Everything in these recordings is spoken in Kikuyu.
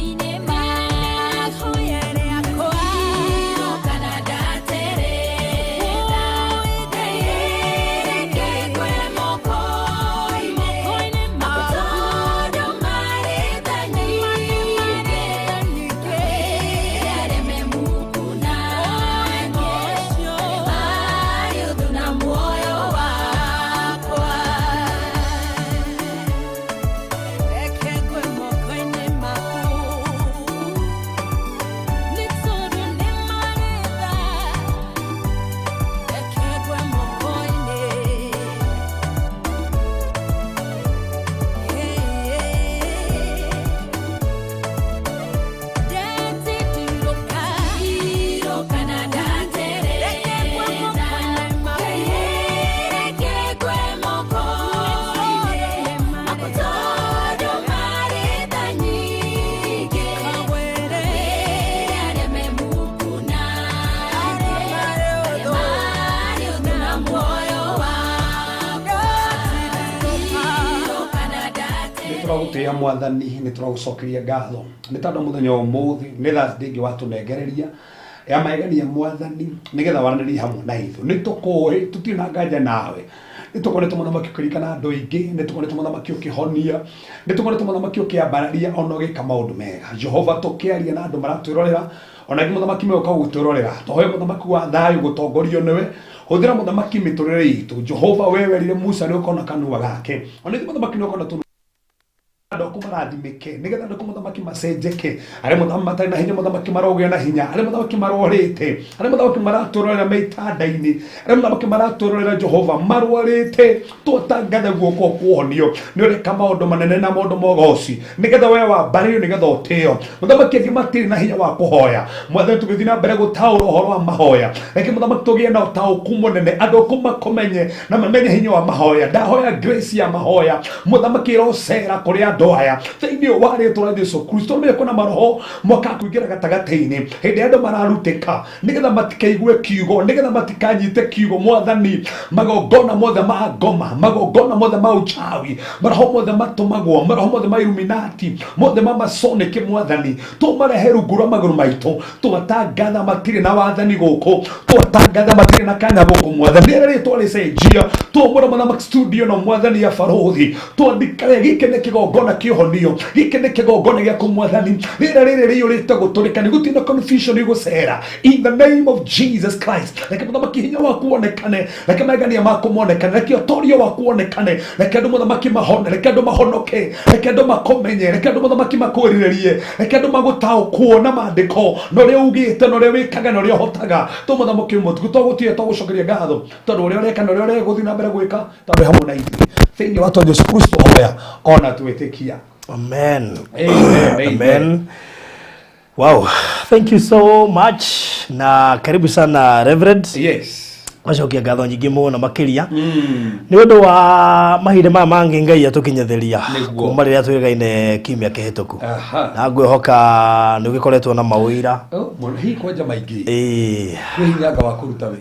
Moko-inĩ maku. Ndirũkana ndaterera, Ngai reke ngwe moko-inĩ maku, tondũ marĩ tha nyingĩ. Ngawĩra arĩa me muku naniĩ, arĩa marĩ ũthũ na muoyo wakwa. Reke ngwe moko-inĩ maku, nĩ tondũ nĩ marĩ tha. Reke ngwe moko-inĩ. Ndetindirũka, ndirũka na ndaterera. Ngai reke ngwe moko-inĩ maku, tondũ marĩ tha nyingĩ. Ngawĩra arĩa me muku naniĩ, arĩa marĩ ũthũ na muoyo wakwa. Ndirũka na ndaterera. Nĩ tũragũtĩĩa Mwathani, nĩ tũragũcokeria ngatho nĩ tondũ mũthenya wa ũmũthĩ nĩ Thursday ĩngĩ watũnengereria ya magegania, Mwathani, nĩgetha waranĩrie hamwe na ithuĩ. Nĩ tũkũĩ tũtirĩ na nganja nawe, nĩ tũkoretwo, Mũthamaki, ũkĩririkana andũ aingĩ, nĩ tũkoretwo, Mũthamaki, ũkĩhonia, nĩ tũkoretwo, Mũthamaki, ũkĩambararia ona ũgĩka maũndũ mega. Jehova, tũkĩaria na andũ maratwĩrorera, ona angĩ, Mũthamaki, megũka gũtwĩrorera, tũhoe, Mũthamaki wa thayũ, gũtongorio nĩwe. Hũthĩra, Mũthamaki, mĩtũrĩre itũ. Jehova, we werire Musa nĩ ũkona kanua gake, ona ithuĩ, Mũthamaki, nĩ ũkona tũnua andũ aku marathimĩke, nĩgetha andũ aku, Mũthamaki, macenjeke. Arĩa, Mũthamaki, matarĩ na hinya, Mũthamaki, marogĩa na hinya. Arĩa, Mũthamaki, marwarĩte, arĩa, Mũthamaki, maratũrorera me itanda-inĩ, arĩa, Mũthamaki, maratũrorera, Jehova, marwarĩte, twatangatha guoko kuohonio. Nĩ ũreka maũndũ manene na maũndũ mogoci, nĩgetha we wambarĩrio, nĩgetha ũtĩo. Mũthamaki, angĩ matirĩ na hinya wa kũhoya. Mwathani, tũgĩthiĩ na mbere gũtaũra ũhoro wa mahoya, reke, Mũthamaki, tũgĩe na ũtaũku mũnene, andũ aku makũmenye na mamenye hinya wa mahoya. Ndahoya grace ya mahoya, Mũthamaki, ĩrocera kũrĩ andũ aya thĩinĩ wa rĩtwa rĩa Jesu Kristo. Rĩu kwĩna maroho moka kũingĩra gatagatĩ-inĩ hĩndĩ ĩrĩa andũ mararutĩka, nĩgetha matikaigue kiugo, nĩgetha matikanyite kiugo. Mwathani, magongona mothe ma ngoma, magongona mothe ma uchawi, maroho mothe matũmagwo, maroho mothe ma Illuminati, mothe ma Masonic, Mwathani, tũmarehe rungu rwa magũrũ maitũ. Twatangatha matirĩ na wathani gũkũ, twatangatha matirĩ na kanya gũkũ. Mwathani, rĩrĩa rĩtwa rĩcenjia, twamũra Mũthamaki studio no Mwathani ya barũthi, twandĩka gĩkĩ nĩ kĩgongona kĩhonio, gĩkĩ nĩ kĩgongona gĩaku, Mwathani. Rĩera rĩrĩ rĩiyũrĩte gũtũrĩka, nĩ gũtirĩ na confusion igũcera, in the name of Jesus Christ. Reke, Mũthamaki, hinya waku wonekane, reke magegania maku monekane, reke ũtorio waku wonekane, reke andũ, Mũthamaki, mahone, reke andũ mahonoke, reke andũ makũmenye, reke andũ, Mũthamaki, makwĩrirĩrie, reke andũ magũtaũkwo na maandĩko na ũrĩa ugĩte na ũrĩa wĩkaga na ũrĩa ũhotaga. Tũ Mũthamaki mũtuku, twagũtĩĩa, twagũcokeria ngatho tondũ ũrĩa ũreka na ũrĩa ũregũthiĩ na mbere gwĩka, tondũ hamwe na ithuĩ thĩinĩ wa twa Jesu Kristo hoya ona twĩtĩkia. Amen. Amen, amen. Amen. Wow, thank you so much na karibu sana, Reverend. Gacokia ngatho nyingĩ mũno makĩria nĩ ũndũ wa mahinda maya mangĩ Ngai atũkinyithĩria kuma rĩrĩa twĩgaine kiumia kĩhĩtũku. Na ngwĩhoka nĩ ũgĩkoretwo na maũira. Oh, mũno hihi kwanja maingĩ. Ĩĩ. Kwĩ hinya anga wa kũruta we.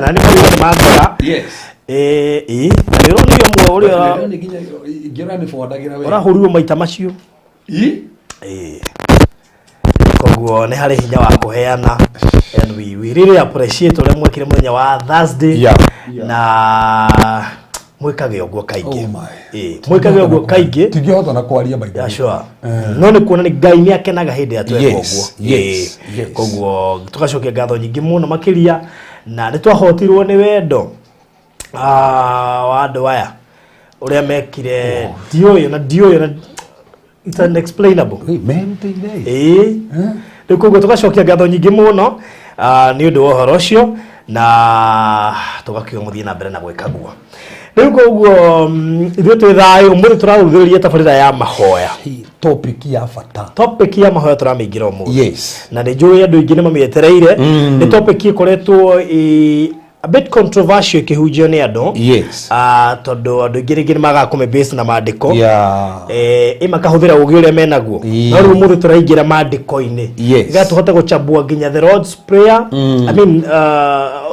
Na nĩ maũira nĩ mangora. Ĩĩ, na nĩ ũronire ũmwe ũrĩa Nĩ nginya ingĩona nĩ bondagĩra we. Ũrahũrirwo maita macio. Ĩ? Ĩĩ. Koguo nĩ harĩ hinya wa kũheana, and we really appreciate ũrĩa mwekire mũthenya wa Thursday. Na mwĩkage ũguo kaingĩ. Oh my. Ĩĩ, mwĩkage ũguo kaingĩ. Tingĩhota na kwaria maitho. Yeah, sure. No nĩ kuona nĩ Ngai nĩ akenaga hĩndĩ ĩrĩa tweka ũguo. Ĩĩ. Koguo tũgacokia ngatho nyingĩ mũno makĩria, na nĩ twahotirwo nĩ wendo wa andũ aya ũrĩa mekire. Ndiũĩ na ndiũĩ na it's unexplainable. Hey, merutĩire. Ĩĩ, rĩu koguo tũgacokia ngatho nyingĩ mũno nĩ ũndũ wa ũhoro ũcio, na tũgakiuga mũthiĩ na mbere na gwĩka guo. Rĩu koguo ithuĩ twĩ thayũ. Ũmũthĩ tũrarũthĩrĩria tabarĩra ya mahoya. Hey, topic ya bata. Topic ya mahoya tũramĩingĩra ũmũthĩ. Na nĩ njũĩ andũ aingĩ nĩ mamĩetereire. Nĩ topic ĩkoretwo a bit controversial ĩkĩhunjio nĩ andũ. Tondũ andũ aingĩ rĩngĩ nĩ magaga kũmĩ base na maandĩko. Ĩ makahũthĩra ũgĩ ũrĩa menaguo. No rĩu ũmũthĩ tũraingĩra maandĩko-inĩ nĩgetha tũhote gũchambua nginya the Lord's Prayer. I mean,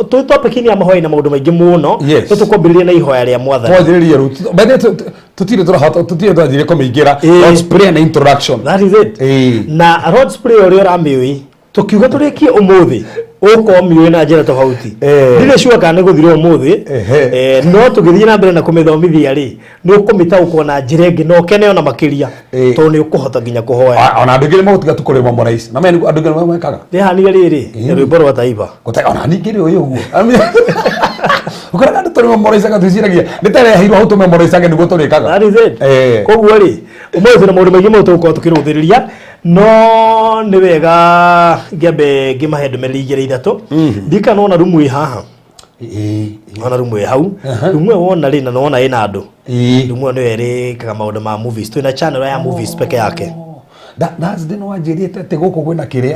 twĩ topic-inĩ ya mahoya na maũndũ maingĩ mũno. No tũkwambĩrĩria na ihoya rĩa Mwathani. Twanjĩrĩrie rĩu. By the way, Tutirĩ tũrahota, tutirĩ twanjire kũmĩingĩra. Lord's Prayer na introduction. That is it. Na Lord's Prayer ũrĩa ũramĩũĩ, tũkiuga tũrĩkie ũmũthĩ, ũkorwo mĩũĩ na njĩra tofauti. Ndirĩ sure kana nĩ gũthira ũmũthĩ. No tũgĩthiĩ na mbere na kũmĩthomithia rĩ, nĩ ũkũmĩtaũkwo na njĩra ĩngĩ na ũkene ona makĩria, tondũ nĩ ũkũhota nginya kũhoya. Ona andũ aingĩ nĩ megũtiga tu kũrĩma moraici na mene andũ aingĩ nĩ mekaga. Rĩhanire rĩrĩ rwĩmbo rwa taifa. Ona ningĩ rĩ ũyũ ũguo ũkoraga andũ tũrĩ memorizaga, twĩciragia nĩ tareheirwo hau tũmemorizage nĩguo tũrĩkaga. That is it. Koguo rĩ, ũmũthĩ twĩna maũndũ maingĩ mũno tũgũkorwo tũkĩrũthĩrĩria, no nĩ wega ngĩambe ngĩmahe ndũmĩrĩri igĩrĩ ithatũ. Ndikana wona rumu ĩ haha, wona rumu ĩ hau, rumu ĩyo wona rĩ, na nĩwona ĩna andũ. Rumu ĩyo nĩyo ĩrĩkaga maũndũ ma movies, twĩna channel ya movies peke yake. That's the no wanjĩrĩte atĩ gũkũ kwĩna kĩrĩa.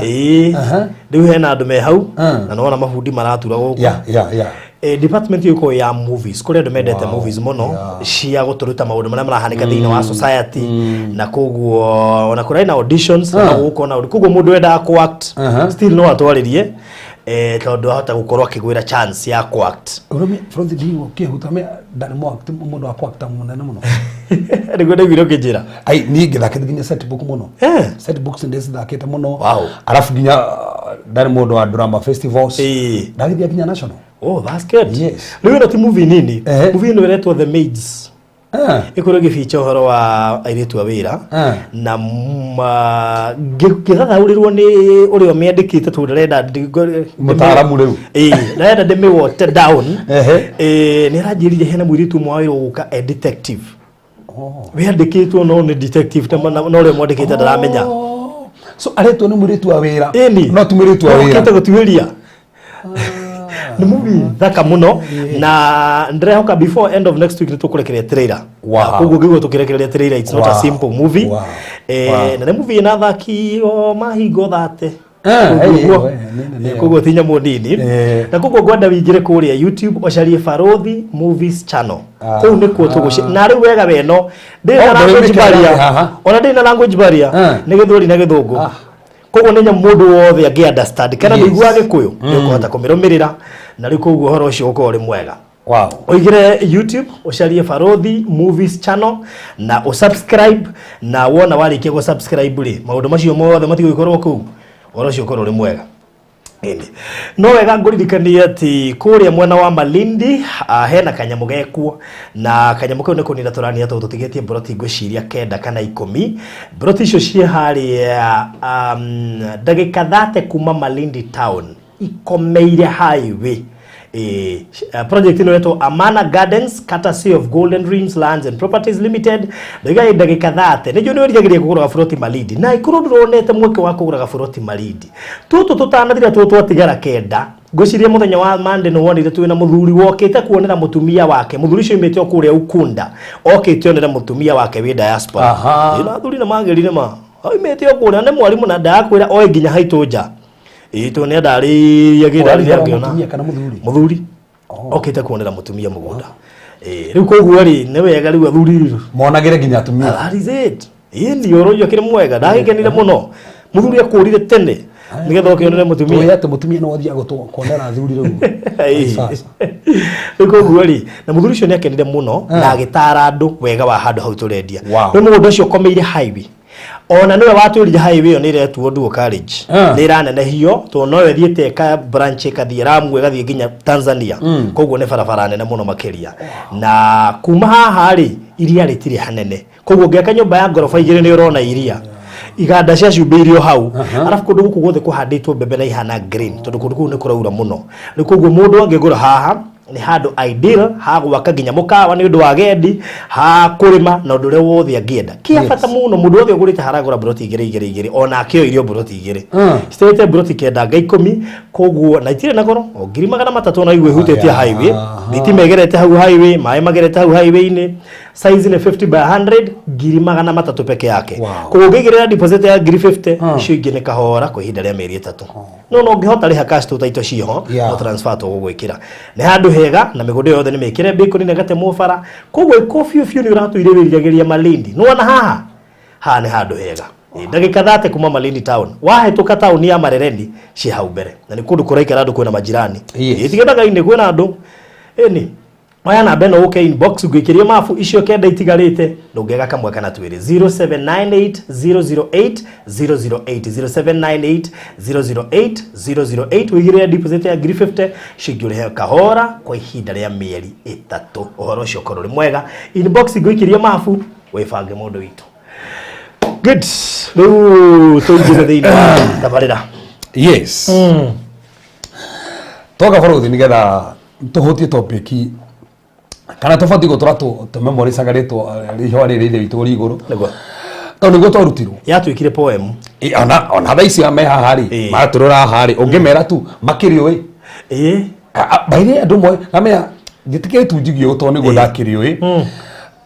Rĩu hena andũ me hau, na nĩwona mabundi maratura gũkũ. Department ĩyo ĩkoragwo ya movies, kũrĩ andũ mendete movies mũno, cia gũtũruta maũndũ marĩa marahanĩka thĩinĩ wa society, na koguo ona kũrĩ na auditions na gũkũ na koguo mũndũ wendaga kũ act still no atwarĩrie, tondũ ahota gũkorwo akĩgwĩra chance ya kũ act. Ũrũme Frozi ndigo kĩhuta me ndarĩ mũndũ wa kwakta mũnene mũno. Nĩguo ndaiguire ũkĩnjĩra. Ai, niĩ ngĩthakĩte nginya set book mũno. Set books ndĩcithakĩte mũno. Arabu nginya ndarĩ mũndũ wa drama festivals. Ndagĩthiĩ nginya national. Oh, that's good. Yes. Rĩu ĩno ti movie nini. Movie ĩno ĩretwo The Maids. Ĩkorwo ĩgĩbicha ũhoro wa airĩtu a wĩra, na ngĩthathaũrĩrwo nĩ ũrĩa ũmĩandĩkĩte, tondũ ndĩrenda Mũtaaramu rĩu. Ĩĩ, ndĩrenda ndĩmĩwote down. Nĩ aranjĩrire hena mũirĩtu ũmwe wa wĩra ũgũka e detective. Wĩandĩkĩtwo no nĩ detective na ũrĩa mwandĩkĩte ndaramenya. So aretwo nĩ mũirĩtu wa wĩra. Ĩni. No ti mũirĩtu wa wĩra. Okĩte gũtuĩria. Nĩ movie thaka mũno, na ndĩrehoka before end of next week nĩ tũkũrekereria trailer. Koguo ngĩigua tũkĩrekereria trailer, it's not a simple movie. Na nĩ movie ĩna athaki o mahingo thate. Koguo ti nyamũ nini. Na koguo ngwenda wĩingĩre kũrĩa YouTube, ũcarie Barũthi Movies channel. Kũu nĩkuo tũgũci na rĩu wega weno ndĩrĩ na Oh, language ndũrĩmĩkĩra barrier. Haha. Ona ndĩrĩ na language barrier. Nĩ gĩthweri na gĩthũngũ. Koguo nĩ nyamũ mũndũ wothe angĩ understand kana ndũiguaga gĩkũyũ, nĩ ũkũhota kũmĩrũmĩrĩra, na rĩu koguo ũhoro ũcio ũkorwo ũrĩ mwega. Ũingĩre YouTube, ũcarie Barũthi Movies channel na ũsubscribe, na wona warĩkia gũ-subscribe rĩ, maũndũ macio mothe matigũgĩkorwo kũu, ũhoro ũcio ũkorwo ũrĩ mwega. Ĩni. No wega ngũririkanie atĩ kũrĩa mwena wa Malindi, hena kanyamũ gekuo, na kanyamũ kau nĩ kũnina tũrania tondũ tũtigĩtie mburoti ngwĩciria 9 kana 10. Mburoti icio ciĩ harĩa ndagĩka 30 kuma Malindi town, ikomeire highway. Project ĩno ĩretwo Amana Gardens, courtesy of Golden Dreams Lands and Properties Limited. Ndaiga ĩ ndagĩka 30. Nĩnjũĩ nĩ wĩriragĩria kũgũra gaburoti Malindi, na ĩkorwo ndũronete mweke wa kũgũra gaburoti Malindi, tũtũ tũtanathira, tũtũ twatigara 9. Ngwĩciria mũthenya wa Monday nĩ wonire twĩna mũthuri wokĩte kuonera mũtumia wake. Mũthuri ũcio oimĩte o kũrĩa Ukunda, okĩte onere mũtumia wake wĩ diaspora. Ĩ, na athuri nĩ magĩrire ma oimĩte o kũrĩa, nĩ mwarimũ, na ndakwĩra oĩ nginya haitũ nja. Ĩ, tondũ nĩ andarĩirie akĩndarĩria Ũrarĩra ngĩona. Mũtumia kana mũthuri? Mũthuri. Okĩte kuonera mũtumia mũgũnda. Ĩ, rĩu koguo rĩ, nĩ wega rĩu athuri monagĩre nginya atumia. That is it. Ĩ, ni ũhoro ũcio ũkĩrĩ mwega, ndagĩkenire mũno. Mũthuri akũrire tene nĩgetha ũkĩonere mũtumia. Tũĩ atĩ mũtumia nĩ wathiaga kuonera athuri rĩu. Sasa. Rĩu koguo rĩ, na mũthuri ũcio nĩ akenire mũno na agĩtara andũ wega wa handũ hau tũrendia. Rĩu mũgũnda ũcio ũkomeire highway, ona nĩwe watwĩrire highway ĩyo nĩ ĩretuo dual carriage. Nĩ ĩranenehio tondũ noyo ĩthiĩte ĩka branch, ĩkathiĩ Lamu, ĩgathiĩ nginya Tanzania. Koguo nĩ barabara nene mũno makĩria, na kuma haha rĩ, iria rĩtirĩ hanene, koguo ũngĩaka nyũmba ya ngoroba igĩrĩ nĩ ũrona iria, iganda cia cumbĩ irio hau. Arabu kũndũ gũkũ guothe kũhandĩtwo mbembe na ihana green, tondũ kũndũ kũu nĩ kũraura mũno. Rĩu koguo mũndũ angĩgũra haha, nĩ handũ ideal ha gwaka nginya mũkawa nĩ ũndũ wa agendi, ha kũrĩma na ũndũ ũrĩa wothe angĩenda. Kĩa bata mũno, mũndũ wothe ũgũrĩte haragũra mburoti igĩrĩ igĩrĩ igĩrĩ, ona akĩoya irio mburoti igĩrĩ citĩte mburoti 9 nga 10, koguo na itirĩ na goro, o 300,000, ona igua ĩhutĩtie highway. Thitima ĩgerete hau highway, maĩ magerete hau highway-inĩ. Size nĩ 50 by 100, 300,000 peke yake. Koguo ũngĩigĩrĩra deposit ya ngiri 50, icio ingĩ nĩ kahora kwa ihinda rĩa mĩeri 3. No ũngĩhota rĩha cash, tũ taito ciho. No transfer tũgũgwĩkĩra. Nĩ handũ hega, na mĩgũnda ĩyo yothe nĩ mĩkĩre mbĩkũni na ĩgatemwo bara, koguo ĩko biũ biũ nĩ ũratũire wĩriragĩria Malindi. Nĩwona haha, haha nĩ handũ hega. Ndagĩka 30 kuma Malindi town, wahĩtũka taũni ya Marereni, ciĩ hau mbere, na nĩ kũndũ kũraikara andũ, kwĩna majirani. Ĩ, ti gĩthaka-inĩ, kwĩna andũ ĩni. Oya namba ĩno ũke inbox ngwĩkĩrie mabu icio kenda itigarĩte, ndũngĩaga kamwe kana twĩrĩ. 0798 008 008, 0798 008 008. Wĩigĩrĩre deposit ya 50,000, ciingĩ ũrĩhe kahora kwa ihinda rĩa mĩeri 3. Ũhoro ũcio ũkorwo ũrĩ mwega. Inbox ngwĩkĩrie mabu, wĩbange mũndũ witũ. Good, rĩu tũingĩre thĩinĩ wa tabarĩra. Yes, toka bũrũthi nĩgetha tũhutie topic kana tũbatiĩ gũtũra tũmemoricaga rĩtwa rĩhwa rĩrĩ ithe witũ ũrĩ igũrũ. Nĩguo. Tondũ nĩguo twarutirwo. Yatuĩkire poem. Ona thaa ici me haha rĩ, maratũrora haha rĩ, ũngĩmera tu makĩrĩũĩ. Baire andũ moĩ namenya njĩtĩkĩre tu njigie ũũ tondũ nĩguo ndakĩrĩũĩ.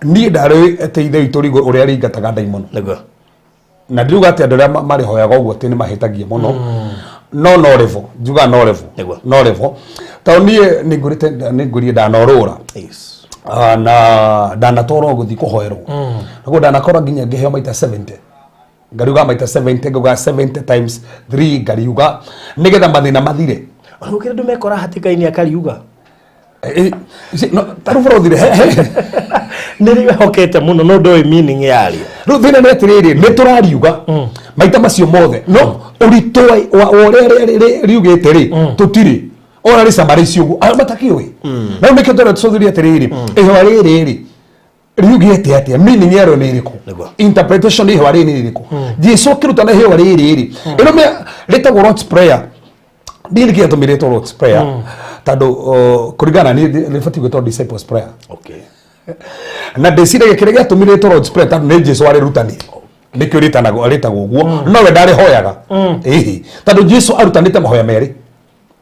Niĩ ndarĩũĩ atĩ ithe witũ ũrĩ igũrũ ũrĩa rĩingataga ndaimono. Nĩguo. Na ndiruga atĩ andũ arĩa marĩhoyaga ũguo atĩ nĩ mahĩtagia mũno, no level njugaga no level. Nĩguo. No level, tondũ niĩ nĩ ngwĩrire ndanorũra. Ah, na ndanatwarwo gũthiĩ kũhoerwo, naguo ndanakorwo nginya ngĩheo maita 70, ngariuga maita 70, ngauga 70 times 3, ngariuga nĩgetha mathĩna mathire. Ona gũkĩrĩ andũ mekora hatĩka-inĩ akariuga. Tarĩu bũrũthire. Nĩ rĩhokete mũno no ndoĩ meaning yarĩo. Rĩu thĩna nĩ atĩrĩrĩ, nĩ tũrariuga maita macio mothe, no ũritũ wa ũrĩa riugĩte rĩ, tũtirĩ ona rĩcama rĩcio ũguo arĩa matakĩũĩ. Na rĩu nĩkĩo tũrĩa tũcũthĩrie atĩrĩrĩ, ihũa rĩrĩ rĩ riugĩte atĩa? Meaning yarĩo nĩ ĩrĩkũ? Nĩguo. Interpretation ya ihũa rĩrĩ nĩ ĩrĩkũ? Jesu akĩrutana ihũa rĩrĩ rĩ, ĩno rĩtagwo Lord's Prayer. Ndiĩ nĩkĩ gĩatũmĩrĩtwo Lord's Prayer, tondũ kũringana na niĩ rĩbatiĩ gwĩtwo Disciples Prayer. Na ndĩciragia kĩrĩa gĩatũmire Lord's Prayer, tondũ nĩ Jesu arĩrutanire, nĩkĩo rĩtanagwo rĩtagwo ũguo, no we ndarĩhoyaga. Ĩhĩ, tondũ Jesu arutanĩte mahoya merĩ.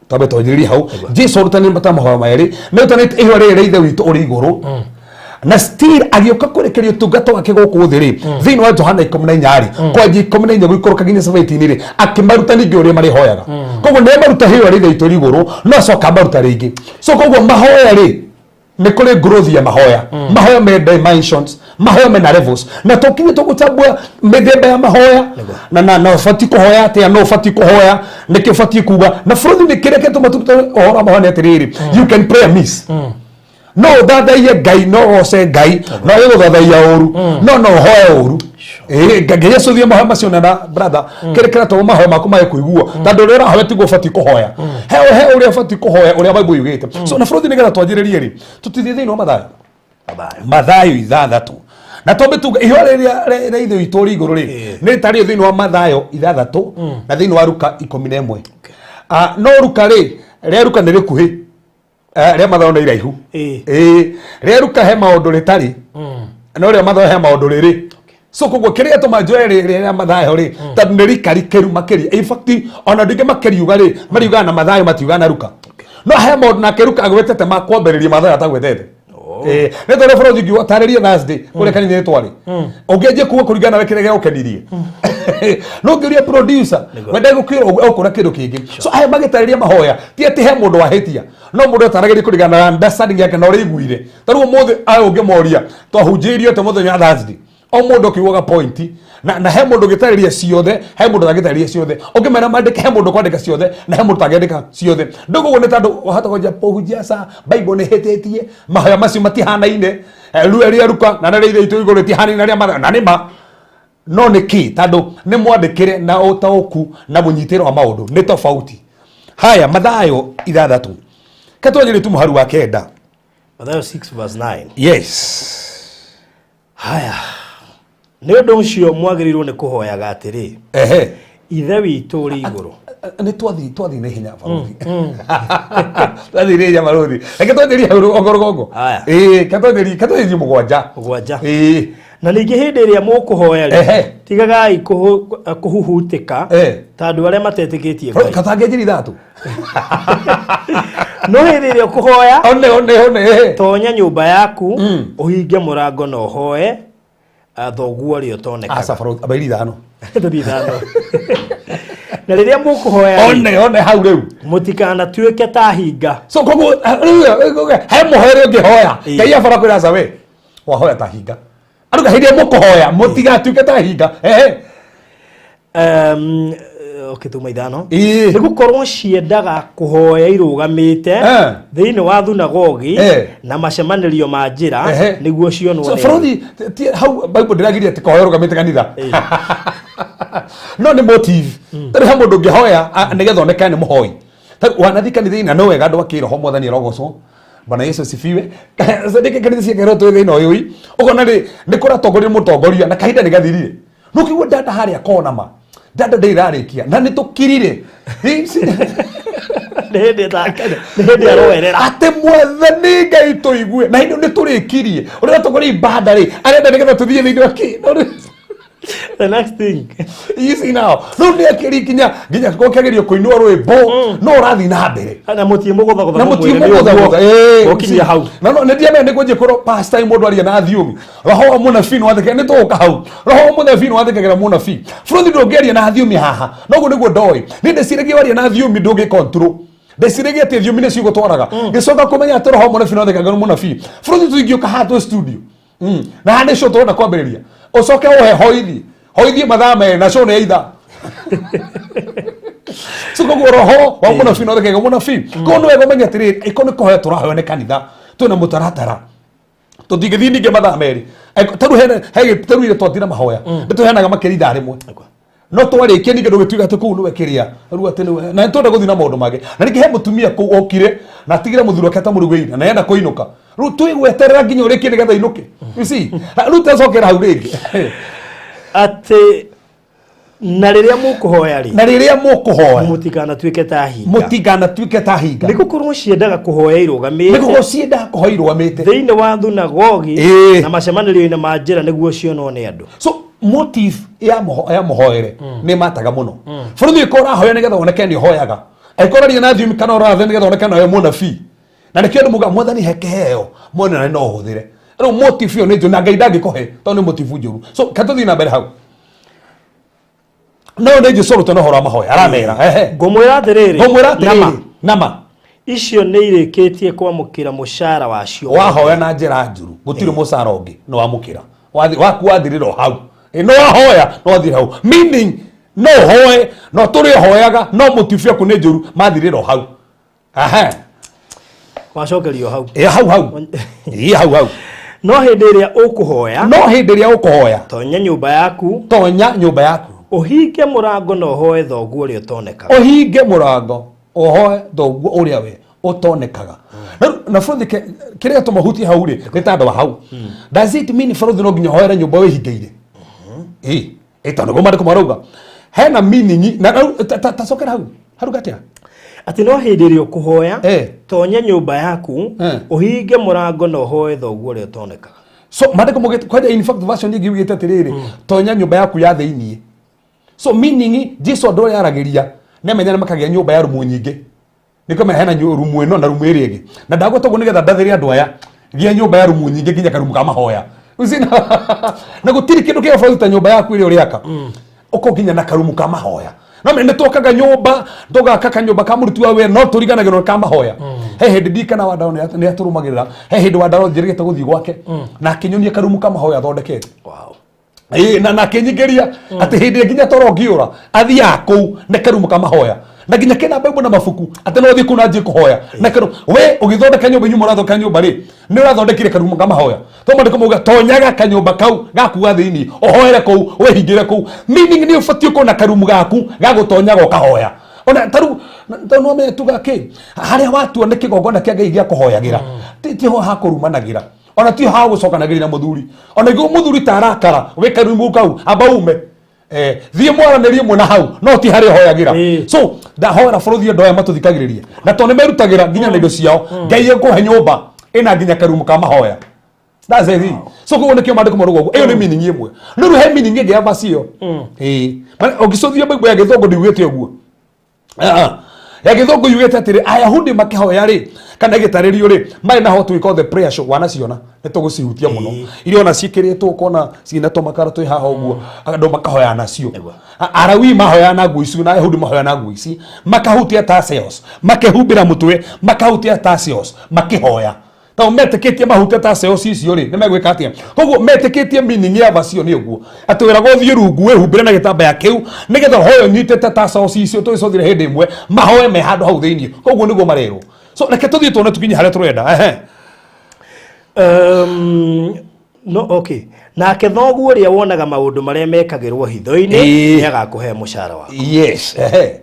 Twambe twanjĩrĩrie hau. Jesu arutanĩte mahoya merĩ, nĩ arutanĩte ihũa rĩrĩ rĩa ithe witũ ũrĩ igũrũ, na still agĩũka kũrĩkĩria ũtungata wake gũkũ thĩ rĩ, thĩinĩ wa Johana 14 rĩ, kwanjia 14 gũikũrũka nginya 17 rĩ, akĩmaruta ningĩ ũrĩa marĩhoyaga. Koguo nĩ maruta ihũa rĩa ithe witũ ũrĩ igũrũ, no acoka amaruta rĩngĩ. So koguo mahoya rĩ, nĩ kũrĩ growth ya mahoya. Mahoya me dimensions, mahoya mena levels, na tũkinye tũgũchambua mĩthemba ya mahoya na ũbatiĩ kũhoya atĩa, no ũbatiĩ kũhoya nĩkĩ, ũbatiĩ kuga na bũrũri nĩ kĩrĩa kĩtũma tũrute ũhoro wa mahoya nĩ atĩrĩrĩ, you can pray amiss. No ũthathaiye Ngai, no ũgoce Ngai, no ĩgũthathaiya ũru, no ũhoe ũru. Ngai acũthie mahoya macio na brother, kĩrĩa kĩratũma mahoya maku mage kũiguo, tondũ ũrĩa ũrahoya tiguo ũbatiĩ kũhoya. He ũrĩa ũbatiĩ kũhoya, ũrĩa Bible yugĩte. So na bũrũri nĩgetha twanjĩrĩrie rĩ, tũtithiĩ thĩinĩ wa Mathayo. Mathayo. Mathayo 6, na twambe tuge ihũa rĩrĩa rĩa ithe witũ ũrĩ igũrũ rĩ, nĩ rĩtarĩo thĩinĩ wa Mathayo 6 na thĩinĩ wa Ruka 11. Ah, no Ruka rĩ, rĩa Ruka nĩ rĩkuhĩ. Rĩa Mathayo nĩ iraihu. Ĩĩ, rĩa Ruka he maũndũ rĩtarĩ, no rĩa Mathayo he maũndũ rĩrĩ. So koguo kĩrĩa gĩatũma njoe rĩrĩa Mathayo rĩ, tondũ nĩ rikarikĩru makĩria. In fact, ona andũ aingĩ makĩriuga rĩ, mariugaga na Mathayo, matiugaga na Ruka, no he maũndũ nake Ruka agwetete ma kwambĩrĩria Mathayo atagwetete. Nĩ tondũ bũrũri ũngĩ ũtarĩrie Thursday kũrĩa kanitha twarĩ, ũngĩanjia kuga kũringana na kĩrĩa gĩagũkenirie, no ũngĩũria producer wenda gũkĩra ũkũra kĩndũ kĩngĩ. So aya magĩtarĩria mahoya, ti atĩ he mũndũ wahĩtia, no mũndũ ataragĩria kũringana na understanding yake na ũrĩa aiguire. Ta rĩu ũmũthĩ aya ũngĩmoria twahunjĩirio atĩ mũthenya wa Thursday, o mũndũ akiugaga point, na he mũndũ ũngĩtarĩria ciothe, he mũndũ ũtangĩtarĩria ciothe. Ũngĩmera mandĩke, he mũndũ kwandĩka ciothe na he mũndũ ũtangĩandĩka ciothe. Ndũguo nĩ tondũ wahota kwanjia kũhunjia ca Bible nĩ hĩtĩtie mahoya macio matihanaine. Rĩu rĩa Ruka na rĩa ithe witũ igũrũ rĩtihanaine na rĩa Mathayo, na nĩ ma no nĩ kĩ? Tondũ nĩ mwandĩkĩre na ũtaũku na mũnyitĩre wa maũndũ nĩ tofauti. Haya, Mathayo 6, ketwanjĩrĩ tu mũharu wa 9. Mathayo 6 verse 9. Yes. Haya, nĩ ũndũ ũcio mwagĩrĩirwo nĩ kũhoyaga atĩrĩ: Ithe witũ ũrĩ igũrũ. Nĩ twathiĩ na ihenya baruthi, twathiĩ na ihenya baruthi. Reke twanjĩrie hau rũgongo rũgongo. Haya. Ĩĩ, ketwanjĩrie 7. 7. Ĩĩ. Na ningĩ hĩndĩ ĩrĩa mũkũhoya rĩ, tigagai kũhuhutĩka ta andũ arĩa matetĩkĩtie Ngai. Katangĩnjĩria 3. No hĩndĩ ĩrĩa ũkũhoya, one one one tonya nyũmba yaku, ũhinge mũrango na ũhoe thoguo ũrĩa ũtonekaga. Aca baruthi, abairi 5. Tũthiĩ 5. Na rĩrĩa mũkũhoya rĩ, one one hau rĩu, mũtikanatuĩke ta hinga. So koguo rĩu he mũhoere ũngĩhoya Ngai abara kwĩra aca we wahoya ta hinga. Aruga hĩndĩ ĩrĩa mũkũhoya mũtigatuĩke ta hinga. Ehe. Okay, tuma 5. Ĩĩ. Nĩ gũkorwo ciendaga kũhoya irũgamĩte thĩinĩ wa thunagogi na macemanĩrio ma njĩra nĩguo cionwo So nĩ andũ. bũrũri hau Bible ndĩragiria atĩ kũhoya ũrũgamĩte kanitha, no nĩ motive. Tarĩ he mũndũ ũngĩhoya nĩgetha onekane nĩ mũhoi. Wanathi kanitha-inĩ na no wega andũ a kĩroho, Mwathani arogocwo, Bwana Yesu asifiwe. Sasa ndike kanitha cia kĩroho twĩ thĩna ũyũ ĩ, ũkona nĩ kũratongoria mũtongoria na kahinda nĩ gathirire, no kĩguo dada harĩa kona ma dada ndĩrarĩkia na nĩ tũkirire. Nĩ hĩndĩ aroerera. Atĩ Mwathani Ngai tũigue na hĩndĩ nĩ tũrĩkirie ũrĩa ratongoria ibanda rĩ, arenda nĩgetha tũthiĩ thĩinĩ wa kĩ. The next thing. Easy now. Rĩu nĩ akĩri nginya gũkĩgerio kũinwo rwĩmbo no ũrathiĩ na mbere. Na mũtiĩ mũgũthagũtha. Na mũtiĩ mũgũthagũtha. Ũkinyia hau. Na no nĩ ndiamenya nĩ kũnjĩ kũrwo pastor mũndũ aria na thiomi, roho wa mũnabii nĩ wathĩkagĩra, nĩ tũgũka hau, roho wa mũnabii nĩ wathĩkagĩra mũnabii. Bũrũri ndũngĩaria na thiomi haha noguo nĩguo ndoĩ nĩ ndĩciragia waria na thiomi ndũngĩ control, ndĩciragia atĩ thiomi nĩ cigũtwaraga, ngĩcoka kũmenya atĩ roho wa mũnabii nĩ wathĩkagĩra mũnabii. Bũrũri tũingĩũka haha twĩ studio na haha nĩ show tũrenda kwambĩrĩria, ũcoke ũhe hoithi hoithie mathaa 2 na show nĩ ya ithaa. So koguo roho wa mũnabii no thekega mũnabii. Koguo nĩ wega ũmenye atĩrĩrĩ, ĩko nĩ kũhoya tũrahoya nĩ kanitha, twĩna mũtaratara, tũtingĩthiĩ ningĩ mathaa 2. Tarĩu hena he tarĩu ire twatira mahoya nĩ tũheanaga makĩria ithaa 1, no twarĩkia ningĩ ndũgĩtuĩka atĩ kũu nĩwe kĩrĩa rĩu atĩ nĩwe na nĩtwenda gũthiĩ na maũndũ mangĩ. Na ningĩ he mũtumia kũu okire na atigire mũthuri wake atamũrugĩire na enda kũinũka, rĩu twĩgweterera nginya ũrĩkie nĩgetha inũke. You see, rĩu tacokera hau rĩngĩ. Atĩ na rĩrĩa mũkũhoya rĩ, na rĩrĩa mũkũhoya, mũtikanatuĩke ta hinga. Mũtikanatuĩke ta hinga. Nĩ gũkorwo ciendaga kũhoya irũgamĩte. Nĩ gũkorwo ciendaga kũhoya irũgamĩte. Thĩinĩ wa thunagogi na macemanĩrio-inĩ ma njĩra nĩguo cionwo nĩ andũ. So motive ya mũhoere nĩ mataga mũno. Bũrũri ũkorwo ũrahoya nĩgetha woneke nĩ ũhoyaga, angĩkorwo ũraria na thiomi kana ũrathe nĩgetha woneke nawe mũnabii, na nĩkĩo andũ muga Mwathani he kĩheo mwene na no ũhũthĩre. Rĩu motive ĩyo nĩ njũru na Ngai ndangĩkũhe tondũ nĩ motive njũru. So katũthiĩ na mbere hau, no nĩ Jesu arutana ũhoro wa mahoya, aramera ehe. Ngũmwĩra atĩrĩrĩ, Ngũmwĩra atĩrĩrĩ, nama, nama, icio nĩ irĩkĩtie kwamũkĩra mũcara wacio. Wahoya na njĩra njuru gũtirĩ mũcara ũngĩ nĩ wamũkĩra. Waku wathirĩra o hau. Ĩ, no wahoya no wathirĩra hau, meaning no ũhoe no tũrĩ ũhoyaga no motive yaku nĩ njũru, mathirĩra o hau. Aha. Wacokerio hau. Ĩ, hau hau. Ĩ, hau hau. No hĩndĩ ĩrĩa ũkũhoya, no hĩndĩ ĩrĩa ũkũhoya, tonya nyũmba yaku, tonya nyũmba yaku, ũhinge mũrango na ũhoe thoguo ũrĩa ũtonekaga. Ũhinge mũrango ũhoe thoguo ũrĩa we ũtonekaga. Na bũrũthi kĩrĩa tũmahutie hau rĩ, nĩ ta andũ a hau. Does it mean bũrũthi no nginya ũhoere nyũmba wĩhingĩire? Ĩ ĩ, tondũ nĩguo maandĩko marauga hena meaning na rĩu ta cokera hau haruga atĩa? Atĩ no hĩndĩ ĩrĩa ũkũhoya, tonya nyũmba yaku, ũhinge mũrango na ũhoe thoguo ũrĩa ũtonekaga. So maandĩko maugĩte kwanja, in fact version ĩngĩ yugĩte atĩrĩrĩ, tonya nyũmba yaku ya thĩiniĩ. So meaning Jesu andũ arĩa aragĩria nĩ amenya nĩ makagĩa nyũmba ya rumu nyingĩ, nĩkĩo mena hena rumu ĩno na rumu ĩrĩa ĩngĩ, na ndagweta ũguo nĩgetha ndathĩre andũ aya gĩa nyũmba ya rumu nyingĩ nginya karumu ka mahoya. You see, na gũtirĩ kĩndũ kĩega bũrũri ta nyũmba yaku ĩrĩa ũrĩaka ũko nginya na karumu ka mahoya. No nĩ twakaga nyũmba, tũgaka kanyũmba ka mũruti wa wĩra, no tũriganagĩrwo ka mahoya. He hĩndĩ ndikana wa Ndaro nĩ atũrũmagĩrĩra, he hĩndĩ wa Ndaro njĩrĩgĩte gũthiĩ gwake na akĩnyonia karumu ka mahoya athondekete. Ĩĩ, na akĩnyingĩria atĩ hĩndĩ ĩrĩa nginya toro ngĩũra athiaga kũu nĩ karumu ka mahoya na nginya kena Bible na mabuku atĩ no thiĩ kũu na njie kũhoya na karu we ũgĩthondeka nyũmba, inyuĩ mũrathondeka nyũmba rĩ, nĩ ũrathondekire karumu ka mahoya? To maandĩko mauga tonyaga kanyũmba kau gaku ga thĩinĩ ũhoere kũu wĩhingĩre kũu, meaning nĩ ũbatiĩ ũkorwo na karumu gaku ga gũtonyaga ũkahoya. Ona taru tondũ no menye tuga kĩ harĩa watua nĩ kĩgongona kĩa Ngai gĩa kũhoyagĩra, ti ho ha kũrumanagĩra, ona ti ha gũcokanagĩrĩra na mũthuri. Ona igũ mũthuri ta arakara wĩ karumu kau amba ume, thiĩ mwaranĩrie mwena hau, no ti harĩa ũhoyagĩra. So ndahoera bũrũri andũ aya matũthikagĩrĩria na tondũ nĩ merutagĩra nginya na indo ciao, Ngai ekũhe nyũmba ĩna nginya karumu ka mahoya. That's it. So koguo nĩkĩo maandĩko marauga ũguo. Ĩyo nĩ meaning ĩmwe. No rĩu he meaning ĩngĩ ya verse ĩyo. Ĩĩ. Ũngĩcũthia Bible ya Gĩthũngũ ndiugĩte ũguo. Ah, ah. Ya Gĩthũngũ yugĩte atĩrĩ, Ayahudi makĩhoya rĩ, kana ĩgĩtarĩrio rĩ, marĩ na what we call the prayer shawl. Wanaciona, nĩ tũgũcihutia mũno, iria ona ciĩkĩrĩtwo ũkona ciĩna tũmakara twĩ haha ũguo, andũ makahoya nacio. Arawii mahoya na nguo icio na Ayahudi mahoya na nguo ici, makahutia tassels, makehumbĩra mũtwe, makahutia tassels makĩhoya. Tondũ metĩkĩtie mahutia ta cells icio rĩ, nĩ megwĩka atĩa? Koguo metĩkĩtie meaning ya verse ĩyo nĩ ũguo, atĩ wĩragwo ũthiĩ rungu wĩhumbĩre na gĩtambaya kĩu nĩgetha roho ũyũ ũnyitĩte ta cells icio tũgĩcothire hĩndĩ ĩmwe mahoe me handũ hau thĩinĩ. Koguo nĩguo marerwo. So reke tũthiĩ tuone tũkinye harĩa tũrenda. Ehe. No okay, nake thoguo ũrĩa wonaga maũndũ marĩa mekagĩrwo hitho-inĩ nĩ agakũhe mũcara waku. Yes. Ehe.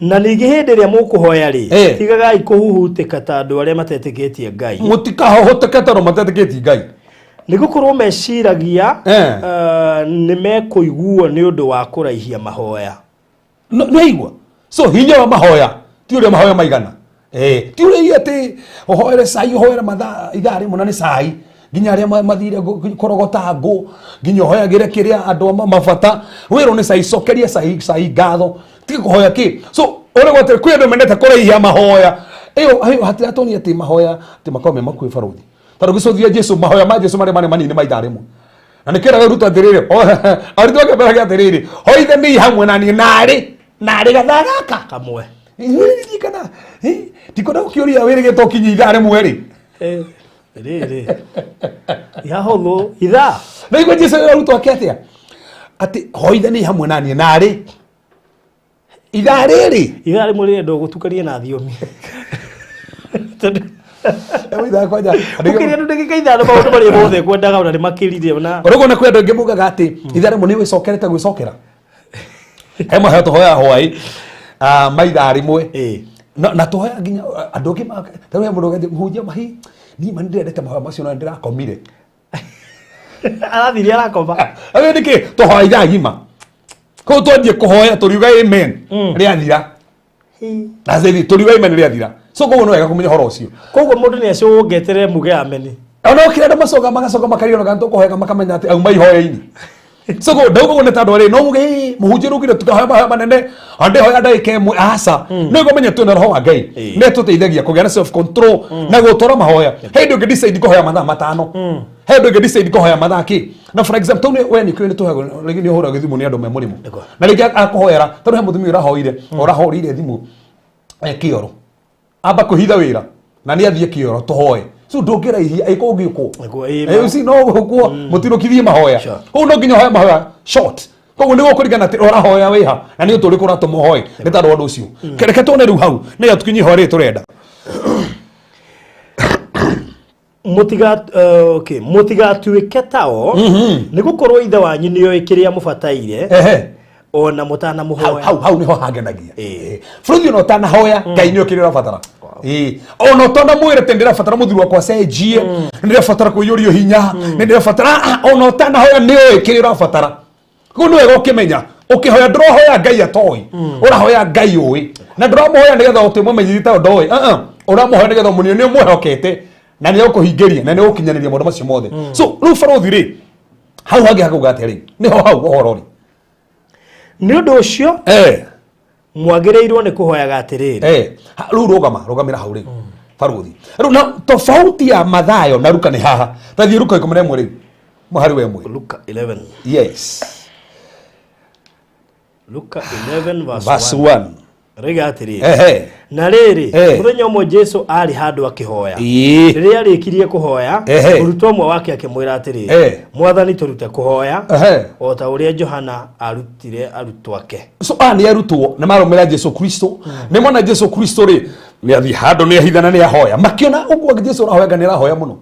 Na ningĩ hĩndĩ ĩrĩa mũkũhoya rĩ, tigagai kũhuhutĩka ta andũ arĩa matetĩkĩtie Ngai. Mũtikahohoteke tondũ matetĩkĩtie Ngai. Nĩ gũkorwo meciragia nĩ mekũiguo nĩ ũndũ wa kũraihia mahoya. Nĩwaigua? So hinya wa mahoya ti ũrĩa mahoya maigana. Ti ũrĩa atĩ ũhoere cai, ũhoere mathaa ithaa rĩmwe na nĩ cai, nginya arĩa mathire kũrogota ngũ, nginya ũhoyagĩre kĩrĩa andũ a mabata, wĩrwo nĩ cai, cokeria cai, cai ngatho, tiga kũhoya kĩ. So ũrĩa gwatĩ kwĩ andũ mendete kũraihia mahoya. Ĩyo ĩyo hatiratonia atĩ mahoya atĩ makorwo me makuhĩ barũthi. Tondũ gĩcũthia Jesu, mahoya ma Jesu marĩa marĩ manini ma ithaa rĩmwe. Na nĩkĩo arutwo atĩrĩrĩ, arutwo ake meraga atĩrĩrĩ, hoithaniai hamwe na niĩ narĩ, narĩ gathaa gaka kamwe. Ririkana, ndikwenda gũkĩũria wĩrĩgĩte ũkinye ithaa rĩmwe rĩ. Rĩrĩ ihahũthũ ithaa. Na igua Jesu erire arutwo ake atĩa? Atĩ hoithaniai hamwe na niĩ narĩ ithaa rĩrĩ. Ithaa rĩmwe rĩrenda ũgũtukanie na thiomi. Tondũ Ithaa kwanja. Ũkĩria andũ ndagĩka 5 maũndũ marĩa mothe kwendaga ona nĩ makĩrire ona. Ũrĩguo na kwĩ andũ aingĩ mugaga atĩ ithaa rĩmwe nĩ wĩcokerete gwĩcokera. He mahoya tũhoyaga hwaĩ, ma ithaa rĩmwe. Na tũhoya nginya andũ angĩ ta rĩu he mũndũ ũgathiĩ, mũhunjia mahi, niĩ ma nĩndĩrendete mahoya macio na nĩndĩrakomire. Arathire arakoma. Rĩu nĩkĩ tũhoya ithaa igima. Koguo twanjie kũhoya tũriuga amen rĩathira. Na thĩni tũriuga amen rĩathira. So koguo nĩ wega kũmenya ũhoro ũcio. Koguo mũndũ nĩ acũngeterere muge amen. Ona ũkĩra andũ macoka magacoka makarigwo kana tũkũhoya makamenya atĩ auma ihoya-inĩ. So koguo ndauga ũguo nĩ tondũ rĩ, no muge, ĩ, mũhunjia nĩaugire tũkahoya mahoya manene, ona ndĩhoya ndagĩka ĩmwe, aca. No ũmenye twĩna roho wa Ngai. Nĩ atũteithagia kũgĩa na self control na gũtwara mahoya. He hĩndĩ ũngĩ decide kũhoya mathaa 5. He hĩndĩ ũngĩ decide kũhoya mathaa kĩ. Na for example, tondũ we nĩ kĩũĩ nĩ tũheagwo, rĩngĩ nĩ ũhũragwo thimũ nĩ andũ me mũrĩmo. Na rĩngĩ akũhoera, tondũ he mũtumia ũrahoire, ũrahũrĩire thimũ, kĩoro. Amba kwĩhitha wĩra na nĩ athiĩ kĩoro tũhoe. So ndũngĩraihia ĩkũngĩũkwo. Nĩguo, ĩ, Ũcio no gũkwo mũtirũkithie mahoya. Koguo no nginya ũhoe mahoya short. Koguo nĩguo kũringana atĩ ũrahoya wĩha na nĩ ũndũ ũrĩkũ ũratũma ũhoe nĩ tondũ wa ũndũ ũcio. Reke tuone rĩu hau nĩgetha tũkinye ihoya rĩrĩ tũrenda. Okay, mũtigatuĩke tao, nĩ gũkorwo Ithe wanyu nĩoĩ kĩrĩa mũbataire ona mũtanamũhoya. Hau, hau, hau nĩho hangenagia. Bũrũri ona ũtanahoya, Ngai nĩoĩ kĩrĩa ũrabatara. Ona ũtanamwĩra atĩ ndĩrabatara mũthuri wakwa acenjie, nĩndĩrabatara kũiyũrio hinya, nĩndĩrabatara, ona ũtanahoya nĩoĩ kĩrĩa ũrabatara. Koguo nĩ wega ũkĩmenya, ũkĩhoya ndũrahoya Ngai atoĩ, ũrahoya Ngai ũĩ. Na ndũramũhoya nĩgetha ũtĩ ũmũmenyithie tondũ ndoĩ. Ũramũhoya nĩgetha ũmuonie nĩ ũmwĩhokete na nĩ egũkũhingĩria na nĩ egũkinyanĩria maũndũ macio mothe. So rĩu barũthi rĩ, hau hangĩ hakauga atĩa rĩ? Nĩho hau ũhoro rĩ. Nĩ ũndũ ũcio, mwagĩrĩirwo nĩ kũhoyaga atĩrĩrĩ. Rĩu rũgama, rũgamĩra hau rĩu. Barũthi. Rĩu na tofauti ya Mathayo na Luka nĩ haha. Ta thiĩ Luka 11 rĩu. Mũhari wa 1. Luka 11. Yes. Luka 11 verse Verse 1. 1. Rĩga atĩrĩrĩ. Na rĩrĩ, mũthenya ũmwe Jesu aarĩ handũ akĩhoya. Rĩrĩa arĩkirie kũhoya, mũrutwo ũmwe wake akĩmwĩra atĩrĩrĩ, Mwathani, tũrute kũhoya, o ta ũrĩa Johana aarutire arutwo ake. So aya nĩ arutwo nĩ marũmĩrĩra Jesu Kristo. Nĩ mona Jesu Kristo rĩ, nĩ athiĩ handũ nĩ ahithana nĩ ahoya. Makĩona ũguo Jesu arahoya nĩ arahoya mũno.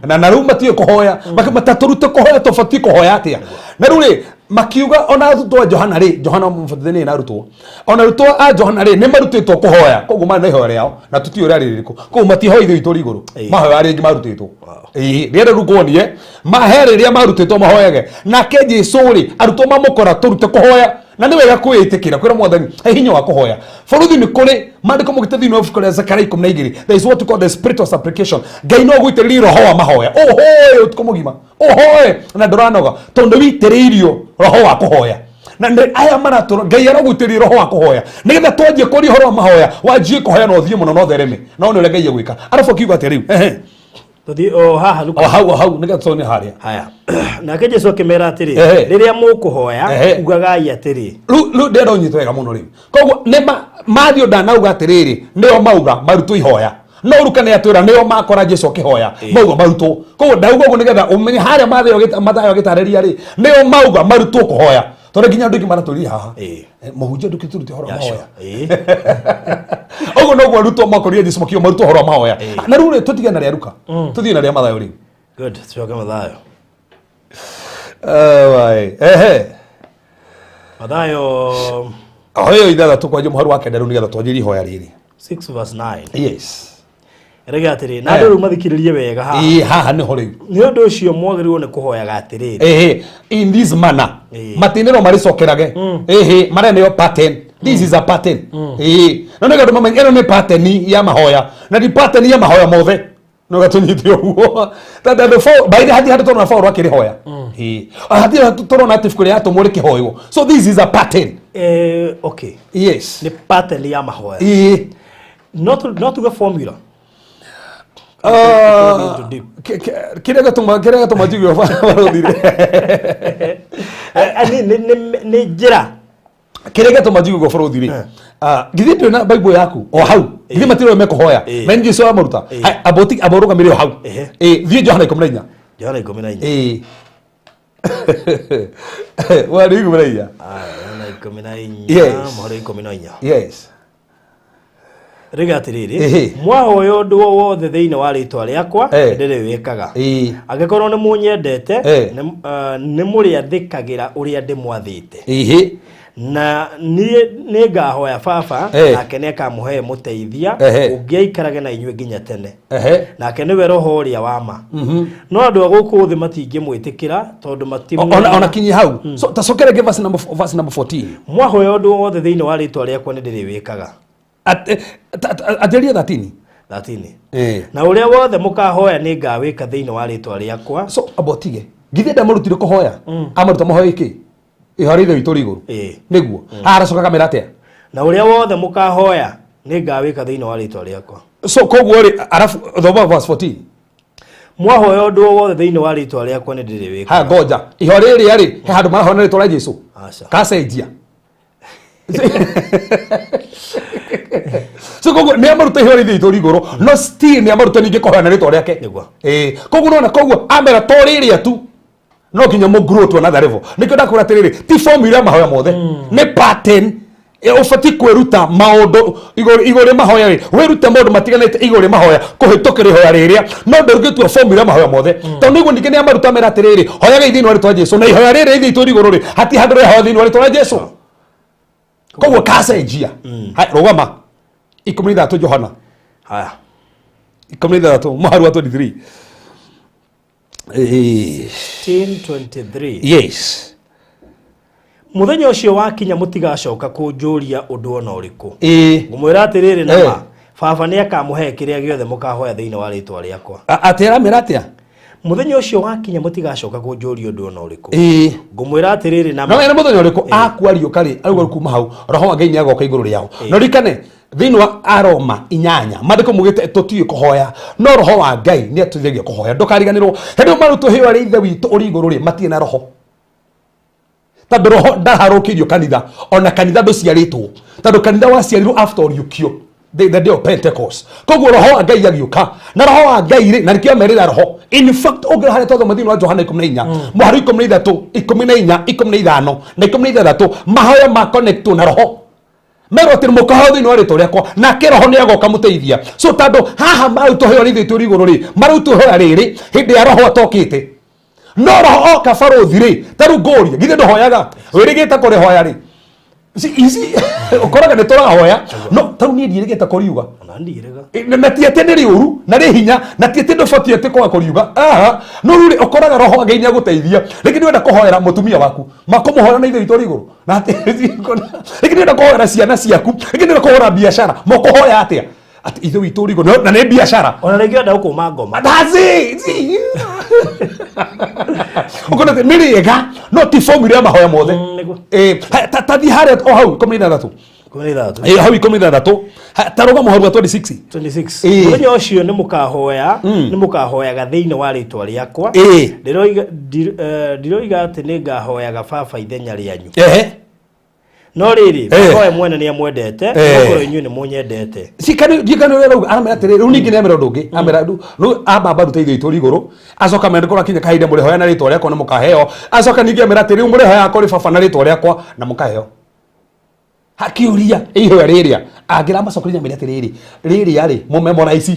Na rĩu matiũĩ kũhoya. Makĩmata tũrute kũhoya tũbatiĩ kũhoya atĩa. Na rĩu rĩ, makiuga ona arutwo a Johana rĩ, Johana mũbatithania nĩ arutwo. Ona arutwo a Johana rĩ, nĩ marutĩtwo kũhoya. Koguo marĩ na ihoya rĩao na tũtiũĩ rĩarĩ rĩrĩkũ. Koguo matihoya ithe witũ ũrĩ igũrũ. Mahoya rĩngĩ marutĩtwo. Rĩrĩa rĩu nguonie, mahe rĩrĩa marutĩtwo mahoyage. Nake Jesu rĩ, arutwo mamũkora tũrute kũhoya. Na nĩ wega kwĩĩtĩkĩra kwĩra Mwathani he hinya wa kũhoya. Bũrũri nĩ kũrĩ maandĩko mũgĩte thĩinĩ wa ibuku rĩa Zakaria ikũmi na igĩrĩ. There is what we call the spirit of supplication. Ngai no agũitĩrĩrie roho wa mahoya. Ũhoe ũtukũ mũgima. Ũhoe na ndũranoga tondũ witĩrĩirio roho wa kũhoya. Na nĩ aya maratũra Ngai aragũitĩrĩria roho wa kũhoya nĩgetha twanjie kũria ũhoro wa mahoya, wanjie kũhoya na ũthiĩ mũno na ũthereme. Na one ũrĩa Ngai egwĩka. Arabu akiuga atĩa rĩu? Tũthiĩ o haha Luka. O hau, o hau, nĩgetha tũtonye harĩa. Haya. Nake Jesu akĩmera atĩrĩ, rĩrĩa mũkũhoya, ugagai atĩrĩ. Rĩu, rĩu ndĩrenda ũnyite wega mũno rĩu. Koguo nĩ Matthew ndanauga atĩrĩrĩ, nĩo mauga marutwo ihoya. No Luka nĩ atwĩra nĩo makora Jesu akĩhoya, mauga marutwo. Koguo ndauga ũguo nĩgetha ũmenye harĩa Mathayo agĩtarĩria rĩ, nĩo mauga marutwo kũhoya, tondũ nginya andũ aingĩ maratũria haha, "Mũhunjia, ndũkĩtũrute ũhoro wa mahoya." Ũguo noguo arutwo makorire Jesu makiuga marutwo ũhoro wa mahoya. Na rĩu rĩ, tũtige na rĩa Luka, tũthiĩ na rĩa Mathayo rĩu. Good, tucoke Mathayo. Wai. Ehe. Mathayo. O ĩyo 6 kwanjia mũharu wa 9 rĩu, nĩgetha twanjĩrie ihoya rĩrĩ. 6 verse 9. Yes. Rege atĩrĩ, na andũ rĩu mathikĩrĩrie wega haha. Ĩĩ, haha nĩho rĩu. Nĩ ũndũ ũcio mwagĩrĩirwo nĩ kũhoyaga atĩrĩrĩ. Ehe, in this manner. Matinĩro marĩcokerage. Ehe, marĩa nĩyo pattern. This is a pattern. Ĩĩ, no nĩgetha andũ mamenye ĩno nĩ pattern ya mahoya, na ti pattern ya mahoya mothe. No gatũnyite ũguo tondũ andũ by the hatirĩ handũ tũrona Paul akĩrĩhoya. Ĩĩ, hatirĩ handũ tũrona atĩ ibuku rĩa Atũmwo rĩkĩhoywo. So this is a pattern. Okay. Yes. Nĩ pattern ya mahoya. Ĩĩ. No tuge formula. Into deep. Kĩrĩa gĩtũma njigue barũthi-rĩ. Nĩ njĩra. Kĩrĩa gĩatũma njigue ũguo bũrũthi-rĩ, githĩ ndũrĩ na Bible yaku o hau? Githĩ matirĩ mekũhoya? Na nĩ Jesu amaruta. Amba amba ũrũgamĩre o hau. Ĩĩ, thiĩ Johana 14. Johana 14. Ĩĩ, warĩ 14. Aya, Johana 14. Yes. Mũhari 14. Yes. Rĩga atĩrĩrĩ, mwahoya ũndũ o wothe thĩinĩ wa rĩtwa rĩakwa, ndĩrĩwĩkaga. Angĩkorwo nĩ mũnyendete, nĩ mũrĩathĩkagĩra ũrĩa ndĩmwathĩte. Na niĩ nĩ ngahoya Baba, nake nĩ akamũhe mũteithia ũngĩ aikarage na inyuĩ nginya tene, nake nĩwe Roho ũrĩa wa ma. No andũ a gũkũ thĩ matingĩmwĩtĩkĩra tondũ Ona kinyie hau. So tacokere ngĩ verse number 14. Mwahoya ũndũ o wothe thĩinĩ wa rĩtwa rĩakwa, nĩ ndĩrĩwĩkaga. Anjĩrĩria 13. 13. Na ũrĩa wothe mũkahoya nĩ ngawĩka thĩinĩ wa rĩtwa rĩakwa. So amba ũtige, githĩ ndamarutire kũhoya? Amaruta mahoya kĩ? Ihoya rĩa Ithe witũ ũrĩ igũrũ. Nĩguo haha aracoka akamera atĩa? Na ũrĩa wothe mũkahoya nĩ ngawĩka thĩinĩ wa rĩtwa rĩakwa. So koguo rĩ, arabu thoma verse 14. Mwahoya ũndũ o wothe thĩinĩ wa rĩtwa rĩakwa, nĩ ndĩrĩwĩka. Ha, ngoja, ihoya rĩrĩa rĩ, he handũ marahoya na rĩtwa rĩa Jesu? Aca. Kacenjia. So koguo nĩ amaruta ihoya rĩa Ithe witũ ũrĩ igũrũ, no still nĩ amaruta ningĩ kũhoya na rĩtwa rĩake. Nĩguo. Ĩĩ, koguo nona, koguo amera to rĩrĩa tu, no nginya må grow to another level. Nĩkĩo ndakwĩra atĩrĩrĩ, ti formula ya mahoya mothe, nĩ pattern. Ũbatiĩ kwĩruta maũndũ igũrũ rĩa mahoya rĩ, wĩrute maũndũ matiganĩte igũrũ rĩa mahoya kũhĩtũkĩra ihoya rĩrĩa, no ndũngĩtua formula ya mahoya mothe, tondũ nĩguo ningĩ nĩ amaruta mera atĩrĩrĩ, hoyagai thĩinĩ wa rĩtwa Jesu, na ihoya rĩrĩ Ithe witũ ũrĩ igũrũ rĩ, hatirĩ handũ rĩrahoya thĩinĩ wa rĩtwa rĩa Jesu. Koguo kacenjia. Hai, rũgama 16, Johana. Haya. 16 mũhari wa 23. 1523. Yes. Mũthenya ũcio wakinya, mũtigacoka kũnjũria ũndũ ona ũrĩkũ. Ngũmwĩra atĩrĩrĩ na ma, Baba nĩ akamũhe kĩrĩa gĩothe mũkahoya thĩinĩ wa rĩtwa rĩakwa. Atĩ aramĩra atĩa? Mũthenya ũcio wakinya, mũtigacoka kũnjũria ũndũ ona ũrĩkũ. Ngũmwĩra atĩrĩrĩ na No ma. ena mũthenya ũrĩkũ akua riũka rĩ, arauga kuma hau Roho wa Ngai nĩ agoka igũrũ rĩao. No ririkane thĩinĩ wa Aroma 8, maandĩko mugĩte tũtiũĩ kũhoya, no Roho wa Ngai nĩ atũteithagia kũhoya. Ndũkariganĩrwo hĩndĩ ĩyo marutwo ihoya rĩa Ithe witũ ũrĩ igũrũ rĩ, matirĩ na Roho, tondũ Roho ndaharũkĩirio kanitha, ona kanitha ndũciarĩtwo, tondũ kanitha waciarirwo after ũriũkio, the day of Pentecost. Koguo Roho wa Ngai agĩũka, na Roho wa Ngai rĩ, na nĩkĩo amerira Roho. In fact, ũngĩrora harĩa twathoma thĩinĩ wa Johana 14 mũhari 13, 14, 15 na 16, mahoya ma connectwo na Roho. Merwo atĩ mũkahoya thĩinĩ wa rĩtwa rĩakwa, nake Roho nĩ agoka mũteithia. So tondũ haha marutwo hoya rĩa Ithe witũ ũrĩ igũrũ rĩ, marutwo hoya rĩrĩ hĩndĩ ya Roho atokĩte. No Roho oka, barũthi rĩ, ta rĩu ngũrie, githĩ ndũhoyaga wĩrĩgĩte kũrĩhoya rĩ? Ici ũkoraga nĩ tũrahoya, no ta rĩu niĩ ndiĩrĩgĩte kũriuga. Ona ndirĩga. Na ti atĩ nĩ rĩũru na rĩ hinya, na ti atĩ ndũbatiĩ atĩ kwaga kũriuga. Aha, no rĩu rĩ, ũkoraga Roho wa Ngai nĩ agũteithia. Rĩngĩ nĩ wenda kũhoera mũtumia waku, makũmũhoera na Ithe witũ ũrĩ igũrũ, na atĩ rĩngĩ nĩ wenda kũhoera ciana ciaku, rĩngĩ nĩ wenda kũhoera biacara, mũkũhoya atĩa atĩ Ithe witũ ũrĩ igũrũ na nĩ biacara? Ona rĩngĩ wenda gũkũma ngoma. That's it. See? Ũkona atĩ nĩ rĩega, no ti formula ya mahoya mothe. Nĩguo. Ta thiĩ harĩa o hau 16. 16. Hau 16. Ta rũgama mũhari wa 26. 26. Ĩĩ. Mũthenya ũcio nĩ mũkahoya, nĩ mũkahoyaga thĩinĩ wa rĩtwa rĩakwa. Ndiroiga atĩ nĩ ngahoyaga Baba ithenya rĩanyu. No rĩrĩ, Eh. baba we mwene nĩ amwendete, Eh. nĩgũkorwo inyuĩ nĩ mũnyendete. Cikani ũrĩa rauga aramera atĩrĩrĩ, rĩu ningĩ nĩamera ũndũ ũngĩ, amera rĩu amba mbarute ithuĩ itũri igũrũ, acoka amera nĩkũrakinya kahinda mũrĩhoya na rĩtwa rĩakwa na mũkaheo, acoka ningĩ amera atĩrĩ, rĩu mũrĩhoya kũrĩ baba na rĩtwa rĩakwa na mũkaheo. Hakiũria ihoya rĩrĩa angĩramacokeria amere atĩrĩrĩ, rĩrĩa rĩ mũmemoraici,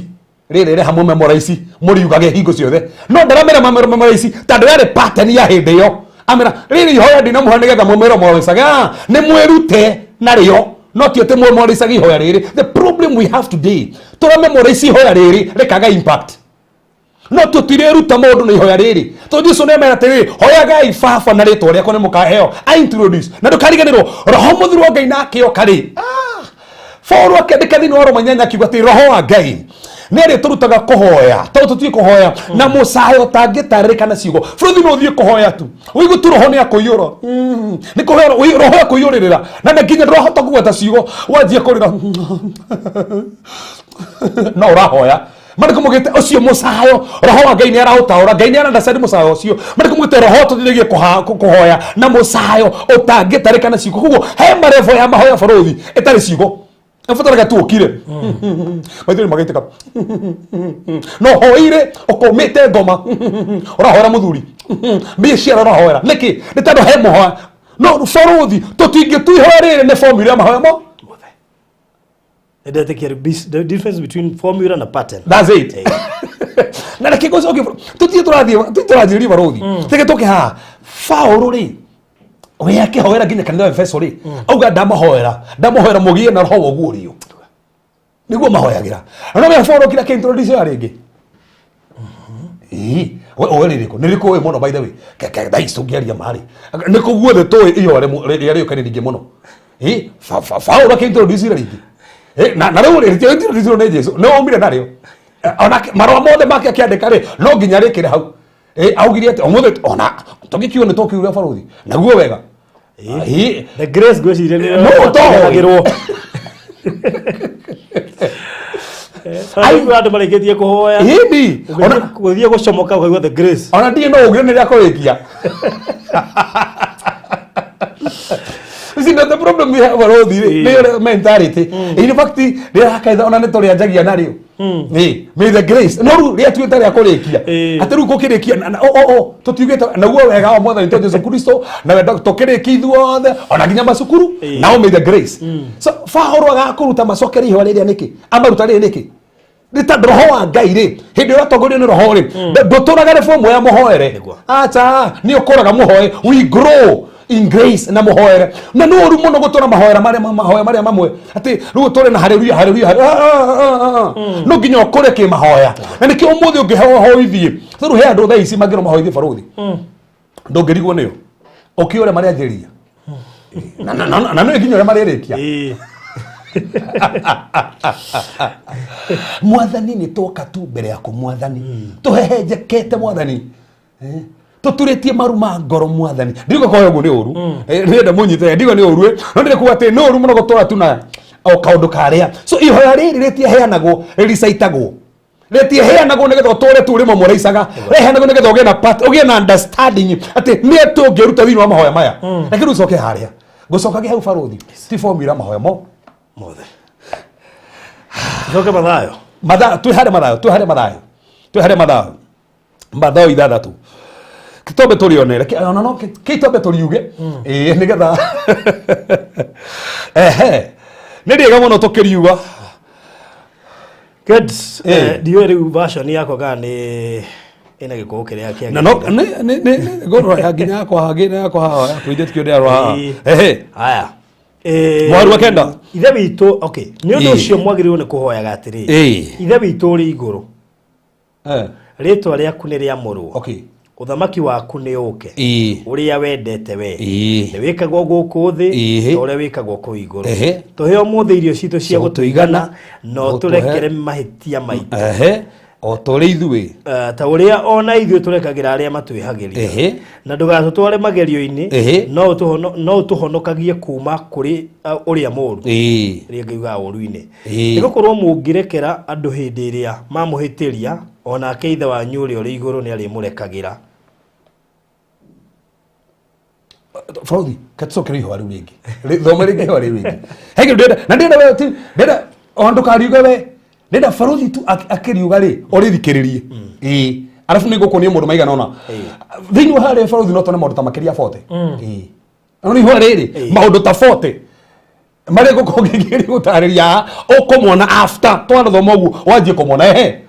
rĩrĩ rĩha mũmemoraici, mũriugage hingo ciothe, no ndaramera mamemoraici tondũ yarĩ pattern ya hĩndĩ ĩyo. Amera rĩrĩ ihoya ndinamũhe nĩgetha mũmemoraicaga, nĩ mwĩrute narĩo, no ti atĩ mũmemoraicaga ihoya rĩrĩ. The problem we have today, tũramemoraici ihoya rĩrĩ rĩkaga impact, no tũtireruta maũndũ na ihoya rĩrĩ, tondũ Jesu nĩamera atĩrĩrĩ, hoyagai baba na rĩtwa rĩakwa nĩ mũkaheo. I introduce na ndũkariganĩrwo roho mũtheru wa Ngai nake oka rĩ, Paulo akĩandĩka thĩinĩ wa Roma 8 akiuga atĩ roho wa Ngai nĩ arĩtũrutaga kũhoya, tondũ tũtiũĩ kũhoya na mũcayo ũtangĩtarĩrĩka na ciugo. Bũrũri no ũthiĩ kũhoya tu ũigue tu roho nĩ akũiyũra, nĩ kũhoya roho akũiyũrĩrĩra, na nginya ndũrahota kũgweta ciugo, wanjia kũrĩra no ũrahoya. Marĩkũ mugĩte ũcio mũcayo roho wa Ngai nĩ araũtaũra, Ngai nĩ arandacari mũcayo ũcio. Marĩkũ mugĩte roho tũthiĩ kũhoya na mũcayo ũtangĩtarĩka na ciugo. Koguo he marevo ya mahoya bũrũri ĩtarĩ ciugo, ĩbataraga tu ũkire maithori magaitĩka, no hoire ũkũmĩte ngoma ũrahoera mũthuri mbia ciara ũrahoera nĩkĩ? Nĩ tondũ he mũhoya no bũrũri tũtingĩtua ihoya rĩrĩ nĩ formula ya mahoya mo. Nĩndetĩkia the difference between formula na pattern. That's it. Na reke ngũcokie, tũthiĩ tũrathiĩ tũrathiĩrĩria barũthi, teke tũke haha. Paũlũ rĩ, we akĩhoera nginya kanitha wa Efeso rĩ, auga ndamahoera, ndamahoera mũgĩe na roho wa ũguũrio, nĩguo mahoyagĩra. Na no we Paũlũ kira kĩintroduce ya rĩngĩ. Ĩĩ, we ũĩ rĩrĩkũ? Nĩ rĩkũ ũĩ mũno, by the way? Ke thaa ici tũngĩaria ma rĩ, nĩ kũ guothe tũĩ ihoya rĩrĩa rĩũkaine ningĩ mũno? Ĩĩ, Paũlũ akĩintroduce rĩngĩ. Ĩĩ, na rĩu rĩ, rĩtio introduce nĩ Jesu, nĩ waumire narĩo. Ona marũa mothe make akĩandĩka rĩ, no nginya rĩkĩre hau. Ĩĩ, augire atĩ ũmũthĩ ona tũgĩkiuga nĩ tũkiuga barũthi naguo wega. Ĩĩ. The grace ngwĩciria nĩyo No, ũtoĩ. ĩgeragĩrwo. Andũ marĩkĩtie kũhoya. Ĩni, ona Gũthiĩ gũcomoka ũkaigua the grace. Ona ndirĩ no ugire nĩ rĩa kũrĩkia. You see, the problem we have barũthi rĩ, nĩ ũrĩa mentality. In fact, rĩrĩa kanitha ona nĩ tũrĩanjagia narĩo. Ĩ, may the grace. No rĩu rĩatuĩte rĩa kũrĩkia. Atĩ rĩu gũkĩrĩkia o tũtiugĩte naguo wega wa Mwathani witũ Jesu Kristo na wendo tũkĩrĩkia ithuothe ona nginya macukuru nao may the grace. So Paũlũ agakũruta macokerie ihoya rĩrĩa nĩkĩ? Amaruta rĩrĩ nĩkĩ? Nĩ tondũ roho wa Ngai rĩ, hĩndĩ ĩrĩa ũratongorio nĩ roho rĩ, ndũtũraga reform ya mũhoere. Acha, nĩ ũkũraga mũhoe. We grow in grace na mũhoere. Na nĩ ũru mũno gũtũra mahoera marĩa mahoya marĩa mamwe atĩ rĩu ũtũre na haleluya haleluya haleluya. No nginya ũkũre kĩmahoya. Na nĩkĩo ũmũthĩ ũngĩheo hoithie, tondũ he andũ thaa ici mangĩrwo mahoithie barũthi, ndũngĩrigwo nĩo ũkĩ ũrĩa marĩanjĩrĩria na nĩ nginya ũrĩa marĩrĩkia. Mwathani, nĩ twoka tu mbere yaku Mwathani, tũhehenjekete Mwathani, tũturĩtie maru ma ngoro Mwathani. Ndiuga kũhoya ũguo nĩ ũru. Ndĩrenda mũnyite, ndiuga nĩ ũru, no ndĩrenda kuga atĩ nĩ ũru mũno gũtũra tu na o kaũndũ karĩa. So ihoya rĩrĩ rĩtiheanagwo, rĩricaitagwo, rĩtiheanagwo nĩgetha ũtũre tu ũrĩ mũraicaga, rĩheanagwo nĩgetha ũgĩe na part, ũgĩe na understanding atĩ nĩ tũngĩruta thĩinĩ wa mahoya maya. Reke rĩu coke harĩa ngũcokagia hau barũthi, ti formula mahoya mo mothe. Coke Mathayo. Mathayo, twĩ harĩa Mathayo, twĩ harĩa Mathayo, twĩ harĩa Mathayo, Mathayo 6 kĩtombe tũrĩone. Reke ona no kĩtombe tũriuge, ĩĩ, nĩgetha ehe nĩ rĩega mũno tũkĩriuga. Good. Ndiũĩ rĩu version yakwa kana nĩ ĩna gĩkũyũ kĩrĩa Na no nĩ nĩ nĩ ngorwo ya nginya yakwa hangĩ yakwa haha yakwa ithe tikio haha. Ehe. Haya. Mũhari wa 9. Ithe witũ, okay. Nĩ ũndũ ũcio mwagĩrĩirwo nĩ kũhoyaga atĩrĩ. Ithe witũ ũrĩ igũrũ. Rĩtwa rĩaku nĩ rĩamũrwo. Ũthamaki waku nĩ ũke. Ũrĩa wendete we. Nĩ wĩkagwo gũkũ thĩ ta ũrĩa wĩkagwo kũu igũrũ. Tũhe ũmũthĩ irio citũ cia gũtũigana na ũtũrekere mahĩtia maitũ. O ta ũrĩa ithuĩ Ta ũrĩa ona ithuĩ tũrekagĩra arĩa matwĩhagĩria. Na ndũgatũtware magerio-inĩ, no ũtũhonokagie kuma kũrĩ ũrĩa mũũru. Rĩrĩa ngĩugaga ũũru-inĩ. Nĩ gũkorwo mũngĩrekera andũ hĩndĩ ĩrĩa mamũhĩtĩria, o nake Ithe wanyu ũrĩa ũrĩ igũrũ nĩ arĩmũrekagĩra. Bũrũthi katũcokere ihoya rĩu rĩngĩ. Thoma rĩngĩ ihoya rĩu rĩngĩ. He kĩndũ ndĩrenda na ndĩrenda we ti ndĩrenda o ndũkariuge we, ndĩrenda barũthi tu akĩriuga rĩ ũrĩthikĩrĩrie. Ĩĩ, arabu nĩ ngũkuonia maũndũ maigana ũna thĩinĩ wa harĩa barũthi, no tuone maũndũ ta makĩria 40. Ĩĩ, no nĩ ihoya rĩrĩ maũndũ ta 40 marĩa ngũkorwo ngĩgeria gũtarĩria, ũkũmona after twanathoma ũguo, wanjie kũmona. Ehe.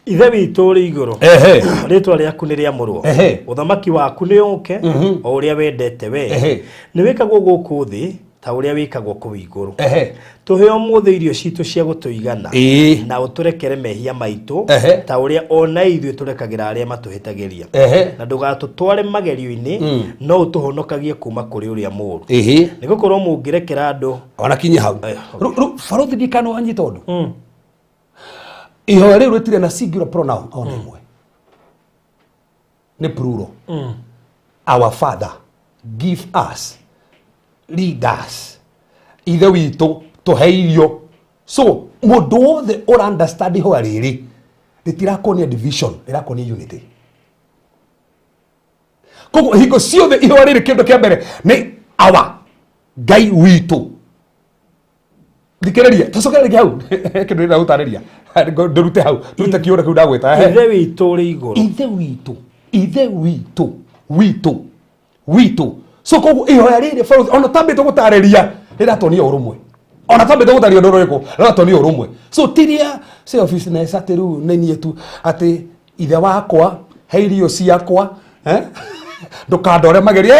Ithe witũ ũrĩ igũrũ, Ehe. rĩtwa rĩaku nĩ rĩamũrwo. Ũthamaki waku nĩ ũke, o ũrĩa wendete we nĩ wĩkagwo gũkũ thĩ ta ũrĩa wĩkagwo kũu igũrũ. Tũhe ũmũthĩ irio citũ cia gũtũigana, na ũtũrekere mehia maitũ, ta ũrĩa ona ithuĩ tũrekagĩra arĩa matũhĩtagĩria, na ndũgatũtware magerio-inĩ, no ũtũhonokagie kuma kũrĩ ũrĩa mũũru, nĩ gũkorwo mũngĩrekera andũ Ona kinyi hau. Aya, okay. Rĩu barũthi, ndikana wanyita ũndũ, ihoya rĩu rĩtirĩ na singular pronoun ona ĩmwe, nĩ plural. Our father, give us, lead us, ithe witũ, tũhe irio. So mũndũ wothe ũra understand ihoya rĩrĩ rĩtirakuonia division, rĩrakuonia unity. Koguo hingo ciothe ihoya rĩrĩ, kĩndũ kĩa mbere nĩ our, Ngai witũ. Thikĩrĩria, tũcokere rĩngĩ hau, kĩndũ ndĩrenda gũtarĩria, ndũrute hau, ndũrute kĩũra kĩu ndagwĩta. Ehe. Ithe witũ ũrĩ igũrũ. Ithe witũ, ithe witũ, witũ, witũ. So koguo ihoya rĩrĩ, barũthi, ona tambĩte gũtarĩria, rĩratonia ũrũmwe. Ona tambĩte gũtarĩria ũndũ ũrĩkũ, rĩratonia ũrũmwe. So tiria selfishness atĩ rĩu nĩ niĩ tu, atĩ ithe wakwa, he irio ciakwa, eh? Ndũkandore magerio.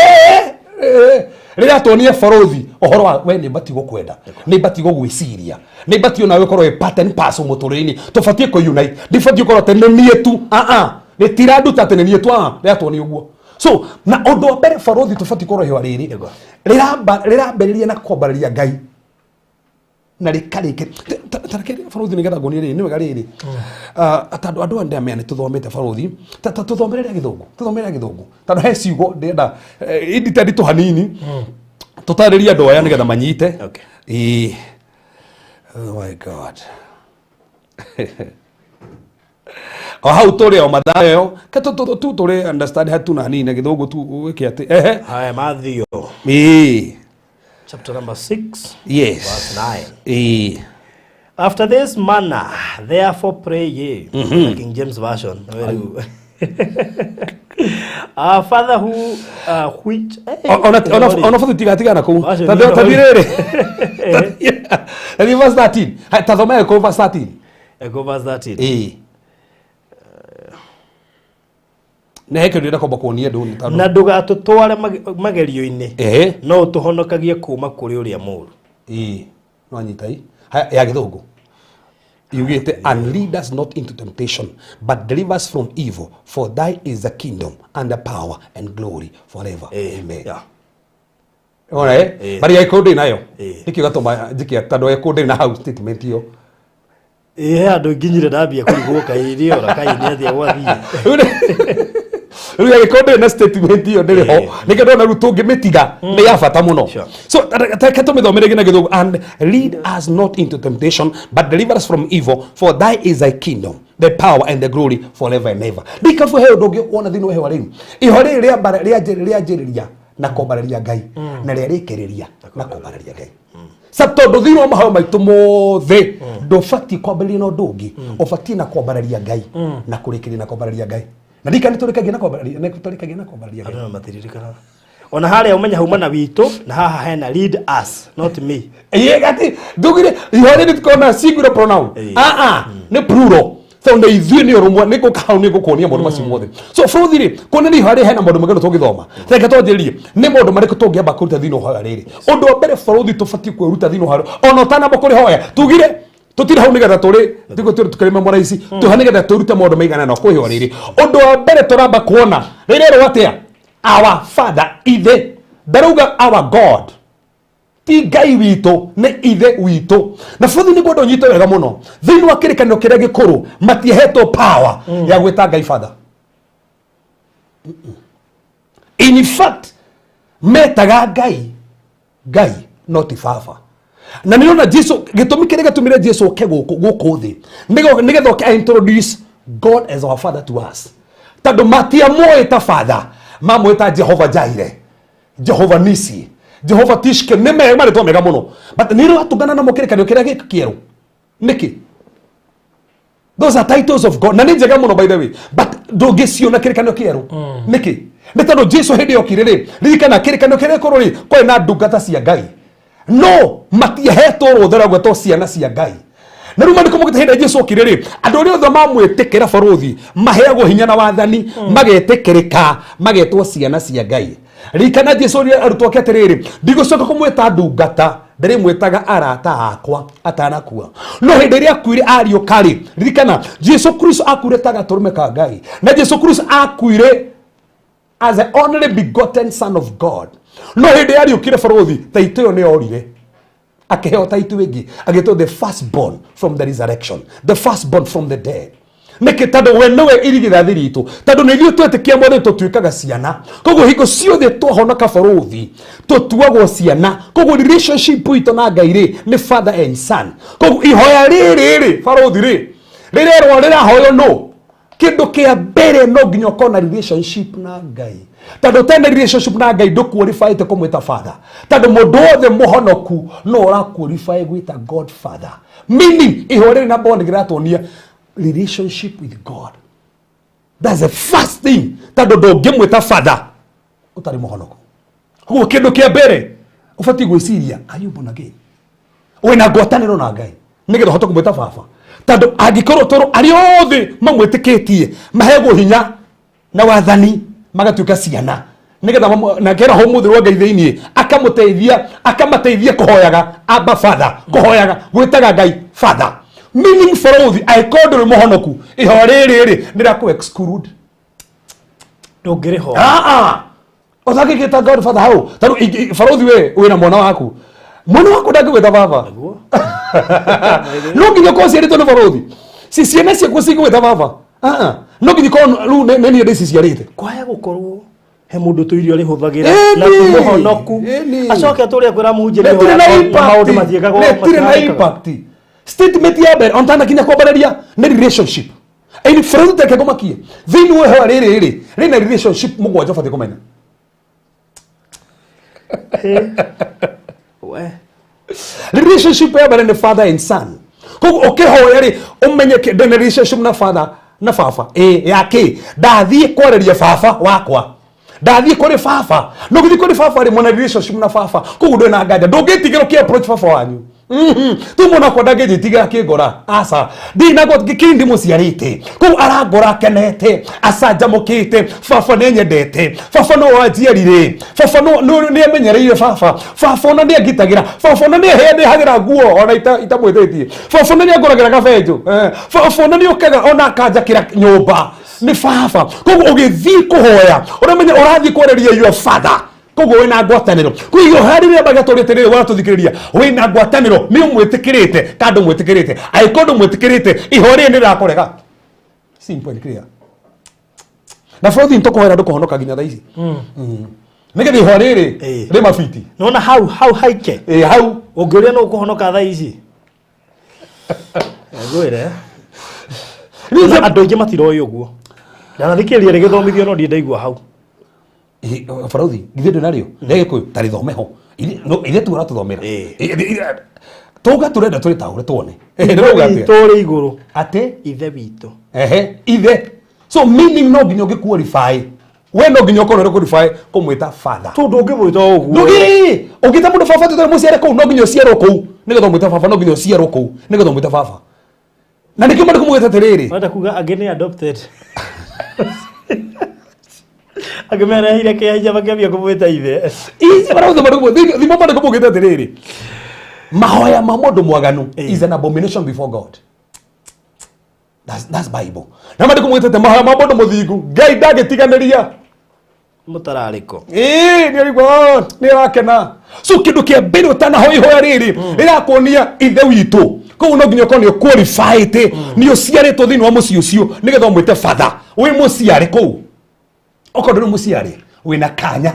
Rĩrĩa tuonie barũthi ũhoro wa we nĩ batiĩ gũkwenda, nĩ batiĩ gũgwĩciria, nĩ batiĩ onawe ũkorwo wĩ part and parcel mũtũrĩre-inĩ. Tũbatiĩ kũ unite, ndibatiĩ gũkorwo atĩ nĩ niĩ tu. Ah, nĩ tiranduta atĩ nĩ niĩ tu. Ah, rĩrĩa tuonie ũguo. So na ũndũ wa mbere, barũthi, tũbatiĩ kũrora ihoya rĩrĩ rĩrambĩrĩria na kwambarĩria Ngai na rĩkarĩke. Tareke, barũthi, nĩgetha nguonie rĩrĩ nĩ wega rĩrĩ. Ah, tondũ andũ aya ndĩramenya nĩ tũthomete, barũthi, ta tũthomere rĩa gĩthũngũ, tũthomere rĩa gĩthũngũ, tondũ he ciugo ndĩrenda indite nditũ hanini tũtarĩrie andũ aya nĩgetha manyite. Okay. Ĩĩ. Oh my God, o hau tũrĩ o Mathayo ke tu tũrĩ understand hatu na hanini na gĩthũngũ tu wĩke atĩ ehe. Haya, Matthew chapter number 6, verse 9. After this manner, therefore, pray ye. The King James Version. Very good. Our Father who, which. Ona ona bũthi tigatigana kũu. Acio tathi nĩ tathi rĩrĩ, tathi verse 13. Hai, tathomere kũu verse 13. Go verse 13. Ĩĩ, nĩ he kĩndũ ndĩrenda kwamba kuonia andũ nĩ tondũ Na ndũgatũtware magerio-inĩ, no ũtũhonokagie kuuma kũrĩ ũrĩa mũũru. Ĩĩ, no anyitai. Haya, ya gĩthũngũ yugĩte, "And lead us not into temptation, but deliver us from evil, for thy is the kingdom and the power and glory forever. Amen." Ona eh bari ya ndĩ nayo. Nĩkĩo gatũma njike tondũ gĩkũyũ ndĩ na hau statement ĩyo. Ĩĩ, he handũ nginyire ndambia kũrigwo kaĩ rĩora kaĩ nĩ atĩa gwathiĩ. Rĩu ya gĩkũyũ ndĩrĩ na statement ĩyo, ndĩrĩ ho. Nĩkĩo ndona rĩu tũngĩmĩtiga nĩ ya bata mũno. So reke tũmĩthomere na gĩthũngũ: "And lead us not into temptation, but deliver us from evil, for thy is thy kingdom, the power and the glory forever and ever." Ndikabu he ũndũ ũngĩ wona thĩinĩ wa ihoya rĩu. Ihoya rĩrĩ rĩanjĩrĩria na kwambarĩria Ngai na rĩarĩkĩrĩria na kwambarĩria Ngai. Sa tondũ thĩinĩ wa mahoya maitũ mothe ndũbatiĩ kwambĩrĩria na ũndũ ũngĩ, ũbatiĩ na kwambarĩria Ngai na kũrĩkĩrĩria na kwambarĩria Ngai. Na ndikani tũrĩkagia na kwambarĩria, nĩ tũrĩkagia na kwambarĩria Ngai. Andũ no matiririkanaga. Ona harĩa ũmenya hauma na witũ, na haha hena lead us, not me. Ĩĩ, gati ndugire ihoya rĩrĩ tikorwo na singular pronoun. Ah ah, nĩ plural. So nĩ ithuĩ, nĩ ũrũmwe, nĩ ngũka hau, nĩ ngũkuonia maũndũ macio mothe. So bũrũthi rĩ, kuona nĩ ihoya rĩrĩ hena maũndũ maingĩ tũngĩthoma, reke twanjĩrĩrie nĩ maũndũ marĩkũ tũngĩamba kũruta thĩinĩ wa ihoya rĩrĩ. Ũndũ wa mbere, bũrũthi, tũbatiĩ kwĩruta thĩinĩ wa ihoya rĩrĩ ona ũtanamba kũrĩhoya. Tugire tũtirĩ hau nĩgetha tũrĩ tiguo tũrĩ tũkĩrĩma moraici, tũha nĩgetha twĩrute maũndũ maigana na kwĩ ihoya rĩrĩ. Ũndũ wa mbere tũramba kuona rĩrerwo atĩa? Our father, ithe. Ndarauga our God, ti Ngai witũ, nĩ ithe witũ. Na bũthi nĩ ngwenda ũnyite wega mũno, thĩinĩ wa kĩrĩkanĩro kĩrĩa gĩkũrũ matiahetwo power ya gwĩta Ngai father. In fact, metaga Ngai Ngai, no ti baba. Na nĩ ona Jesu, gĩtũmi kĩrĩa gĩtũmire Jesu oke gũkũ thĩ nĩgetha oke introduce God as our father to us, tondũ matiamũĩ ta father, mamũĩ ta Jehova Jaire. Jehova Nisi, Jehova Tishke, nĩ mega marĩtwa mega mũno, but nĩ rĩratũngana namo kĩrĩkanĩro kĩrĩa gĩkĩ kĩerũ nĩkĩ? Those are titles of God na nĩ njega mũno, by the way, but ndũngĩciona kĩrĩkanĩro kĩerũ. Nĩkĩ? Nĩ tondũ Jesu hĩndĩ yokire rĩ, ririkana kĩrĩkanĩro kĩrĩa gĩkũrũ rĩ, kwarĩ na ndungata cia Ngai no matiahetwo rũtha rwa gwĩtwo ciana cia Ngai. Na rĩu maandĩko maugĩte hĩndĩ ĩrĩa Jesu okire rĩ, andũ arĩa othe mamwĩtĩkĩra, barũthi, maheagwo hinya na wathani, magetĩkĩrĩka, magetwo ciana cia Ngai. Ririkana Jesu orire arutwo ake atĩrĩrĩ, "Ndigũcoka kũmwĩta ndungata, ndĩrĩmwĩtaga arata akwa," atanakua. No hĩndĩ ĩrĩa akuire ariũka rĩ, ririkana Jesu Kristo akuire ta gatũrũme ka Ngai, na Jesu Kristo akuire as the only begotten Son of God. No hĩndĩ yariũkire, barũthi, taito ĩyo nĩ yorire, akĩheo taito ĩngĩ, agĩtwo the firstborn from the resurrection, the firstborn from the dead. Nĩkĩ? Tondũ we nĩwe irigithathi ritũ, tondũ nĩ ithuĩ twetĩkia Mwathani tũtuĩkaga ciana. Koguo hingo ciothe twahonoka, barũthi, tũtuagwo ciana. Koguo relationship itũ na Ngai rĩ, nĩ father and son. Koguo ihoya rĩrĩ rĩ, barũthi, rĩ rĩrerwo rĩrahoywo no kĩndũ kĩa mbere no nginya ũkorwo na relationship na Ngai, tondũ ũtarĩ na relationship na Ngai ndũqualifyĩte kũmwĩta father, tondũ mũndũ wothe mũhonoku no ũraqualify gwĩta God father, meaning ihoya rĩrĩ number one kĩratuonia relationship with God. That's the first thing, tondũ ndũngĩmwĩta father ũtarĩ mũhonoku. Koguo kĩndũ kĩa mbere ũbatiĩ gwĩciria, are you born again? Wĩna ngwatanĩro na Ngai nĩgetha ũhote kũmwĩta baba? Tondũ angĩkorwo tondũ arĩa othe mamwĩtĩkĩtie maheagwo hinya na wathani magatuĩka ciana, nĩgetha nake roho mũtheru wa Ngai thĩiniĩ akamũteithia, akamateithia kũhoyaga "Abba Father", kũhoyaga gwĩtaga Ngai father, meaning bũrũthi, angĩkorwo ndũrĩ mũhonoku, ihoya rĩrĩ rĩ nĩ rĩa exclude. Ndũngĩrĩho. Ah, ah. Ũtangĩgĩta God father hau, tondũ barũthi, we wĩna mwana waku, mwana waku ndangĩgwĩta baba. Nĩguo. No nginya ũkorwo ciarĩtwo nĩ barũthi, si ciana ciaku cingĩgwĩta baba? Ah, ah. No nginya ikorwo rĩu nĩ niĩ ndĩciciarĩte. Kwaya gũkorwo he mũndũ tũirio arĩhũthagĩra Ĩni. na ti mũhonoku, Ĩni. acoke atũrĩa kwĩra mũhunjia Rĩtirĩ na na impact. maũndũ matiĩkagwo. Rĩtirĩ na impact. Statement ya mbere on tanakinya kwambĩrĩria nĩ relationship. Ĩni bũrũri, teke ngũmakie thĩinĩ wa ihoya rĩrĩ rĩ rĩna relationship mũgwanja ũbatiĩ kũmenya. We. Relationship ya mbere nĩ father and son. Koguo ũkĩhoya rĩ, ũmenye ndĩna relationship na father, na baba ĩ yake. Ndathiĩ kwarĩria baba wakwa, ndathiĩ kũrĩ baba, no gũthiĩ kũrĩ baba rĩ, mwena relationship na baba. Koguo ndũrĩ na nganja, ndũngĩtigĩra ũkĩ approach baba wanyu. Tu mwana wakwa ndangĩnjĩtigĩra kĩngora, aca, ndirĩ na kĩndi mũciarĩte. Koguo arangora akenete, acanjamũkĩte. Baba nĩ anyendete, baba no wanjiarire, baba no nĩ amenyereire, baba baba ona nĩ angitagĩra, baba ona nĩ aheanĩhagĩra nguo ona itamwĩtĩtie, baba ona nĩ angũragĩra gabenjũ. Baba ona nĩ okaga ona akanjakĩra nyũmba, nĩ baba. Koguo ũgĩthiĩ kũhoya ũramenya ũrathiĩ kwarĩria your father. Koguo wĩna ngwatanĩro. Koguo harĩ rĩrĩa magatũrĩ atĩrĩrĩ, waratũthikĩrĩria, wĩna ngwatanĩro, nĩ ũmwĩtĩkĩrĩte kana ndũmwĩtĩkĩrĩte? Angĩkorwo ndũmwĩtĩkĩrĩte, ihoya rĩrĩ nĩ rĩrakũrega. Simple and clear. Na bũrũri nĩtũkũhoera ndũkũhonoka nginya thaa ici. Nĩgetha ihoya rĩrĩ rĩ mabiti. Nona hau hau haike. Ĩ hau. Ũngĩũria no ũkũhonoka thaa ici, ngwĩre Rĩu andũ aingĩ matiroĩ ũguo. Ndanathikĩrĩria rĩgĩthomithio no ndirĩ ndaigua hau. Ĩ, barũthi, githĩ ndũ narĩo rĩa Gĩkũyũ ta rĩthome ho? Ithe tu ũratũthomera. Tũga tũrenda tũrĩtaũre tuone. Ndĩrauga atĩa? Witũ ũrĩ igũrũ. Atĩ? Ithe witũ. Ehe, ithe. So meaning no nginya ũngĩ qualify, we no nginya ũkorwo ũrĩ qualify kũmwĩta father. Tondũ ũngĩmwĩta ũguo. Ndũngĩ ũngĩta mũndũ baba tũtarĩ mũciare kũu. No nginya ũciarwo kũu nĩgetha ũmwĩte baba. No nginya ũciarwo kũu nĩgetha ũmwĩte baba. Na nĩkĩo mandĩko mugĩte atĩrĩrĩ. Wenda kuga angĩ nĩ adopted, angĩ merehire kĩahinya makĩambia kũmwĩta ithe. Ici marauga mandĩko thimo, mandĩko mugĩte atĩrĩrĩ, mahoya ma mũndũ mwaganu is an abomination before God. That's Bible. Na mandĩko mugĩte atĩ mahoya ma mũndũ mũthingu Ngai ndangĩtiganĩria. Mũtararĩko. Ĩĩ, nĩ arigwo nĩ arakena. So kĩndũ kĩa mbere ũtanahoya ihoya rĩrĩ rĩrakuonia ithe witũ, koguo no nginya ũkorwo nĩ ũqualified, nĩ ũciarĩtwo thĩinĩ wa mũciĩ ũcio nĩgetha ũmwĩte father. Wĩ mũciarĩ kũu? Okorwo ndũrĩ mũciarĩ, wĩna kanya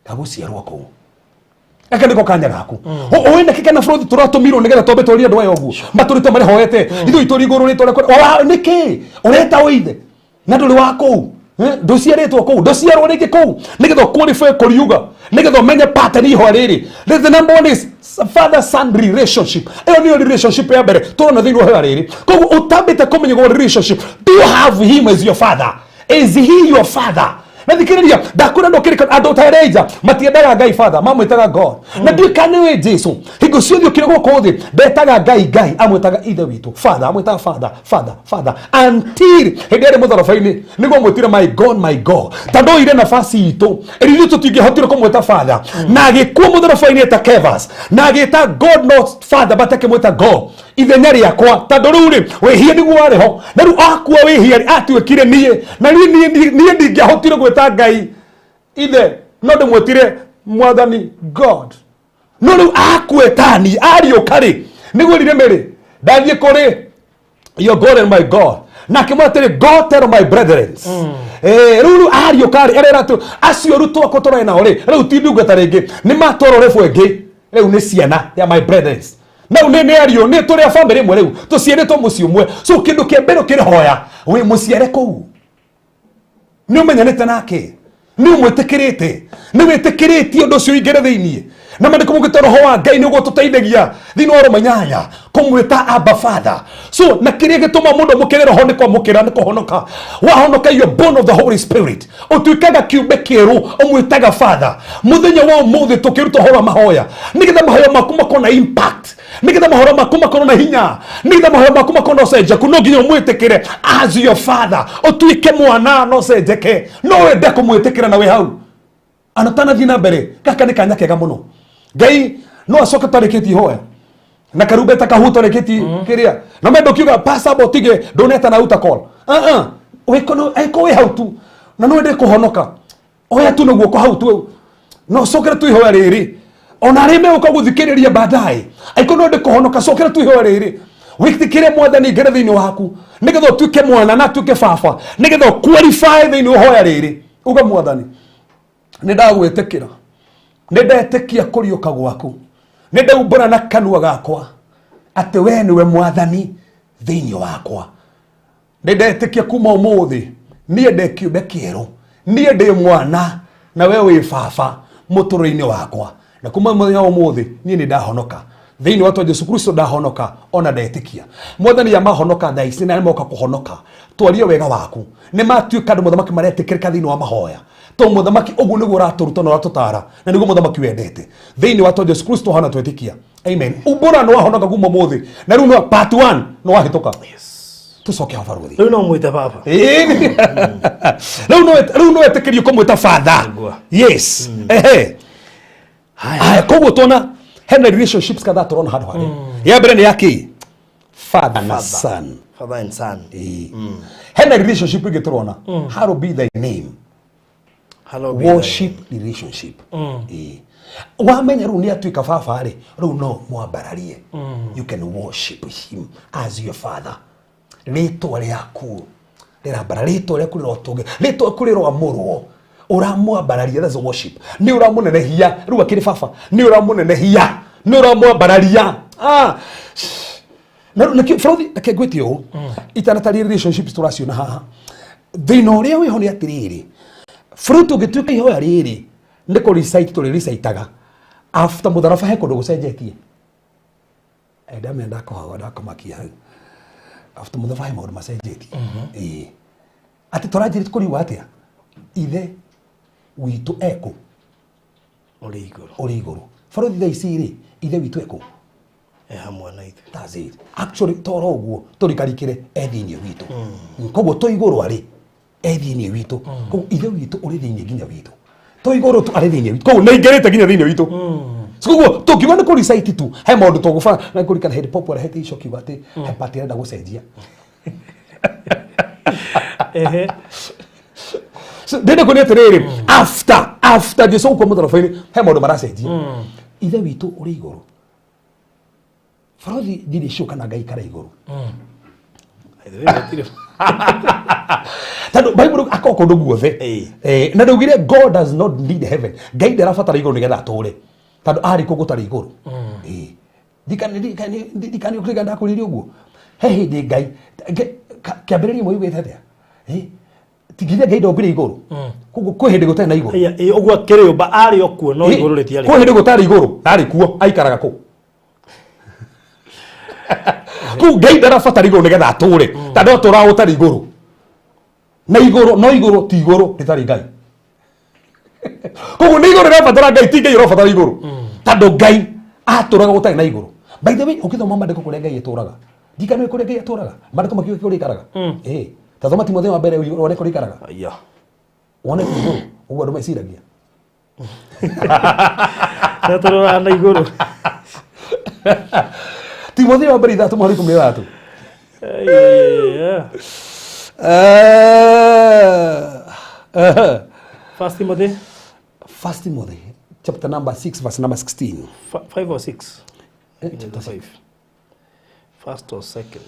ga gũciarwo kũu. Gaka nĩko kanya gaku. Ũĩ nĩkĩ kana bũrũri tũratũmirwo nĩgetha twambe twarie andũ aya ũguo matũrĩte marĩhoete, ithuĩ itũrĩ igũrũ rĩtwa rĩakwa nĩkĩ ũreta wĩ ithe na ndũrĩ wa kũu? Nduciarĩtwo kũu, ndũciarwo rĩngĩ kũu nĩgetha ũqualify kũriuga, nĩgetha ũmenye pattern ihoya rĩrĩ. The number one is father son relationship. Ĩyo nĩyo relationship ya mbere tũrona thĩinĩ wa ihoya rĩrĩ. Koguo ũtambĩte kũmenya ũhoro relationship, do you have him as your father? Is he your father? Na thikĩrĩria, ndakwĩra ndũkĩrĩka andũ ta Elijah matiendaga Ngai father, mamwĩtaga God. Na ndiũĩ kana nĩũĩ Jesu hingo ciothe ũkĩrĩ gũkũ thĩ ndetaga Ngai Ngai, amwĩtaga ithe witũ father, amwĩtaga father, father, father, until hĩndĩ ĩrĩa mũtharaba-inĩ nĩguo amwĩtire my God, my God, tondũ oire nafasi itũ ĩrĩa ithuĩ tũtingĩahotire kũmwĩta father, na agĩkua mũtharaba-inĩ eta Kevas, na agĩta God not father but akĩmwĩta God ithenya rĩakwa, tondũ rĩu rĩ wĩhia nĩguo warĩ ho, na rĩu akua wĩhia rĩ atuĩkire niĩ, na rĩu niĩ ndingĩahotire gwĩta Ngai ithe, no ndĩmwĩtire mwathani God. No rĩu akuĩtani ariũka rĩ nĩguo rire mĩrĩ ndathiĩ kũrĩ your God and my God, na akĩmwĩra atĩrĩ, go tell my brethren. Rĩu ariũka rĩ erera atĩ acio arutwo akwa tũrarĩ nao rĩ rĩu ti ndungata rĩngĩ, nĩ matwarwo rebu ĩngĩ, rĩu nĩ ciana ya my brethren, na rĩu nĩ ariũ, nĩ tũrĩ a bamĩrĩ ĩmwe, rĩu tũciarĩtwo mũciĩ ũmwe. So kĩndũ kĩa mbere ũkĩrĩhoya wĩ mũciare kũu, nĩ ũmenyanĩte nake, nĩ ũmwĩtĩkĩrĩte, nĩ wĩtĩkĩrĩtie ũndũ ũcio ũingĩre thĩiniĩ. Na maandĩko maugĩte roho wa Ngai nĩguo tũteithagia thĩinĩ wa Roma 8 kũmwĩta Abba Father. So na kĩrĩa gĩtũma mũndũ amũkĩre roho nĩ kwamũkĩra, nĩ kũhonoka. Wahonoka, you are born of the Holy Spirit, ũtuĩkaga kĩũmbe kĩerũ, ũmwĩtaga Father. Mũthenya wa ũmũthĩ tũkĩruta ũhoro wa mahoya nĩgetha mahoya maku makorwo na impact, nĩgetha mahoya maku makorwo na hinya, nĩgetha mahoya maku makorwo na ũcenjeku, no nginya ũmwĩtĩkĩre as your father, ũtuĩke mwana na ũcenjeke. No wende kũmwĩtĩkĩra na wĩ hau ana tanathiĩ na mbere, gaka nĩ kanya kega mũno. Ngai no acoke tarĩkĩtie ihoya na karumbeta kahu tarĩkĩtie kĩrĩa na mendo kiuga pastor botige ndũneta na uta call wĩko wĩ hau tu na no wende kũhonoka, oya tu na guoko hau tu no cokere tu ihoya rĩrĩ, ona arĩa megũka gũthikĩrĩria baadaye, angĩkorwo no wende kũhonoka, cokere tu ihoya rĩrĩ, wĩtĩkĩre mwathani ngere thĩinĩ waku nĩgetha ũtuĩke mwana na atuĩke baba, nĩgetha ũqualify thĩinĩ wa ihoya rĩrĩ. Uga, mwathani, nĩ ndagwĩtĩkĩra, nĩ ndetĩkia kũriũka gwaku, nĩ ndaumbũra na kanua gakwa atĩ we nĩwe mwathani thĩinĩ wakwa. Nĩ ndetĩkia kuma ũmũthĩ niĩ ndĩ kĩũmbe kĩerũ, niĩ ndĩ mwana na we wĩ baba mũtũrĩre-inĩ wakwa, na kuma mũthenya wa ũmũthĩ niĩ nĩ ndahonoka thĩinĩ wa Jesu Kristo, ndahonoka ona ndetĩkia mwathani ya mahonoka thaa ici na nĩmoka kũhonoka. Twarie wega waku, nĩ matuĩka andũ mũthamaki maretĩkĩrĩka thĩinĩ wa mahoya, to mũthamaki ũguo nĩguo ũratũruta na ũratũtara na nĩguo mũthamaki wendete thĩinĩ wa Jesu Kristo hana twĩtĩkia, amen. Umbũra nĩ wahonoka kuma ũmũthĩ, na rĩu no part 1 nĩ wahĩtũka, tũcoke hau baruthi. Rĩu no mwĩte baba. Ĩĩ. Rĩu no etĩkĩrio kũmwĩta father. Nĩguo. Yes, ehe. Haya, koguo tuona hena relationships kadhaa tũrona handũ harĩa. Ya mbere nĩ ya kĩ? Father na son. Father and son. Ĩĩ. Hena relationship ĩngĩ tũrona, hallowed be thy name. Hallowed be thy Worship relationship. Ĩĩ. Wamenya rĩu nĩ atuĩka baba rĩ, rĩu no mwambararie, you can worship him as your father. Rĩtwa rĩaku rĩrambara, rĩtwa rĩaku rĩrotũge, rĩtwa rĩaku rĩroamũrwo, ũramwambararia. That's worship. Nĩ ũramũnenehia rĩu akĩrĩ baba, nĩ ũramũnenehia, nĩ ũramwambararia. Ah. Na rĩu nĩkĩo bũrũri, reke ngwĩte ũũ itanataria relationships tũraciona haha. Thĩna ũrĩa wĩho nĩ atĩrĩrĩ, bũrũri tũngĩtuĩka ihoya rĩrĩ nĩ kũ recite tũrĩ recitaga after mũtharaba, he kũndũ gũcenjetie. Ndamenya ndakohaga ndakũmakia hau. After mũtharaba he maũndũ macenjetie. Ĩĩ, atĩ tũranjĩrĩtie kũriuga atĩa? Ithe witũ ekũ? Ũrĩ igũrũ. Ũrĩ igũrũ. Bũrũri, thaa ici rĩ, ithe witũ ekũ? E hamwe na ithuĩ. That's it. Actually, toro ũguo tũrikarikĩre e thĩinĩ witũ. Koguo to igũrũ arĩ, e thĩinĩ witũ. Koguo ithe witũ ũrĩ thĩinĩ nginya witũ, to igũrũ tu, arĩ thĩinĩ witũ. Koguo nĩ aingĩrĩte nginya thĩinĩ witũ. So koguo tũngiuga nĩ kũrecite tu, he maũndũ tũgũbanga na kũrikana hĩndĩ Pope arehete icoki kiuga atĩ he party arenda gũcenjia. So ndĩrenda kuonia atĩrĩrĩ, after Jesu gũkua mũtharaba-inĩ he maũndũ maracenjia. Ithe witũ ũrĩ igũrũ, barothi, ndirĩ sure kana Ngai ikara igũrũ. By the way, gũtirĩ- Tondũ Bible akorwo kũndũ guothe. Na ndaugire God does not need heaven. Ngai ndarabatara igũrũ nĩgetha atũre, tondũ arĩ kũ gũtarĩ igũrũ. Ndikani ũkĩrĩga ndakwĩrire ũguo, he hĩndĩ Ngai kĩambĩrĩria ĩmwe yugĩte atĩa? Tigithia Ngai ndombire igũrũ. Koguo kwĩ hĩndĩ gũtarĩ na igũrũ. Aya, ĩ, ũguo akĩrĩũmba arĩ o kuo no igũrũ rĩtiarĩ. Kwĩ hĩndĩ gũtarĩ igũrũ, arĩ kuo, aikaraga kũ. Kũu Ngai ndarabatara igũrũ nĩgetha atũre, tondũ atũraga gũtarĩ igũrũ. Na igũrũ, no igũrũ ti igũrũ rĩtarĩ Ngai. Koguo nĩ igũrũ rĩrabatara Ngai, ti Ngai ũrabatara igũrũ. Tondũ Ngai atũraga gũtarĩ na igũrũ. By the way, ũkĩthoma maandĩko kũrĩa Ngai atũraga, ndikana kũrĩa Ngai atũraga, maandĩko makiuga kũrĩa aikaraga. Ĩĩ, ta thoma Timotheo wa mbere wone kũrĩa aikaraga. Aya. Wone ti igũrũ, ũguo andũ meciragia. Na tũroraga na igũrũ. Timotheo wa mbere ithatũ mũhari 13. Aya. First Timothy First Timothy chapter number 6 verse number 16. 5 or 6? Chapter 5. First or second?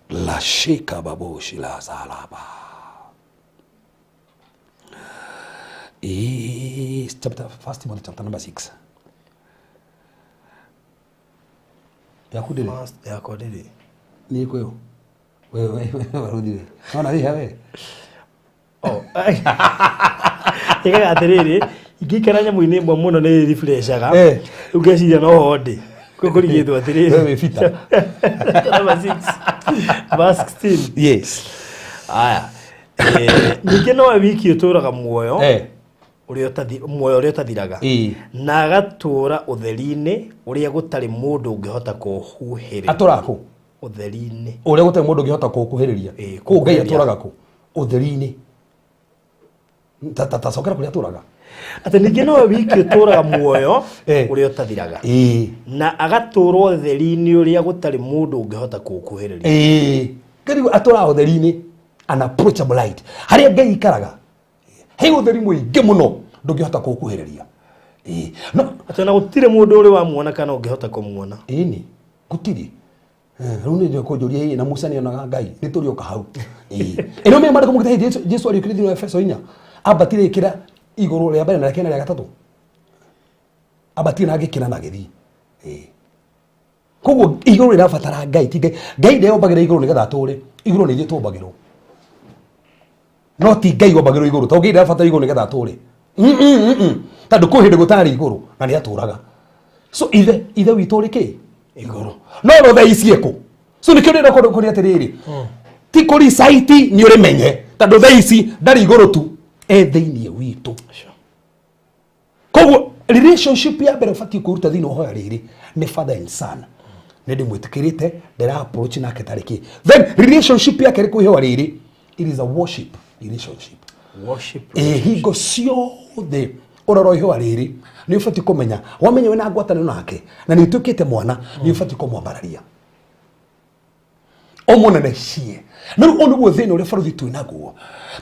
La shika baboshi la salaba. Chapter First Timothy chapter number 6. Yaku ndĩrĩ? First yakwa ndĩrĩ. Niĩ kwĩyo. Wewe wewe we. Nona rĩ we. Oh. Ĩkaga atĩrĩrĩ, ingĩikara nyamũ-inĩ ĩmwe mũno nĩ refreshaga. Rĩu ngeciria no ho ndĩ. Kũrigĩtwo atĩrĩrĩ. Wewe wĩ Peter. Number 6. Verse 16. Yes. Aya. Ningĩ nowe wiki ũtũũraga muoyo ũrĩa muoyo ũrĩa ũtathiraga na agatũũra ũtheri-inĩ ũrĩa gũtarĩ mũndũ ũngĩhota kũhuhĩrĩria. Atũraga kũ? Ũtheri-inĩ. Ũrĩa gũtarĩ mũndũ ũngĩhota kũũkuhĩrĩria. Kũu Ngai atũraga kũ? Ũtheri-inĩ. Ta cokera kũrĩa atũraga. Atĩ ningĩ nowe wiki ũtũũraga muoyo ũrĩa ũtathiraga na agatũũra ũtheri-inĩ ũrĩa gũtarĩ mũndũ ũngĩhota kũũkuhĩrĩria. Kĩrĩu atũraga ũtheri-inĩ, unapproachable light. Harĩa Ngai ikaraga he ũtheri mũingĩ mũno ndũngĩhota kũũkuhĩrĩria. No atĩ ona gũtirĩ mũndũ ũrĩ wamuona kana ũngĩhota kũmuona. Ĩni, gũtirĩ. Rĩu nĩ kũnjũria ĩ na Musa nĩonaga Ngai, nĩ tũrĩũka hau. Ĩno mĩ maandĩko mũgĩte hĩndĩ Jesu ariũkire thĩinĩ wa Efeso 4, ambatire ĩkĩra igũrũ rĩa mbere na rĩa kerĩ na rĩa gatatũ. Ambatire na agĩkĩra na agĩthiĩ. Koguo igũrũ rĩrabatara Ngai, ti Ngai. Ngai ndeyombagĩra igũrũ nĩgetha atũre. Igũrũ nĩ ithuĩ tũmbagĩrwo. No ti Ngai wombagĩrwo igũrũ, tondũ Ngai ndarabatara igũrũ nĩgetha atũre. Tondũ kwĩ hĩndĩ gũtarĩ igũrũ na nĩ atũraga. So ithe witũ ũrĩ kĩ? Igũrũ. No no thaa ici ekũ. So nĩkĩo ndĩrenda kũria atĩrĩrĩ, ti kũricaiti nĩ ũrĩmenye, tondũ thaa ici ndarĩ igũrũ tu, e thĩinĩ witũ. Koguo relationship ya mbere ũbatiĩ kwĩruta thĩinĩ wa ihoya rĩrĩ nĩ father and son. Nĩ ndĩmwĩtĩkĩrĩte, ndĩra approach nake tarĩ kĩ. Then relationship ya kerĩ kwĩ ihoya rĩrĩ, it is a worship relationship. Worship. Hingo ciothe ũrora ihoya rĩrĩ nĩ ũbatiĩ kũmenya, wamenya wĩna ngwatanĩro nake na nĩ ũtuĩkĩte mwana, nĩ ũbatiĩ kũmwambararia ũmũnenecie. Na rĩu ũyũ nĩguo thĩna ũrĩa baruthi twĩ naguo,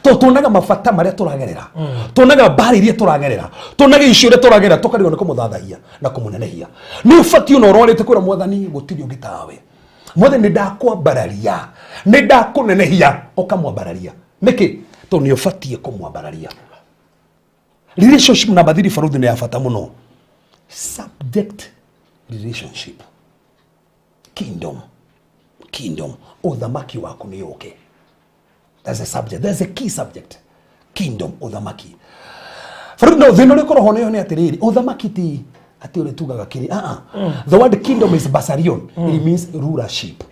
tondũ tuonaga mabata marĩa tũragerera, tuonaga mbara iria tũragerera, tuonaga icio iria tũragerera, tũkarigwo nĩ kũmũthathaiya na kũmũnenehia. Nĩ ũbatiĩ ona ũrwarĩte kwĩra Mwathani gũtirĩ ũngĩ tawe. Mwathani nĩ ndakwambararia, nĩ ndakũnenehia, ũkamwambararia. Nĩkĩ? Tondũ nĩ ũbatiĩ kũmwambararia. Relationship number 3 baruthi nĩ ya bata mũno. Subject relationship. Kingdom. Kingdom. Ũthamaki waku nĩ ũke. That's a subject. That's a key subject. Kingdom, ũthamaki. Baruthi, no thĩna ũrĩa ũkoragwo nayo nĩ atĩrĩrĩ, ũthamaki ti atĩ ũrĩa tugaga kĩrĩ. The word kingdom is basarion. It means rulership.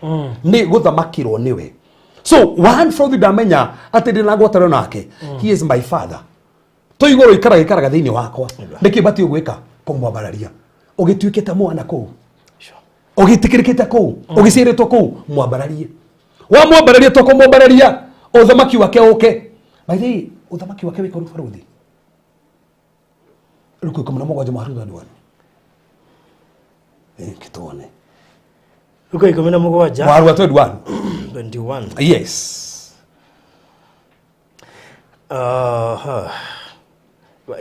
Nĩ gũthamakĩrwo nĩwe. So one baruthi ndamenya atĩ ndĩ na ngwatanĩro nake. He is my father. To igũrũ ikaraga ikaraga thĩinĩ wakwa. Nĩkĩ batiĩ gwĩka? Kũmwambararia. Ũgĩtuĩkĩte mwana kũu. Ũgĩtĩkĩrĩkĩte kũu. Ũgĩciarĩtwo kũu, mwambararie. Wamwambararia to kũmwambararia, ũthamaki wake ũke. By the way, ũthamaki wake wĩ kũu baruthi. Luka 17 mũhari wa 21. Kĩtuone. Luka 17. Mũhari wa 21. 21. Yes.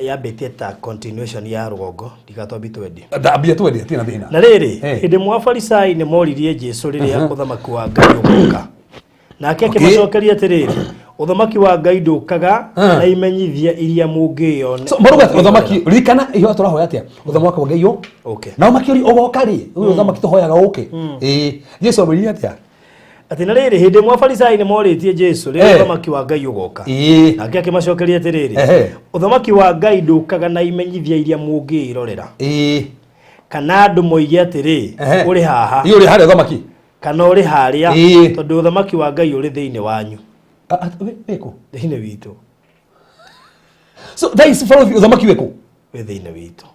Yambĩtie ta continuation ya rũgongo ndigatwambi twendi. Ambia twendi atirĩ na thĩna. Na rĩrĩ, hĩndĩ ĩmwe Afarisai nĩ moririe Jesu rĩrĩa ũthamaki wa Ngai ũgoka. Nake akĩmacokeria atĩrĩrĩ, ũthamaki wa Ngai ndũkaga na imenyithia iria mũngĩyona. So maruga ũthamaki, ririkana ihoya tũrahoya atĩa? Ũthamaki wa Ngai ũke. Nao makĩũria ũgoka rĩ? Ũyũ ũthamaki tũhoyaga ũke. Jesu amwĩrire atĩa? Atĩ na rĩrĩ, hĩndĩ ĩmwe Afarisai nĩ morĩtie Jesu rĩrĩa ũthamaki wa Ngai ũgoka. Nake akĩmacokeria atĩrĩrĩ, ũthamaki wa Ngai ndũkaga na imenyithia iria mũngĩĩrorera, kana andũ moige atĩrĩ, ũrĩ haha, Ĩ, ũrĩ harĩa ũthamaki kana ũrĩ harĩa, tondũ ũthamaki wa Ngai ũrĩ thĩinĩ wanyu. Wĩkũ? Thĩinĩ witũ. So that is follow ũthamaki wĩkũ? Wĩ thĩinĩ witũ.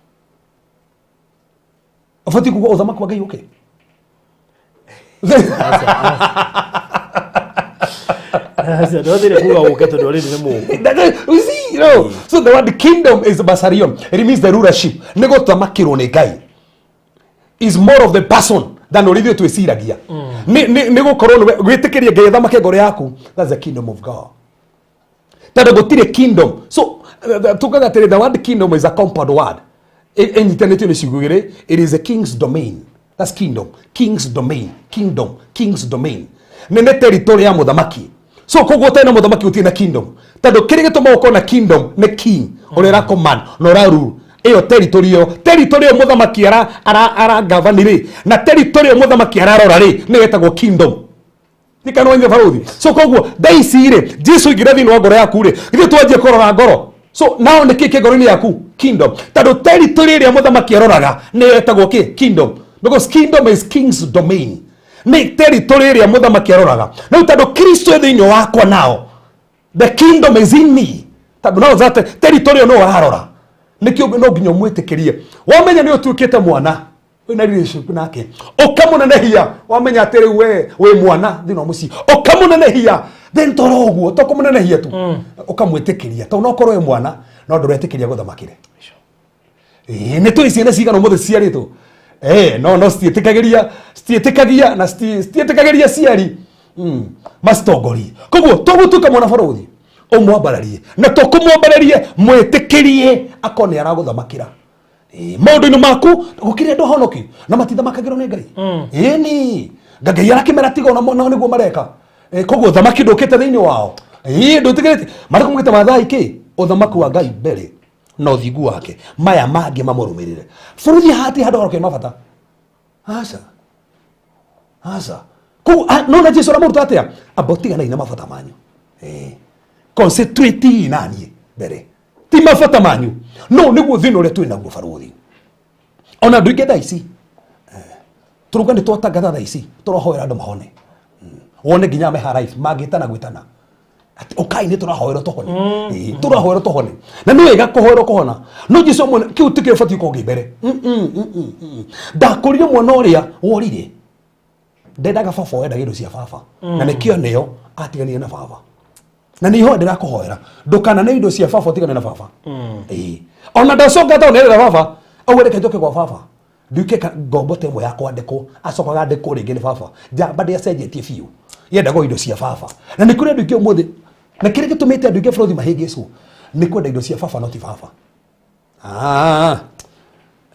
Ũbatiĩ kuga ũthamaki wa Ngai ũke. Aca, ndwathire kuga ũke tondũ already nĩ mũũku. You see, you know, so the word kingdom is basarion. It means the rulership. Nĩ gũthamakĩrwo nĩ Ngai. Is more of the person than ũrĩa ithuĩ twĩciragia. Nĩ gũkorwo nĩwe gwĩtĩkĩria Ngai athamake ngoro yaku. That's the kingdom of God. Tondũ gũtirĩ kingdom. So tugaga atĩrĩ, the word kingdom is a compound word. Ĩnyitanĩtio nĩ ciugo igĩrĩ. It is a king's domain. That's kingdom. King's domain. Kingdom. King's domain. Nĩ territory ya mũthamaki. So koguo ũtarĩ na mũthamaki gũtirĩ na kingdom. Tondũ kĩrĩa gĩtũmaga ũkorwo na kingdom nĩ king ũrĩa ũra command na ũra rule ĩyo territory ĩyo. Territory ĩyo mũthamaki ara govern rĩ, na territory ĩyo mũthamaki ararora rĩ, nĩyo ĩtagwo kingdom. Nĩ kana wanyita barũthi. So koguo thaa ici rĩ, Jesu aingĩra thĩinĩ wa ngoro yaku rĩ, ithuĩ twanjie kũrora ngoro. So nao nĩ kĩ kĩ ngoro-inĩ yaku? Kingdom. Tondũ territory ĩrĩa mũthamaki aroraga nĩyo ĩtagwo kĩ? Kingdom. Because kingdom is king's domain. Nĩ territory ĩrĩa mũthamaki aroraga. Rĩu tondũ Kristo e thĩinĩ wakwa nao, the kingdom is in me. Tondũ no that territory ĩyo no ararora. Nĩkĩo no nginya ũmwĩtĩkĩrie. Wamenya nĩ ũtuĩkĩte mwana, wĩna relationship nake, ũkamũnenehia. Wamenya atĩ rĩu we wĩ mwana thĩinĩ wa mũciĩ, ũkamũnenehia. Then toro ũguo to kũmũnenehia tu, ũkamwĩtĩkĩria. Tondũ no ũkorwo wĩ mwana no ndũretĩkĩria gũthamakĩre. Ĩĩ, nĩ tũĩ ciana cigana ũmũthĩ ciarĩtwo, no citiĩtĩkagĩria, citiĩtĩkagia na citiĩtĩkagĩria ciari macitongorie. Koguo tũgũtuĩka mwana barũthi, ũmwambararie, na tũkũmwambararie mwĩtĩkĩrie akorwo nĩ aragũthamakĩra. Maũndũ-inĩ maku. Gũkĩrĩ andũ ahonoki na matithamakagĩrwo nĩ Ngai. Ĩni Ngai arakĩmera tiga ona nao nĩguo mareka. Koguo ũthamaki ndũkĩte thĩinĩ wao. Ndũtigĩrĩte marĩ kũmũgĩte mathai kĩ ũthamaki wa Ngai mbere na ũthingu wake, maya mangĩ mamũrũmĩrĩre. Bũrũri hati handũ harokĩ mabata. Aca, aca. Koguo nona Jesu aramũruta atĩa? Amba ũtiganai na mabata manyu. Concentrate na niĩ mbere, ti mabata manyu. No nĩguo thĩna ũrĩa twĩ naguo barũthi, ona andũ aingĩ thaa ici, tũrauga nĩ twatangatha thaa ici tũrahoera andũ mahone. Wone nginya meha life mangĩtana gwĩtana atĩ ũkai nĩ tũrahoerwo tũhone. Tũrahoerwo tũhone, na nĩ wega kũhoerwo kũhona, no Jesu amwene kĩu tikĩo batiĩ gũkorwo kĩ mbere. Ndakũrire mwana ũrĩa worire ndendaga baba, wendaga indo cia baba, na nĩkĩo nĩo atiganire na baba. Na nĩ ihoya ndĩrakũhoera, ndũkanane indo cia baba, ũtigane na baba. Ona ndacoka ta ũnerera baba au, reke njoke gwa baba nduĩke ngombo ta ĩmwe ya kwandĩkwo. Acokaga andĩkwo rĩngĩ nĩ baba. Njamba ndĩacenjetie biũ, yendaga o indo cia baba. Na nĩ kũrĩ andũ aingĩ ũmũthĩ, na kĩrĩa gĩtũmĩte andũ aingĩ bũrũri mahĩngĩcwo nĩ kwenda indo cia baba no ti baba.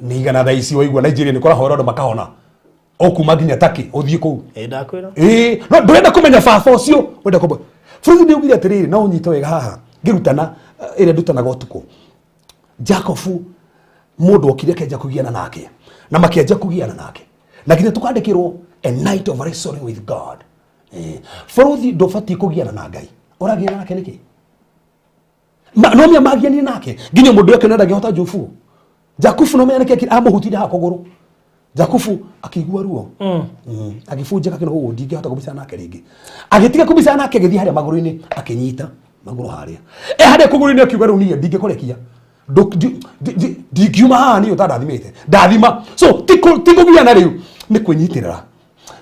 Nĩ igana thaa ici waigua Nigeria nĩ kũrahoera andũ makahona, ũkuma nginya Turkey ũthiĩ kũu. Ĩ, ndakwĩra. Ĩĩ, no ndũrenda kũmenya baba ũcio, ũrenda kũmenya bũrũri. Nĩ ugire atĩrĩrĩ, no ũnyite wega haha ngĩrutana, ĩrĩa ndutanaga ũtukũ. Jacobu mũndũ okire akĩanjia kũgiana nake, na makĩanjia kũgiana nake, na nginya tũkandĩkĩrwo a night of wrestling with God. Bũrũthi ndũbatiĩ kũgiana na Ngai, ũragiana nake nĩkĩ? No mĩa magianire nake nginya mũndũ ũyũ akĩona ndangĩhota Jufu. Jakubu no menya nĩkĩ amũhutirie haha kũgũrũ. Jakubu akĩigua ruo. Agĩbunjĩka kĩno ũguo, ndingĩhota kũbicana nake rĩngĩ. Agĩtiga kũbicana nake, agĩthiĩ harĩa magũrũ-inĩ, akĩnyita magũrũ harĩa e harĩa kũgũrũ-inĩ, akiuga, rĩu niĩ ndingĩkũrekia. Ndingiuma haha niĩ ũtandathimĩte ndathima. So ti kũgiana rĩu, nĩ kwĩnyitĩrĩra.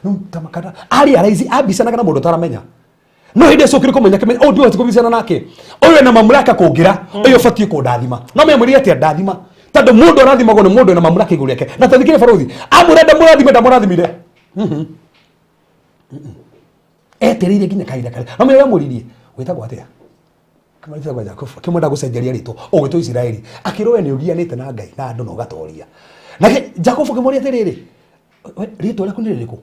Rĩu ta makana arĩ araici ambicanaga na mũndũ ũtaramenya, no hĩndĩ ĩcokire kũmenya kĩmenya, oh, ndiũhoti kũbicana nake ũyũ ena mamlaka kũngĩra ũyũ, ũbatiĩ kũndathima. No memwĩrire atĩa? Ndathima. Tondũ mũndũ arathimagwo nĩ mũndũ ena mamlaka igũrũ rĩake. Na tathikĩrĩ barũthi amwĩra ndamũrathime, ndamũrathimire. Etereire nginya kahinda karĩa no menya amũririe, wĩtagwo atĩa? Akĩmwĩra Jakubu, akĩmwenda gũcenjeria rĩtwa, ũgwĩtwo Isiraeli. Akĩrwo, we nĩ ũgianĩte na Ngai na andũ na ũgatoria. Nake Jakubu akĩmũria atĩrĩrĩ, "We, rĩtwa rĩaku nĩ rĩrĩkũ?"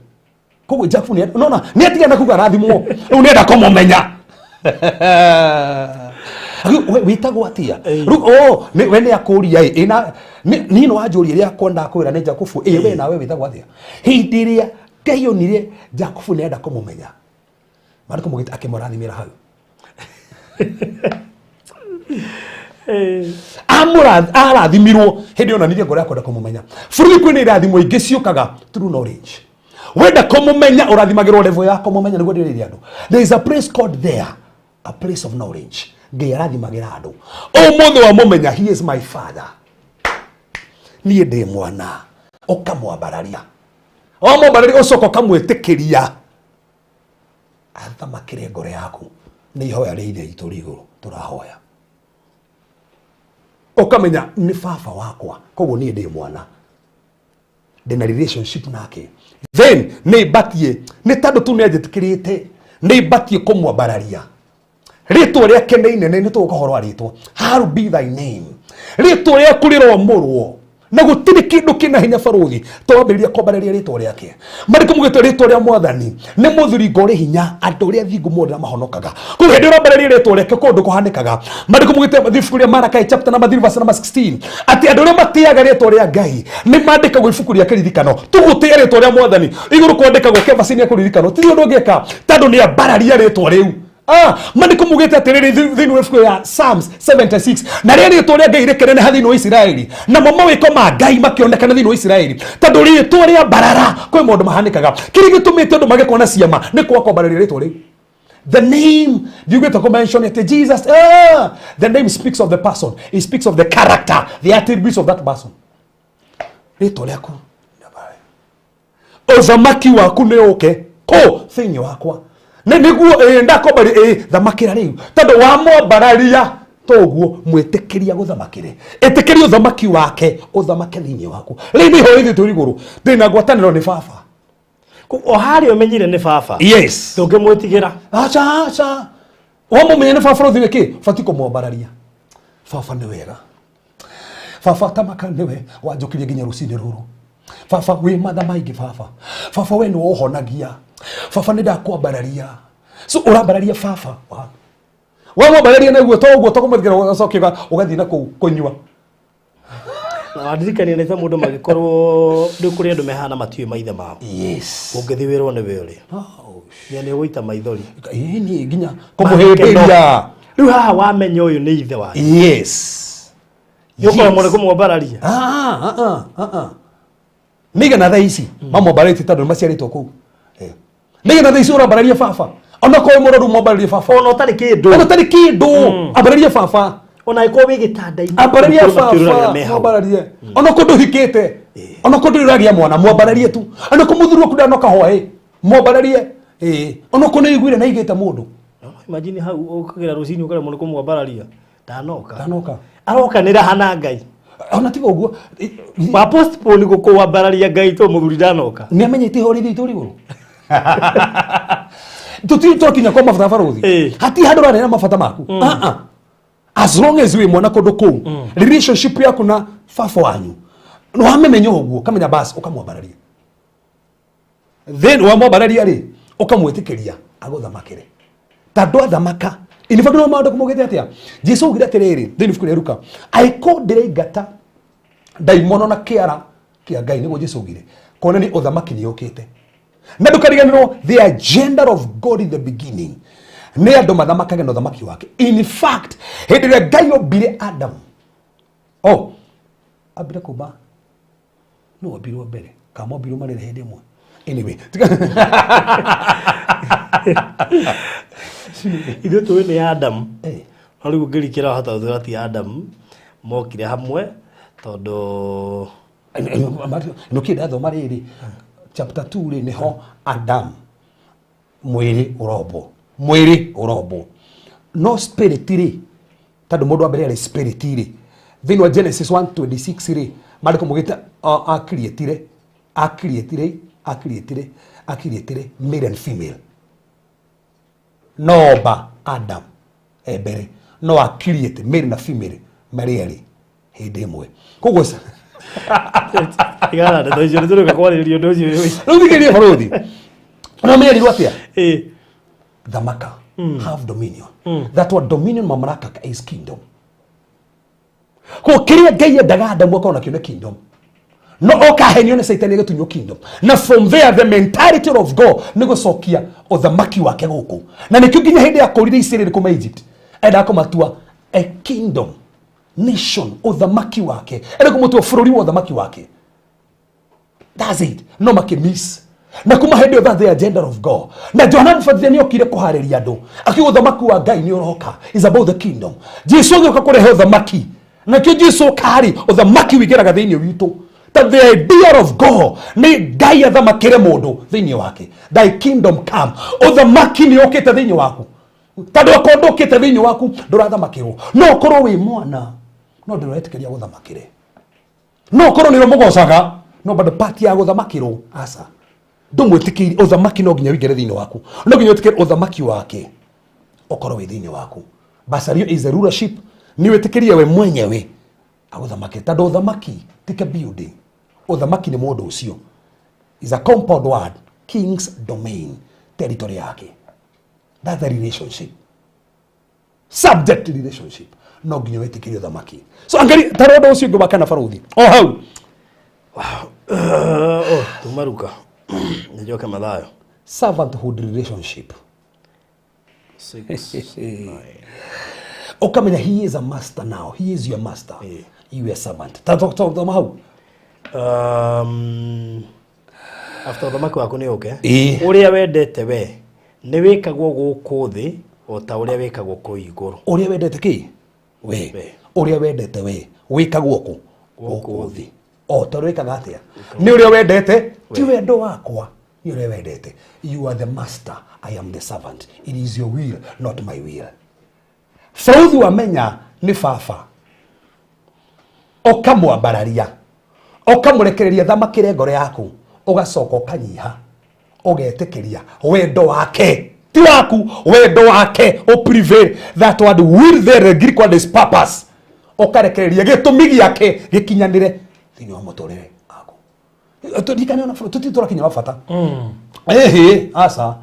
Koguo Jakubu nĩ nona nĩ atigana kuga arathimwo, rĩu nĩ enda kũmũmenya. Rĩu we wĩtagwo atĩa? Rĩu oh nĩ we nĩ akũria ĩ ĩna niĩ no wanjũria rĩakwa, ndakwĩra nĩ Jakubu. Ĩ, we nawe wĩtagwo atĩa? Hĩndĩ ĩrĩa Ngai onire Jakubu nĩ enda kũmũmenya. Mariko mugite akĩmũrathimĩra hau. Arathimirwo hĩndĩ onanirie ngoro ya kwenda kũmũmenya. Bũrũri kwĩna irathimo ingĩ ciũkaga through knowledge. Wenda kũmũmenya ũrathimagĩrwo level ya kũmũmenya nĩguo ndĩrĩrie andũ. There is a place called there, a place of knowledge. Ngai arathimagĩra andũ. Ũmũthĩ wamũmenya, he is my father, niĩ ndĩ mwana, ũkamwambararia. Wamwambararia ũcoka ũkamwĩtĩkĩria athamakĩre ngoro yaku. Nĩ ihoya rĩa Ithe witũ rĩ igũrũ tũrahoya. Ũkamenya nĩ baba wakwa, koguo niĩ ndĩ mwana, ndĩna relationship nake. Then nĩ mbatiĩ, nĩ tondũ tu nĩ anjĩtĩkĩrĩte, nĩ mbatiĩ kũmwambararia. Rĩtwa rĩake nĩ inene, nĩ tũgũka ũhoro wa rĩtwa. Hallowed be thy name, rĩtwa rĩaku rĩromũrwo. Na gũtirĩ kĩndũ kĩna hinya barũthi twambĩrĩria kwambararia rĩtwa rĩake. Marĩkũ mugĩte rĩtwa rĩa Mwathani nĩ mũthiringo ũrĩ hinya, andũ arĩa thingu mothe mahonokaga. Koguo hĩndĩ ũrambararia rĩtwa rĩake kũndũ kũhanĩkaga. Marĩkũ mugĩte ibuku rĩa Malakai chapter number 3 verse number 16 atĩ andũ arĩa matĩaga rĩtwa rĩa Ngai nĩ mandĩkagwo ibuku rĩa kĩririkano. Tũgũtĩĩa rĩtwa rĩa Mwathani igũrũ kwandĩkagwo kĩbaci-inĩ gĩa kũririkano, ti ũndũ ũngĩka tondũ nĩ ambararia rĩtwa rĩu. Maandĩko mugĩte atĩrĩrĩ thĩinĩ wa ibuku ya Psalms 76, na rĩrĩa rĩtwa rĩa Ngai rĩkĩneneha thĩinĩ wa Isiraeli, namo mawĩko ma Ngai makĩonekana thĩinĩ wa Isiraeli. Tondũ rĩtwa rĩa mbarara kwĩ maũndũ mahanĩkaga. Kĩrĩa gĩtũmĩte andũ mage kuona ciama nĩ kwaga kwambararia rĩtwa rĩu. The name, ndiugĩte kũ mention it Jesus, the name speaks of the person, it speaks of the character, the attributes of that person. Rĩtwa rĩaku, ũthamaki waku nĩ ũke kũ thĩinĩ wakwa. Nĩ nĩguo ndakwambari thamakĩra rĩu, tondũ wamwambararia toguo mwĩtĩkĩria gũthamakĩre, ĩtĩkĩria ũthamaki wake ũthamake thĩinĩ waku. Rĩu nĩ ihoya ithuĩ tũrĩ igũrũ, ndĩna ngwatanĩro nĩ baba. O harĩa ũmenyire nĩ baba. Yes. Ndũngĩmwĩtigĩra. Aca, aca, wamũmenya nĩ baba, ũthiĩ kĩ bati kũmwambararia. Baba nĩ wega, baba tamaka nĩwe wanjũkirie nginya rũcinĩ rũrũ. Baba wĩ matha maingĩ, baba, baba we nĩwe ũhonagia, baba nĩ ndakwambararia. So ũrambararia baba wamwambararia naguo to ũguo tokũmwĩtigĩra, ũgacokia ũgathiĩ na kũu kũnyua. Na wandirikania nĩ ta mũndũ magĩkorwo rĩu kũrĩ andũ mehana matiũĩ maithe mao. Yes. Ũngĩthiĩ wĩrwo nĩwe ũrĩ Oh, nĩ nĩ ũgũita maithori. Ĩĩ, niĩ nginya kũmũhĩmbĩria. Rĩu haha wamenya ũyũ nĩ ithe wanyu. Yes. Nĩũkorwo mũrĩ kũmwambararia. Ah, ah, ah, ah, ah. Nĩigana thaa ici mamwambarĩtie tondũ nĩ maciarĩtwo kũu. Nĩigana thaa ici ũrambararia baba, ona korwo wĩ mũrwaru mwambararie baba. Ona ũtarĩ kĩndũ. Ona ũtarĩ kĩndũ, ambararia baba. Ona ĩkorwo wĩ gĩtanda-inĩ, ambararia ũkorwo makĩũrũragĩra baba. me hau. Mwambararie ona kũndũ hikĩte, ona kũndũ ũragĩa mwana, mwambararie tu. Ona kũ mũthuri waku ndanoka hwaĩ, mwambararie. Ona kũ nĩ iguire na igĩte mũndũ. No, imagine hau ũkagĩra rũcinĩ ũkaremwo nĩ kũmwambararia, ndanoka. Ndanoka. Arokanĩra hana Ngai. Ona tiga ũguo. Wa postpone gũkũwambararia Ngai to mũthuri ndanoka. Nĩ amenyete ihoro ithe itũ igũrũ tũtirĩ twakinya kwa mabata barũthi. Hati handũ ũranena mabata maku. Ah, ah. As long as wĩ mwana kũndũ kũu, relationship yaku na baba wanyu wamĩmenya ũguo, kamenya bas ũkamwambararia. Then wamwambararia rĩ, ũkamwĩtĩkĩria agũthamakĩre tondũ athamaka. In fact, no maũndũ kũmũgĩte atĩa Jesu augire atĩrĩrĩ thĩinĩ ibuku rĩa Luka, angĩkorwo ndĩraingata ndaimono na kĩara kĩa Ngai, nĩguo Jesu augire, kuonania ũthamaki nĩ ũkĩte. Na ndũkariganĩrwo, the agenda of God in the beginning nĩ andũ mathamakage na ũthamaki wake. In fact, hĩndĩ ĩrĩa Ngai ombire Adam, oh, ambire kũmba no ombirwo mbere kana mombirwo marĩ hĩndĩ ĩmwe, anyway. Ithuĩ tũĩ nĩ Adam. No rĩu ũngĩrikĩra wahota gũtwĩra ti Adam, mokire hamwe tondũ Nũkĩ ndathoma rĩrĩ chapter 2 rĩ, nĩho Adam mwĩrĩ ũrombwo, mwĩrĩ ũrombwo, no spirit rĩ, tondũ mũndũ wa mbere arĩ spirit rĩ, thĩinĩ wa Genesis 1:26 rĩ, maandĩko maugĩte akiriĩtire akiriĩtire akiriĩtire akiriĩtire male and female. No omba Adam e mbere, no akiriĩte male na female marĩ erĩ hĩndĩ ĩmwe, koguo Tigana na ndeto icio, nĩtũrĩũka kwarĩrĩria ũndũ ũcio. Rĩu thikĩrĩria barũthi, no merirwo atĩa? Thamaka, have dominion. That what dominion, mamlaka, is kingdom. Ko kĩrĩa Ngai endaga Adamu akorwo nakĩo nĩ kingdom. No ũkahenio nĩ Caitani agĩtunywo kingdom. Na from there the mentality of God nĩ gũcokia ũthamaki wake gũkũ. Na nĩkĩo nginya hĩndĩ ya kũrire Isiraeli kuma Egypt, endaga kũmatua a kingdom, nation, ũthamaki wake. Enda kũmũtua bũrũri wa ũthamaki wake. That's it. No makĩmiss. Na kuma hĩndĩ ĩyo that's the agenda of God. Na Johana Mũbatithania nĩ okire kũharĩria andũ. Akiuga ũthamaki wa Ngai nĩ ũroka. Is about the kingdom. Jesu agĩũka kũrehe ũthamaki. Nakĩo Jesu oka-rĩ, ũthamaki wĩingĩraga thĩinĩ witũ. Ta the idea of God nĩ Ngai athamakĩre mũndũ thĩinĩ wake. Thy kingdom come. Ũthamaki nĩ ũkĩte thĩinĩ waku. Tondũ akorwo ndũkĩte thĩinĩ waku ndũrathamakĩrwo. No ũkorwo wĩ mwana no ndũretĩkĩria gũthamakĩre. No ũkorwo nĩ ũmũgocaga no bado part ya gũthamakĩrwo aca. Ndũmwĩtĩkĩrie ũthamaki no nginya ũingĩre thĩinĩ waku. No nginya wĩtĩkĩre ũthamaki wake ũkorwo wĩ thĩinĩ waku. Basario is a rulership. Nĩ wĩtĩkĩrie we mwenyewe agũthamake. Tondũ ũthamaki ti ka building. Ũthamaki nĩ mũndũ ũcio. Is a compound word. King's domain. Territory yake. That's a relationship. Subject relationship. No nginya wĩtĩkĩrie ũthamaki. So angalia ta rora ũndũ ũcio ũngĩ wa kana barũthi. O hau. Oh, tumaruka. Nĩnjoke Mathayo. Servanthood relationship. 6, 9. Ũkamenya he is a master now. He is your master. You are a servant. Ta thoma hau. After ũthamaki waku nĩ ũke. Ĩĩ. Ũrĩa wendete we nĩ wĩkagwo gũkũ thĩ o ta ũrĩa wĩkagwo kũu igũrũ. Ũrĩa wendete kĩ? We. We. Ũrĩa wendete we wĩkagwo kũ? Gũkũ Gũkũ thĩ. O ta ũrĩa wĩkaga atĩa? Nĩ ũrĩa wendete, ti wendo wakwa. Nĩ ũrĩa wendete. You are the master, I am the servant. It is your will, not my will. Bũrũthi wamenya nĩ baba. Ũkamwambararia. Ũkamũrekereria thamakĩre ngoro yaku. Ũgacoka ũkanyiha. Ũgetĩkĩria wendo wake. Ti waku, wendo wake ũ prevail. That word will there, the Greek word is purpose. Ũkarekereria gĩtũmi gĩake gĩkinyanĩre thĩinĩ wa mũtũrĩre waku. Tũririkane ona bũrũri, tũtirĩ tũrakinya wa bata. Ĩhĩ, aca.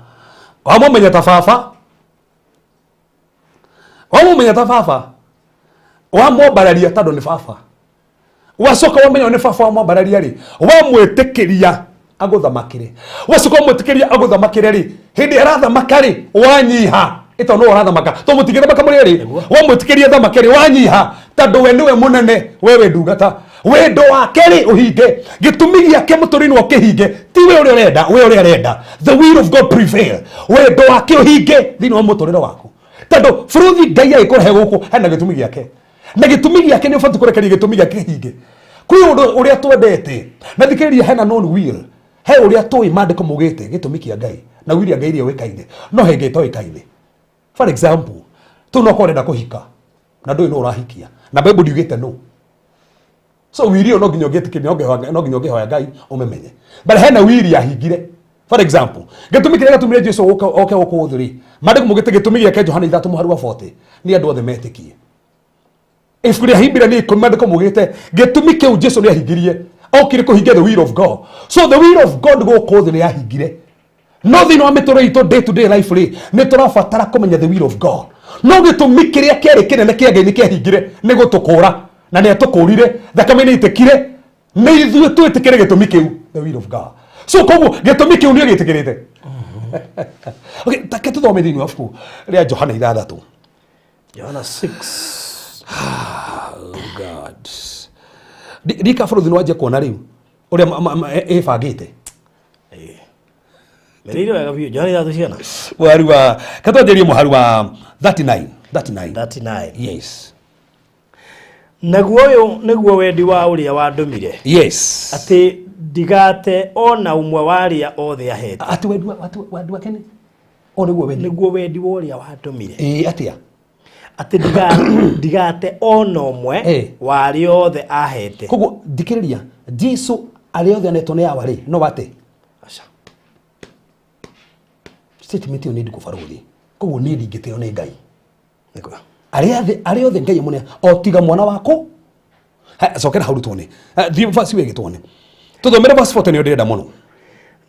Wamũmenya ta baba. Wamũmenya ta baba. Wamwambararia tondũ nĩ baba. Wacoka wamenya nĩ baba wamwambararia rĩ, wamwĩtĩkĩria agũthamakĩre. Wacoka wamwĩtĩkĩria agũthamakĩre rĩ, hĩndĩ arathamaka rĩ, wanyiha. Ĩto nĩwe ũrathamaka. Tondũ mũtingĩthamaka mũrĩ erĩ. Wamwĩtĩkĩria thamake rĩ, wanyiha. Tondũ we nĩwe mũnene, we wĩ ndungata. Wendo wake rĩ, ũhinge. Gĩtũmi gĩake mũtũrĩre-inĩ wa kĩhinge. Ti we ũrĩa ũrenda, we ũrĩa arenda. The will of God prevail. Wendo wake ũhinge thĩinĩ wa mũtũrĩre waku. Tondũ bũrũthi Ngai agĩkũrehe gũkũ, hena gĩtũmi gĩake. Na gĩtũmi gĩake nĩ ũbatiĩ kũrekereria gĩtũmi gĩake kĩhinge. Kwĩ ũndũ ũrĩa twendete. Na thikĩrĩria hena known will. He ũrĩa tũĩ maandĩko maugĩte gĩtũmi kĩa Ngai. Na will ya Ngai ĩrĩa yũĩkaine. No he ĩngĩ ĩtoĩkaine. For example, tu no ũkorwo ũrenda kũhika. Na ndũĩ nũ ũrahikia. Na Bible ndiugĩte nũ. So will ĩyo no nginya ũngĩtĩkĩria, no nginya ũngĩhoya Ngai ũmĩmenye. But hena will yahingire. For example, gĩtũmi kĩrĩa gĩatũmire Jesu oke gũkũ thĩ rĩ, maandĩko maugĩte gĩtũmi gĩake Johana ithatũ mũhari wa 40, nĩ andũ othe metĩkie. Ibuku rĩa Hibirania ikũmi maandĩko maugĩte gĩtũmi kĩu Jesu nĩ ahingirie. Okire kũhingia the will of God. So the will of God gũkũ thĩ nĩ yahingire. No thĩinĩ wa mĩtũrĩre itũ day to day life rĩ, nĩ tũrabatara kũmenya the will of God. No gĩtũmi kĩrĩa kĩarĩ kĩnene kĩa Ngai nĩ kĩahingire, nĩ gũtũkũra. Na nĩ atũkũrire, thakame nĩ ĩitĩkire, nĩ ithuĩ twĩtĩkĩre gĩtũmi kĩu, the will of God. So koguo gĩtũmi kĩu nĩ ũgĩtĩkĩrĩte. Okay, take tũthome thĩinĩ wa ibuku rĩa Johana ithathatũ. Johana 6. Oh God. Ndika bũrũthi nĩ wanjia kuona rĩu ũrĩa ĩbangĩte. Mereire wega biũ. Johana ithatũ cigana? Mũhari wa, katwanjĩrie mũhari wa 39. 39. 39. Yes. Naguo ũyũ nĩguo wendi wa ũrĩa wandũmire. Yes. Atĩ ndigate ona ũmwe wa arĩa othe ahete. Atĩ wendi wa, atĩ wendi wake nĩ? O nĩguo wendi. Nĩguo wendi wa ũrĩa wandũmire. Ĩĩ, atĩa? Atĩ ndigate ona ũmwe wa arĩa othe ahete. Koguo thikĩrĩria, Jesu arĩa othe anetwo nĩ Awa rĩ, no ate? Aca. Statement ĩyo nĩ ndikũ barũthi. Koguo niĩ ndingĩtĩo nĩ Ngai. Nĩkũ? Arĩa othe, arĩa othe Ngai amũne, o tiga mwana waku. Ha, cokera hau tuone. Ha, thiĩ verse ĩyo ĩngĩ tuone. Tũthomere verse 40 nĩyo ndĩrenda mũno.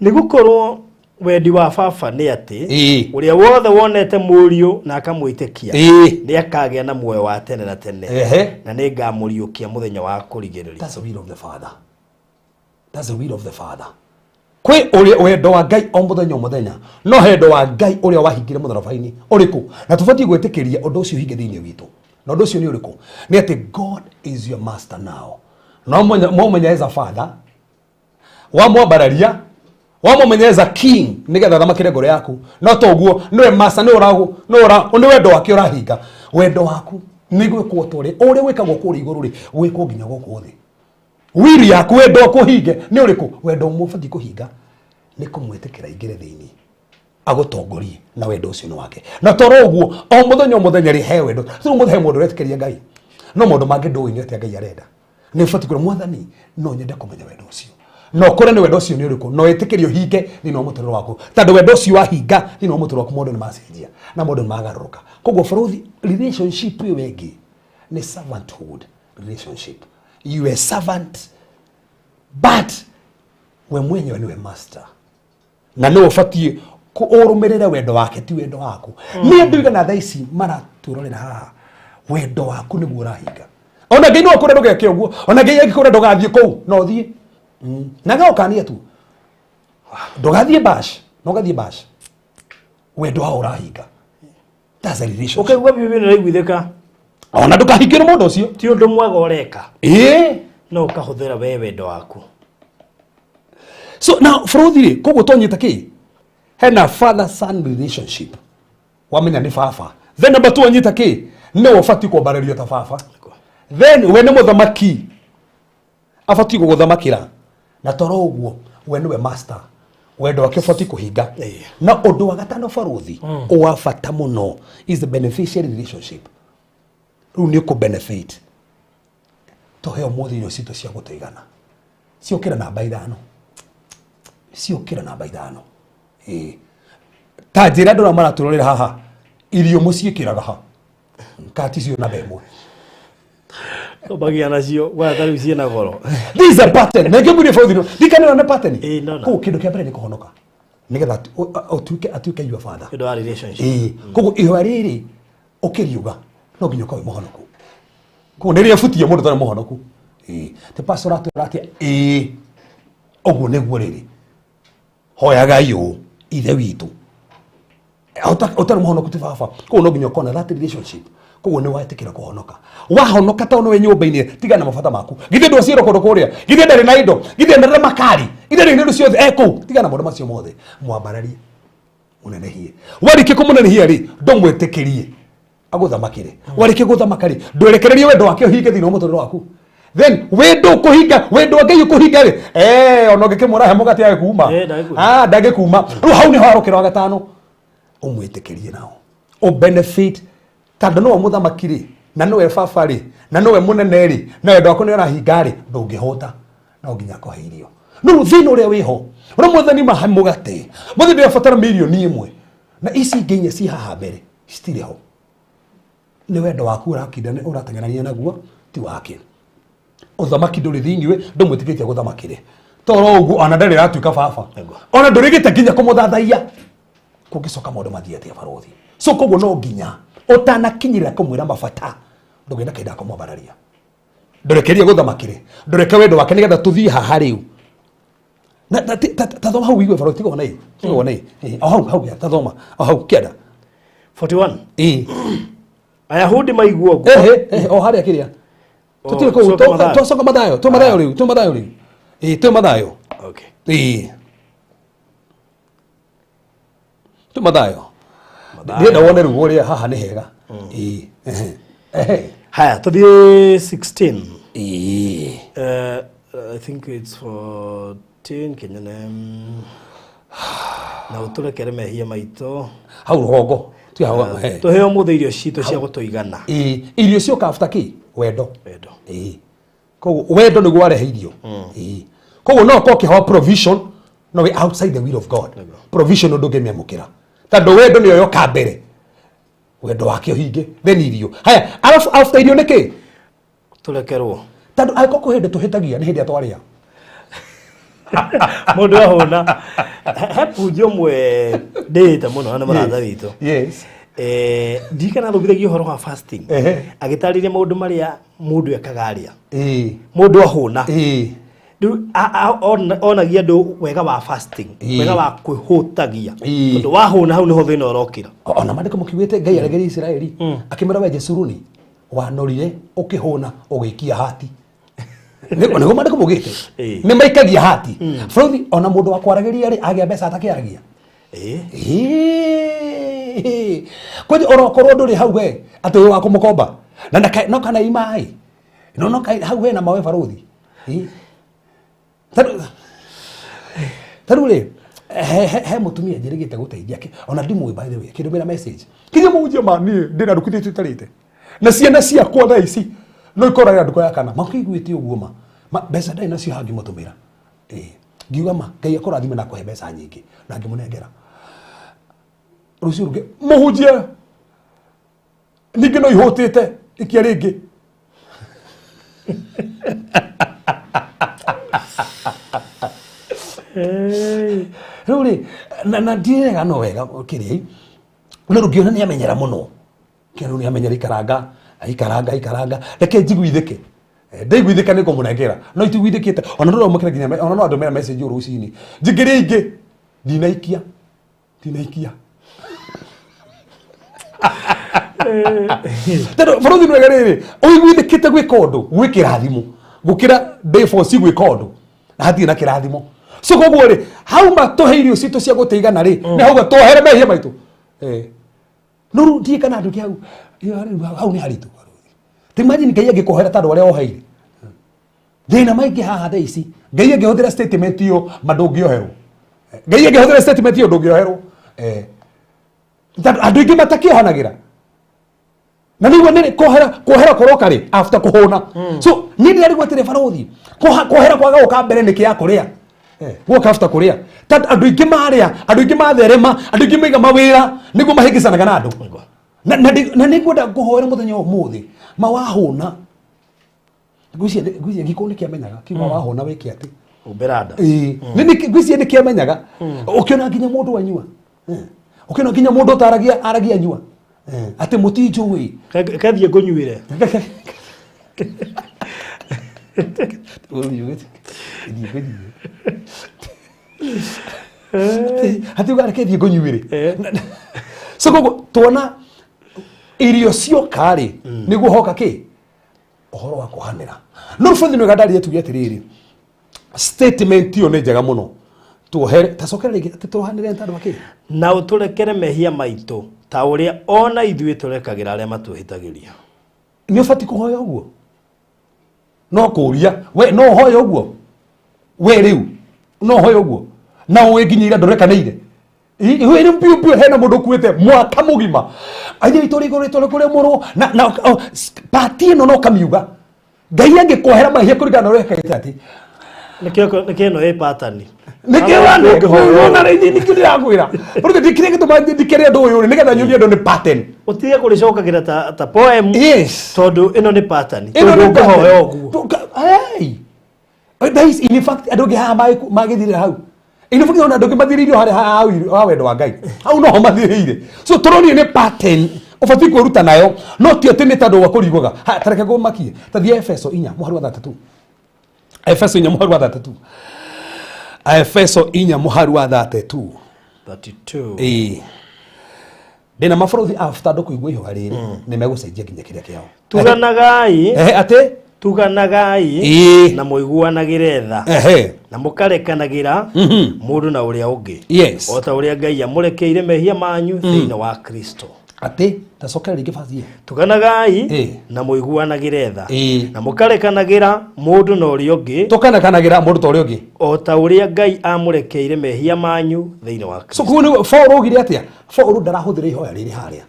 Nĩ gũkorwo wendi wa baba nĩ atĩ Ĩĩ. ũrĩa wothe wonete mũriũ na akamwĩtĩkia Ĩĩ. nĩ akagĩa na muoyo wa tene na tene Ehe. na nĩ ngamũriũkia mũthenya wa kũrigĩrĩria. That's the will of the Father. That's the will of the Father. Kwĩ ũrĩa wendo wa Ngai o mũthenya o mũthenya, no he wendo wa Ngai ũrĩa wahingire mũtharaba-inĩ ũrĩkũ, na tũbatiĩ gwĩtĩkĩria ũndũ ũcio ũhinge thĩinĩ witũ. Na ũndũ ũcio nĩ ũrĩkũ? Nĩ atĩ God is your master now. No mwamenya as a father, wamwambararia, wamũmenya as a king nĩgetha athamakĩre ngoro yaku. No toguo nĩwe master, nĩwe ũragu, nĩwe ũra, nĩ wendo wake ũrahinga. Wendo waku nĩ gwĩkwo ta ũrĩa, ũrĩa wĩkagwo kũrĩa igũrũ rĩ, wĩkwo nginya gũkũ thĩ. Will yaku wendo waku ũhinge nĩ ũrĩkũ? Wendo ũmwe ũbatiĩ kũhinga nĩ kũmwĩtĩkĩra aingĩre thĩinĩ agũtongorie, na wendo ũcio nĩ wake. Na toro ũguo o mũthenya o mũthenya rĩ, he wendo. Rĩu mũthenya he mũndũ ũretĩkĩria Ngai, no maũndũ mangĩ ndũĩ nĩ atĩa Ngai arenda. Nĩ ũbatiĩ kwĩra Mwathani, no nyende kũmenya wendo ũcio. Na ũkore nĩ wendo ũcio nĩ ũrĩkũ, na wĩtĩkĩrie ũhinge thĩinĩ wa mũtũrĩre waku. Tondũ wendo ũcio wahinga thĩinĩ wa mũtũrĩre waku, maũndũ nĩ macenjia na maũndũ nĩ magarũrũka. Koguo bũrũthi, relationship ĩyo ĩngĩ nĩ servanthood relationship. You are a servant, but we mwenyewe niwe master, na nĩwe ũbatiĩ ũrũmĩrĩre wendo wake, ti wendo waku. Nĩ andũ igana thaa ici maratwĩrorera haha, wendo waku nĩguo ũrahinga. Ona Ngai no akũre ndũgeke ũguo, ona Ngai angĩkũra ndũgathiĩ kũu, no ũthiĩ. Na gagũkania tu ndũgathiĩ bash, no ũgathiĩ bash, wendo wao ũrahinga. That's a relationship. Ũkaigua biũ biũ nĩũraiguithĩka. Ona ndũkahingĩre mũndũ ũcio. Ti ũndũ mwega ũreka. Ĩĩ. No ũkahũthĩra we wendo waku. So now bũrũthi rĩ, koguo twanyita kĩ? Hena father son relationship. Wamenya nĩ baba. Then number 2 wanyita kĩ? Nĩwe ũbatiĩ kwambarĩrio ta baba. Then we nĩ mũthamaki. Abatiĩ gũgũthamakĩra. Na toro ũguo we nĩwe master. Wendo wake ũbatiĩ kũhinga. Na ũndũ wa gatano barũthi, wa bata mũno is the beneficiary relationship. Rĩu nĩ ũkũ benefit. Tũhe ũmũthĩ irio citũ cia gũtũigana. Ciũkĩra namba 5. Ciũkĩra namba 5. Ĩĩ. Ta njĩra andũ arĩa maratũrorera haha, irio mũciĩkĩraga ha? Kati cio namba 1. Tũmbagia nacio, gwata ta rĩu ciĩna goro. This is a pattern. Na ngĩmwĩre bũrũri no, ndikanĩra nĩ pattern. Ĩĩ, ndona. Koguo kĩndũ kĩa mbere nĩ kũhonoka. Nĩgetha atuĩke your father. Nĩ ũndũ wa relationship. Ĩĩ. Koguo ihoya rĩrĩ ũkĩriuga no nginya ũkorwo wĩ mũhonoku. Koguo nĩ rĩabutie mũndũ ũtarĩ mũhonoku. Ĩĩ. Te pastor atwĩra atĩa? Ĩĩ. Ũguo nĩguo rĩrĩ. Hoyagai ũũ, Ithe witũ. Ũtarĩ mũhonoku ti baba. Koguo no nginya ũkorwo na that relationship. Koguo nĩ wetĩkĩra kũhonoka. Wahonoka tondũ nĩwe nyũmba-inĩ, tiga na mabata maku. Githĩ ndwaciarwo kũndũ kũrĩa? Githĩ ndarĩ na indo? Githĩ ndarĩ na makari? Githĩ ndarĩ na indo ciothe? E kũu. Tiga na maũndũ macio mothe. Mwambararie. Mũnenehie. Warĩkia kũmũnenehia rĩ, ndũmwĩtĩkĩrie agũthamakĩre. Warĩkia gũthamaka rĩ, ndwerekererie wendo wake ũhinge thĩinĩ wa mũtũrĩre waku. Then wendo ũkũhinga, wendo wa Ngai ũkũhinga rĩ, ona ũngĩkĩmwĩra he mũgate agĩkuma. Ndangĩkuma. Ndangĩkuma. Rĩu hau nĩho harũkĩra wa gatano. Ũmwĩtĩkĩrie nao. Ũ benefit tondũ nĩwe mũthamaki rĩ, na nĩwe baba rĩ, na nĩwe mũnene rĩ, na wendo waku nĩ ũrahinga rĩ, ndũngĩhũta. No nginya akũhe irio. Rĩu thĩna ũrĩa wĩho, ũrĩa Mwathani mahe mũgate, Mwathani ndĩrabatara mirioni 1, na ici ingĩ inya ci haha mbere citirĩ ho. Nĩ wendo waku ũrakinda, ũrateng'erania naguo, ti wake. Ũthamaki ndũrĩ thĩinĩ we, ndũmwĩtĩkĩtie gũthamakĩre. Toro ũguo ona ndarĩ aratuĩka baba. Ona ndũrĩgĩte nginya kũmũthathaiya. Kũngĩcoka maũndũ mathiĩ atĩa barũthi? So koguo no nginya ũtanakinyĩrĩra kũmwĩra mabata, ndũgĩe na kahinda ga kũmwambararia. Ndũrekerie gũthamakĩre. Ndũreke wendo wake nĩgetha tũthiĩ haha rĩu. Na, na, ta, ta thoma hau wigue barũthi, tiga wona ĩ, tiga wona ĩ. Ĩ, o hau, hau, ta thoma, o hau, kĩanda. 41. Ĩ. Ayahudi maigua ũguo. Ehe, ehe, o harĩa kĩrĩa. Tũtirĩ kũu, Coka Mathayo. twacoka Mathayo, twĩ Mathayo rĩu, twĩ Mathayo rĩu. Ĩ, twĩ Mathayo. Okay. Ĩ. Twĩ Mathayo. Ndĩrenda wone rĩu ũrĩa haha nĩ hega. Ĩ, ehe, ehe. Haya, tũthiĩ 16. Ĩ. I think it's 14 kinyane. Na ũtũrekere mehia maitũ. Hau rũgongo. Tiga hau, ehe. Tũheo ũmũthĩ irio citũ cia gũtũigana. Ĩ, irio cioka after kĩ? Wendo. Wendo. Ĩ. Koguo wendo nĩguo warehe irio. Ĩ. Koguo no ũkorwo ũkĩhoa provision, no wĩ outside the will of God. Provision ũndũ ũngĩmĩamũkĩra. Tondũ wendo nĩyo yoka mbere. Wendo wake ũhinge, then irio. Haya, alafu after irio nĩ kĩ? Tũrekerwo. Tondũ angĩkorwo kwĩ hĩndĩ tũhĩtagia, nĩ hĩndĩ ĩrĩa twarĩa. Mũndũ ahũna. He punjo ũmwe ndĩĩte mũno na nĩ mũrata witũ. Yes. Ndirikana athomithagia ũhoro wa fasting. Ehe. Agĩtarĩria maũndũ marĩa mũndũ ekaga arĩa. Ĩĩ. Mũndũ ahũna. Ĩĩ. Rĩu onagia andũ wega wa fasting, Ĩĩ. wega wa kwĩhũtagia. Ĩĩ. Tondũ wahũna hau nĩho thĩna ũrokĩra. Ona mandĩko mũkiugĩte Ngai aregeria Isiraeli, akĩmera we Jesuruni wanorire ũkĩhũna ũgĩikia hati. Nĩguo mandĩko maugĩte. Ĩĩ. Nĩ maikagia hati bũrũri, ona mũndũ wa kwaragĩria rĩ agĩa mbeca atakĩaragia. Ĩĩ. Ĩĩ. Kwani orokorwo ndũrĩ hau we atĩ wĩ wa kũmũkomba na no kana imai no hau hena mawe barũthi. Ĩĩ. Tarĩu rĩ he mũtumia njĩrĩgĩte gũteithia ona ndimũĩ, by the way, akĩndũmĩra message kinya mũhunjia ma niĩ ndĩna nduku ithatũ itarĩte na ciana ciakwa thaa ici no ikoragĩra nduka ya kana makĩiguĩte ũguo ma mbeca ndarĩ nacio hangĩmũtũmĩra. Ĩĩ, ngiuga ma Ngai akũrathime na akũhe mbeca nyingĩ, na ngĩmũnengera. Rũciũ rũngĩ, mũhunjia ningĩ no ihũtĩte ikia rĩngĩ. Rĩu rĩ na ndirega no wega kĩrĩa no rũngĩona nĩ amenyera mũno kĩrĩa nĩ amenyera ikaranga ikaranga ikaranga, reke njiguithĩke. Ndaiguithĩka nĩ ngũmũnengera, no itiguithĩkĩte ona no ndamũkĩra nginya ona no andũmĩra message rũcinĩ njingĩrie ingĩ, ndinaikia ndinaikia tondũ bũrũri nĩ wega rĩrĩ ũiguithĩkĩte gwĩka ũndũ gwĩ kĩrathimo gũkĩra ndĩ force gwĩka ũndũ na hatirĩ na kĩrathimo. So koguo rĩ hauma tũhe irio citũ cia gũtĩigana rĩ nĩ hauga twohere mehia maitũ. No rĩu ndiĩ kana andũ hau rĩu hau nĩ haritũ. Ti imagine Ngai angĩkũhera ta andũ arĩa oheire thĩna maingĩ haha thaa ici, Ngai angĩhũthĩra statement ĩyo ma ndũngĩoherwo. Ngai angĩhũthĩra statement ĩyo ndũngĩoherwo. Tondũ andũ aingĩ matakĩohanagĩra na nĩguo nĩ kuohera kuohera kũroka rĩ after kũhũna. So niĩ ndĩrarigwo atĩrĩ barũthi, kuohera kwaga gũka mbere nĩkĩ ya kũrĩa gwoka after kũrĩa? Tondũ andũ aingĩ marĩa, andũ aingĩ matherema, andũ aingĩ maiga mawĩra nĩguo mahĩngĩcanaga na andũ na nĩngwenda ngũhoera mũthenya wa ũmũthĩ ma wahũna, ngwĩciria gĩkũyũ nĩ kĩamenyaga kiuga wahũna wĩke atĩ? Humbĩra nda. Ĩĩ. Ngwĩciria nĩ kĩamenyaga ũkĩona nginya mũndũ anyua. Ũkĩona nginya mũndũ ũtaragia aragia anyua. Atĩ mũtinjũĩ. Kethiĩ ngũnyuĩre. Thiĩ ngũnyuĩre. Hatiuga reke thiĩ ngũnyuĩre. So koguo tuona irio cioka rĩ nĩguo hoka kĩ ũhoro wa kũhanĩra. No bũthi nĩ wega tuge atĩrĩrĩ, statement ĩyo nĩ njega mũno, tuohere tacokera rĩngĩ atĩ tuohanĩre tondũ wa kĩ? Na ũtũrekere mehia maitũ ta ũrĩa ona ithuĩ tũrekagĩra arĩa matũhĩtagĩria. Nĩ ũbatiĩ kũhoya ũguo? No kũria we no ũhoye ũguo? We rĩu no ũhoye ũguo na ũĩ nginya ira ndũrekanĩire ihuĩ mbiũ mbiũ hena mũndũ ũkuĩte mwaka mũgima aithe witũ rĩ igũrũ rĩtwa kũrĩ mũrũ na pati ĩno no kamiuga Ngai angĩkuohera mahia kũringana na ũrĩa ekĩte atĩ. Nĩkĩo ĩno ĩ patani. Nĩkĩo wona rĩu nĩkĩo ndĩrakwĩra rĩu ndikĩrĩa gĩtũma ndikĩrĩa ũndũ ũyũ rĩ nĩgetha nyonie andũ nĩ pattern. Ũtige kũrĩcokagĩra ta poem. Yes. Tondũ ĩno nĩ pattern. Ĩno tondũ nĩ ũngĩhoya ũguo. Hey! That is, in fact, andũ angĩ haha magĩthirĩra hau. In fact, ona andũ angĩ mathirĩirio harĩa ha wendo wa Ngai. Hau noho mathirĩire. So tũronio nĩ pattern ũbatiĩ kwĩruta nayo, no ti atĩ nĩ tondũ wa kũriguaga. Ha, ta reke ngũmakie. Ta thiĩ Efeso 4:3. Efeso 4:3. Efeso 4:3. 32. Ĩĩ. Ndĩna mabũrũri after andũ kũigua ihoya rĩrĩ nĩ megũcenjia nginya kĩrĩa kĩao. Tuganagai. Ehe, atĩ? Tuganagai na mũiguanagĩre tha na mũkarekanagĩra mũndũ na ũrĩa ũngĩ o ta ũrĩa Ngai amũrekeire mehia manyu thĩinĩ wa Kristo. Atĩ tacokera rĩngĩ basi. Tuganagai na mũiguanagĩre tha na mũkarekanagĩra mũndũ na ũrĩa ũngĩ. Tũkarekanagĩra mũndũ ta ũrĩa ũngĩ. O ta ũrĩa Ngai amũrekeire mehia manyu thĩinĩ wa So Kristo. koguo nĩguo Paul augire atĩa? Paul ndarahũthĩra ihoya rĩrĩ harĩa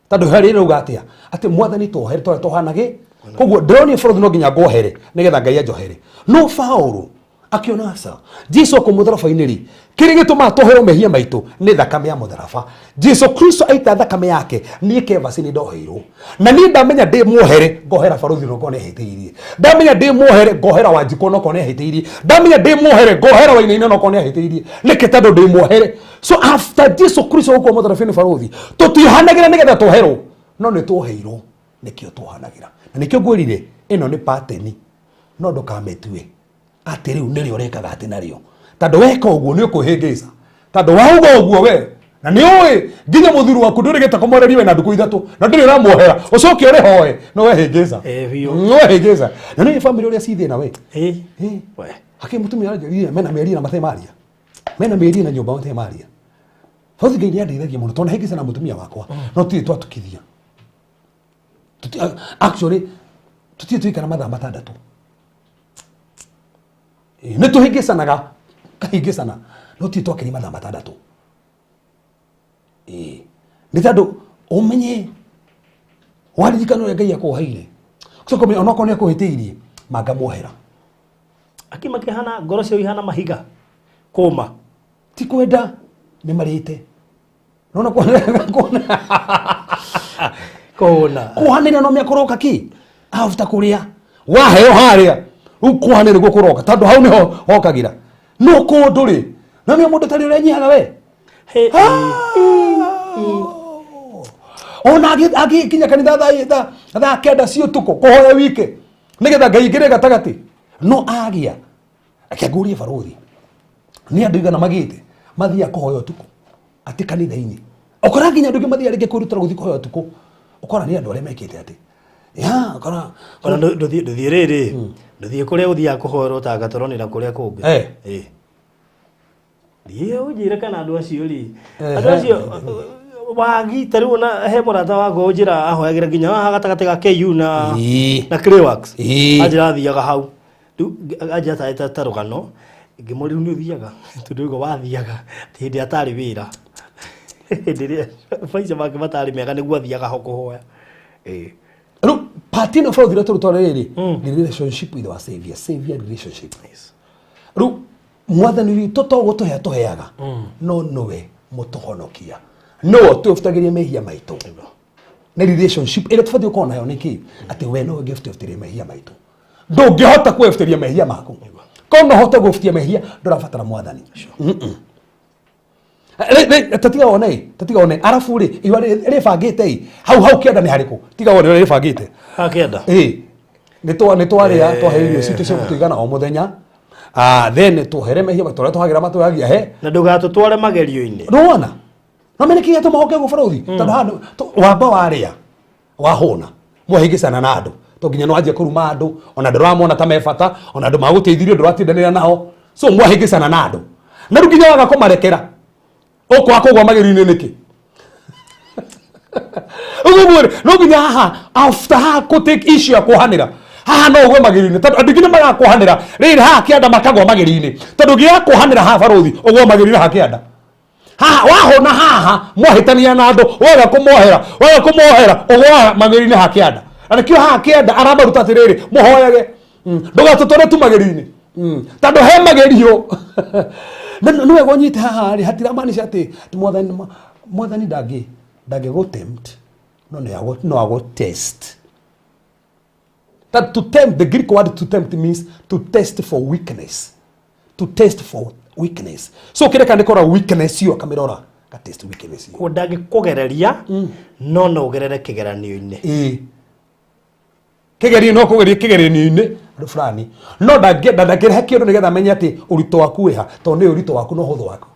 tondũ ihoya rĩrĩ rauga atĩa? Atĩ Mwathani twohere twarĩa tũhanagĩ. Koguo ndĩronio bũrũri no nginya nguohere nĩgetha Ngai anjohere. No Paul akiona aca Jesu kũ mũtharaba-inĩ rĩ kĩrĩa gĩtũmaga twoherwo mehia maitũ nĩ thakame ya mũtharaba. Jesu Kristo aita thakame yake, niĩ Kevasi nĩ ndoheirwo, na niĩ ndamenya ndĩ muohere ngohera barũthi nokorwo nĩ ahĩtĩirie, ndamenya ndĩ muohere ngohera Wanjikũ nokorwo nĩ ahĩtĩirie, ndamenya ndĩ muohere ngohera Wainaina nokorwo nĩ ahĩtĩirie. Nĩkĩ? Tondũ ndĩ muohere. So after Jesu Kristo gũkua mũtharaba-inĩ, barũthi, tũtiohanagĩra nĩgetha twoherwo, no nĩ tuoheirwo nĩkĩo tuohanagĩra. Na nĩkĩo ngwĩrire ĩno nĩ pateni, no ndũkamĩtue. Atĩ rĩu nĩrĩo ũrekaga atĩ narĩo. Tondũ weka ũguo nĩ ũkwĩhĩngĩca. Tondũ wauga ũguo we na nĩ ũĩ nginya mũthuri waku ndũrĩgĩte kũmwarĩria we na ndukũ ithatũ na ndũrĩ ũramuohera ũcoke ũrĩhoe no wehĩngĩca. No wehĩngĩca. Na nĩ family ũrĩa ci thĩna we. We. Hakĩ mũtumia aranjĩrire mena mĩeri na matarĩ maria. Mena mĩeri na nyũmba matarĩ maria. Bauthi Ngai nĩ andeithagia mũno tondũ hĩngĩca na mũtumia wakwa no tirĩ twatukithia. Actually tutirĩ tũikara mathaa matandatũ. Nĩ tũhĩngĩcanaga kahĩngĩcana no tirĩ twakĩria mathaa matandatũ. Nĩ tondũ ũmenye waririkana ũrĩa Ngai akũheire ũcoke ũmenye onokorwo nĩ akũhĩtĩirie mangamuohera. Aki makĩhana ngoro ciao ihana mahiga kũma. Ti kwenda nĩ marĩte. Nona kũhũna. Kũhanĩra no mĩakũroka kĩ? After kũrĩa. Waheo harĩa. Rĩu kũhanĩra nĩguo kũroka tondũ hau nĩho hokagĩra. No kũndũ rĩ, no nĩ mũndũ tarĩ ũrĩa nyihaga we. Ona agĩkinya kanitha thaa kenda cia ũtukũ kũhoya wike nĩgetha Ngai aingĩre gatagatĩ no agĩa akĩangũrie barũthi nĩ andũ igana magĩte mathiaga kũhoya ũtukũ atĩ kanitha-inĩ ũkora nginya andũ angĩ mathiaga rĩngĩ kwĩrutĩra gũthiĩ kũhoya ũtukũ ũkora nĩ andũ arĩa mekĩte atĩ ya ũkora Ona ndũthiĩ rĩrĩ ndũthiĩ kũrĩa ũthiaga kũhoerwo ta Gatoroni na kũrĩa kũngĩ. Thiĩ ũnjĩre kana andũ acio rĩ andũ acio wagi ta rĩu ona he mũrata wakwa ũnjĩra ahoyagĩra nginya haha gatagatĩ ga KU na na Clayworks. Anjĩra athiaga hau rĩu anjĩra ta rũgano ngĩmũria rĩu nĩ ũthiaga tondũ ũguo wathiaga hĩndĩ ĩrĩa atarĩ wĩra hĩndĩ ĩrĩa maica make matarĩ mega nĩguo athiaga ho kũhoya. Rĩu part ĩno bũrũri ũrĩa tũrutore rĩrĩ ni relationship with our savior, savior relationship. Rĩu mwathani witũ to gũtũhe tũheaga no nĩwe mũtũhonokia nĩwe ũtũbutagĩria mehia maitũ. Nĩ relationship ĩrĩa tũbatiĩ gũkorwo nayo nĩ kĩ? Atĩ we nĩwe ũngĩtũbutĩria mehia maitũ. Ndũngĩhota kwĩbutĩria mehia maku. Korwo no ũhote gwĩbutia mehia ndũrabatara mwathani. Tatiga one, tatiga one arabu rĩ iwa rĩbangĩte ĩ hau hau kĩanda nĩ harĩkũ? Tiga one ũrĩa rĩbangĩte. Ha kĩanda. Nĩ twarĩa twahe irio citũ cia gũtũigana o mũthenya. Then tuohere mehia tũrĩa tũhagĩra matũhagia he. Na ndũgatũtware magerio-inĩ. Ndũrona? No mene kĩrĩa tũmahoke gũ bũrũri tondũ handũ wamba warĩa wahũna mwahĩngĩcana na andũ to nginya no anjie kũruma andũ ona ndũramona ta me bata ona andũ magũteithirie ndũratindanĩra nao so mwahĩngĩcana na andũ na rĩu nginya waga kũmarekera ũkwaga kũgwa magerio-inĩ nĩkĩ? Ũguo no nginya haha after haha kũ take issue ya kuohanĩra haha no ũgwe magerio-inĩ tondũ andũ aingĩ nĩ magaga kuohanĩra rĩrĩ haha kĩanda makagwa magerio-inĩ tondũ ũngĩaga kuohanĩra haha barũthi ũgwa magerio-inĩ haha kĩanda haha wahũna haha mwahĩtania na andũ waga kũmohera waga kũmohera ũgwa magerio-inĩ haha kĩanda na nĩkĩo haha kĩanda aramaruta atĩrĩrĩ mũhoyage ndũgatũtware tu magerio-inĩ tondũ he magerio nĩ wega ũnyite haha rĩ hatiramaanisha atĩ mwathani ndangĩ tempt no no agũ test. That to tempt, the Greek word to tempt means to test for weakness. To test for weakness. So kĩreka nĩ kora weakness yo kamirora ka test weakness yo. Ko ndangĩkũgereria no no ũgerere kĩgeranio-inĩ. Kĩgerio no kũgeria kĩgeranio-inĩ andũ fulani no ndangĩenda ndangĩrehe kĩndũ nĩgetha amenye atĩ ũritũ waku wĩha tondũ nĩ ũritũ waku na ũhũthũ waku.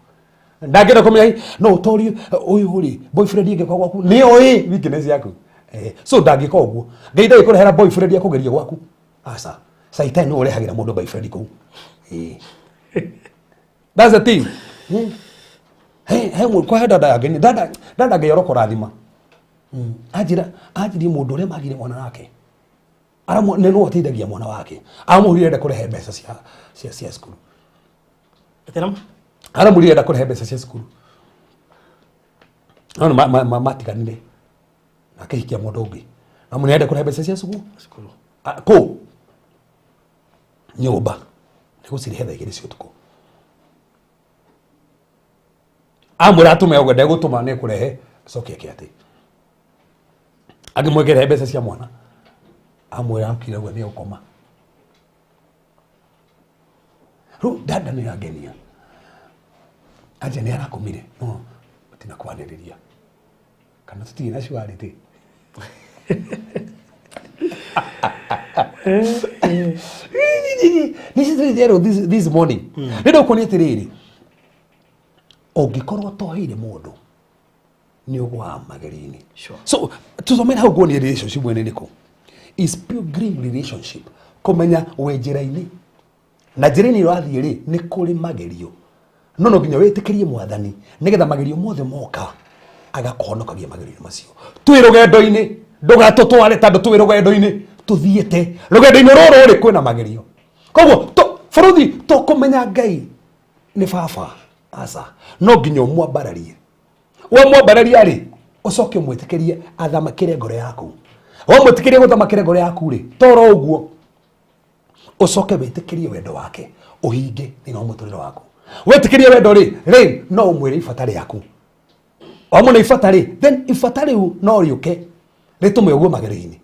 Ndangĩenda kũmenya no ũtorie ũyũ rĩ boyfriend ĩngĩkorwo gwaku nĩ oĩ weakness yaku. So ndangĩka ũguo. Ngai ndangĩkũrehera boyfriend ya kũgeria gwaku. Aca. Caitani nĩwe ũrehagĩra mũndũ boyfriend kũu. That's the thing. He kwa he dada yake dada dada Ngai arokũrathima. Anjĩra anjirie mũndũ ũrĩa magire mwana wake. Aramũ nĩ no ateithagia mwana wake. Amũrire enda kũrehe mbeca cia cukuru. Atĩra? Aramũrire enda kũrehe mbeca cia cukuru. No matiganire. Na akĩhikia mũndũ ũngĩ. Na mũnene enda kũrehe mbeca cia cukuru. Cukuru. Kũ? Nyũmba. Nĩ gũcirihe thaa igĩrĩ cia ũtukũ. Amwĩra atũme ũguo ndegũtũma nĩ kũrehe acoke eke atĩ. Angĩmwĩkĩre mbeca cia mwana. Amwĩra akire ũguo nĩ egũkoma. Rĩu dada nĩ angenia. Anja nĩ arakomire no tina kwanĩrĩria. Kana tũtirĩ na surety. Nĩ this morning nĩ ndũkuonia atĩrĩrĩ, ũngĩkorwo ũtoheire mũndũ nĩ ũgũaga magerio-inĩ. So tũthomere hau nguonie relationship mwene nĩkũ is pilgrim relationship, kũmenya wĩ njĩra-inĩ na njĩra-inĩ ũrathiĩ rĩ nĩ kũrĩ magerio, no no nginya wĩtĩkĩrie Mwathani nĩgetha magerio mothe moka agakũhonokagia magerio macio. Twĩ rũgendo-inĩ, ndũgatũtware tondũ twĩ rũgendo-inĩ, tũthiĩte rũgendo-inĩ rũrũ rĩ kwĩna magerio. Koguo bũrũthi tũkũmenya Ngai nĩ baba, aca, no nginya ũmwambararie. Wamwambararia rĩ, ũcoke ũmwĩtĩkĩrie athamakĩre ngoro yaku. Wamwĩtĩkĩrie gũthamakĩre ngoro yaku rĩ, toro ũguo ũcoke wĩtĩkĩrie wendo wake ũhinge thĩinĩ wa mũtũrĩre waku. Wĩtĩkĩrie wendo rĩ, rĩ no ũmwĩre ibata rĩaku. Wamwĩra ibata rĩ, then ibata rĩu no rĩũke rĩtũme ũgwe magerio-inĩ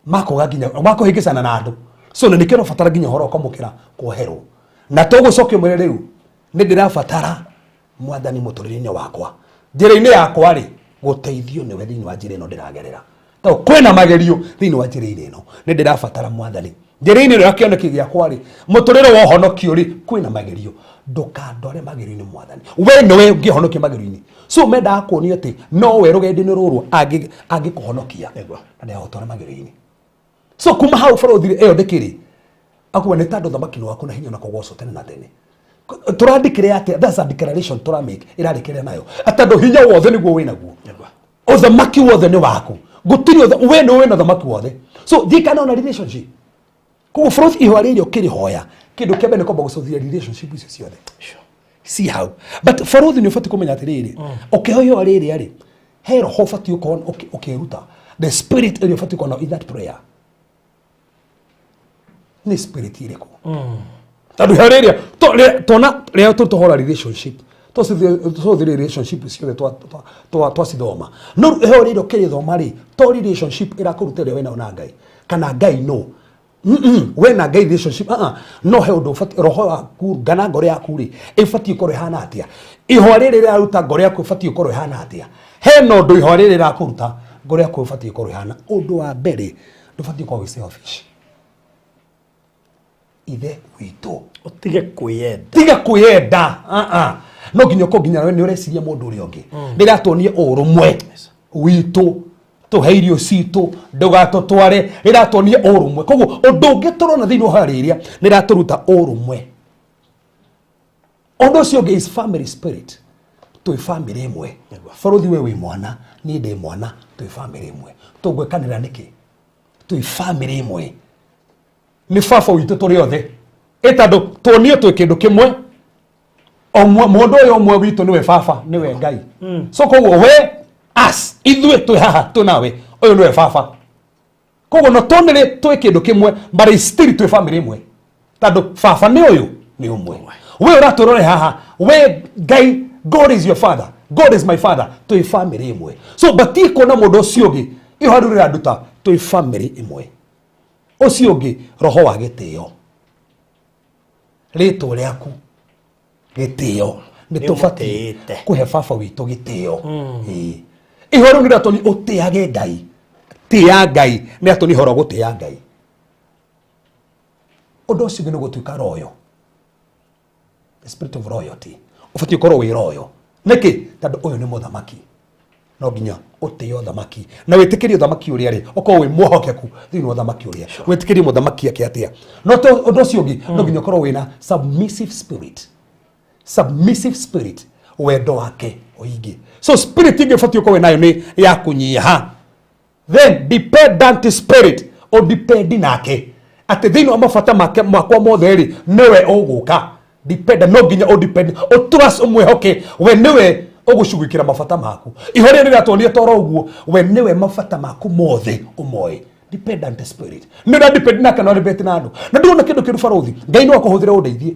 makwaga nginya makũhĩngĩcana na andũ. So na nĩkĩo ũrabatara nginya ũhoro wa kwamũkĩra kuoherwo. Na tũgũcokia ũmwĩre rĩu nĩ ndĩrabatara Mwathani mũtũrĩre-inĩ wakwa, njĩra-inĩ yakwa rĩ, gũteithio nĩwe thĩinĩ wa njĩra ĩno ndĩragerera. Tondũ kwĩna magerio thĩinĩ wa njĩra-inĩ ĩno, nĩ ndĩrabatara Mwathani njĩra-inĩ ĩno ya kĩoneki gĩakwa rĩ, mũtũrĩre wa ũhonokio rĩ, kwĩna magerio, ndũkandware magerio-inĩ Mwathani, we nĩwe ũngĩhonokia magerio-inĩ. So mendaga kuonio atĩ nowe rũgendo-inĩ rũrũ angĩkũhonokia na ndagagũtwara magerio-inĩ. So kuma hau bũrũthi ĩyo ndĩkĩrĩ akuwa nĩ tondũ thamaki nĩ waku na hinya na kũgocwo tene na tene. Tũrandĩkĩre atĩa? That's a declaration tũramake, ĩrarĩkĩrĩra nayo atĩ hinya wothe nĩguo wĩnaguo, ũthamaki wothe nĩ waku, gũtirĩ we nĩ wĩna ũthamaki wothe. So thiĩ kana ona relationship. Koguo bũrũthi ihoya rĩrĩ ũkĩrĩhoya, kĩndũ kĩa mbere nĩ kwamba gũcũthia relationship icio ciothe si hau. But bũrũthi nĩ ũbatiĩ kũmenya atĩrĩrĩ, ũkĩhoya ihoya rĩrĩ rĩ, he roho ũbatiĩ ũkorwo ũkĩruta, the spirit ĩrĩa ũbatiĩ ũkorwo nayo in that prayer nĩ spirit ĩrĩkũ? Tondũ ihoya rĩrĩa tuona rĩrĩa tũhora relationship, tũcũthĩrĩria relationship ciothe twacithoma, no rĩu ihoya rĩrĩa ũkĩrĩthoma rĩ, to relationship ĩrakũruta ĩrĩa wĩnayo na Ngai kana Ngai no we na Ngai relationship, no he ũndũ ũbatiĩ roho waku ngana ngoro yaku rĩ ĩbatiĩ gũkorwo ĩhana atĩa? Ihoya rĩrĩ rĩraruta ngoro yaku ĩbatiĩ gũkorwo ĩhana atĩa? Hena ũndũ ihoya rĩrĩ rĩrakũruta ngoro yaku ĩbatiĩ gũkorwo ĩhana. Ũndũ wa mbere, ndũbatiĩ gũkorwo wĩ selfish. Ithe witũ, ũtige kwĩyenda. Tiga kwĩyenda. No nginya ũkorwo nginya we nĩ ũreciria mũndũ ũrĩa ũngĩ. Rĩratuonie ũrũmwe witũ, tũhe irio citũ, ndũgatũtware, rĩratuonia ũrũmwe. Koguo ũndũ ũngĩ tũrona thĩinĩ wa rĩrĩa nĩ rĩratũruta ũrũmwe. Ũndũ ũcio ũngĩ is family spirit. Twĩ family ĩmwe. Bũrũthi, we wĩ mwana, niĩ ndĩ mwana, twĩ family ĩmwe. Tũngwĩkanĩra nĩkĩ? Twĩ family ĩmwe, nĩ baba witũ tũrĩ othe. Ĩ tondũ tuonio twĩ kĩndũ kĩmwe, mũndũ ũyũ ũmwe witũ nĩwe baba, nĩwe Ngai. So koguo we as ithuĩ twĩ haha twĩ nawe, ũyũ nĩwe baba. Koguo no tuonere twĩ kĩndũ kĩmwe, but still twĩ family ĩmwe, tondũ baba nĩ ũyũ nĩ ũmwe. We ũratũrore haha, we Ngai, God is your father, God is my father, twĩ family ĩmwe. So batie kuona mũndũ ũcio ũngĩ, iyo handũ rĩranduta twĩ family ĩmwe. Ũcio ũngĩ, roho wa gĩtĩo, rĩtwa rĩaku gĩtĩo, nĩ tũbatiĩ ũmũtĩĩte. Kũhe baba witũ gĩtĩo. Ĩĩ. Ihoro rĩu nĩrĩratũni ũtĩage Ngai, tĩa Ngai, nĩratũni ihoro gũtĩa Ngai. Ũndũ ũcio ũngĩ nĩ gũtuĩka royal, the spirit of royalty. Ũbatiĩ ũkorwo wĩ royal nĩkĩ? Tondũ ũyũ nĩ mũthamaki, no nginya ũtĩe ũthamaki na wĩtĩkĩrie ũthamaki ũrĩa rĩ, ũkorwo wĩ mwĩhokeku thĩinĩ wa ũthamaki ũrĩa wĩtĩkĩrie mũthamaki eke atĩa. No ũndũ ũcio ũngĩ, no nginya ũkorwo wĩna submissive spirit, submissive spirit, wendo wake ũingĩ. So spirit ĩngĩ ũbatiĩ ũkorwo nayo nĩ ya kũnyiha. Then dependent spirit, ũdipendi nake atĩ thĩinĩ wa mabata make makwa mothe rĩ, nĩwe ũgũka. Dependent, no nginya ũdepend, ũtrust, ũmwĩhoke we nĩwe ũgũcugikĩra mabata maku. Ihoria rĩratuonia toro ũguo, we nĩwe mabata maku mothe ũmoĩ. Dependent spirit nĩ ũra depend nake, no depend na andũ. Na ndĩrona kĩndũ kĩru barothi, Ngai no akũhũthĩre ũndeithie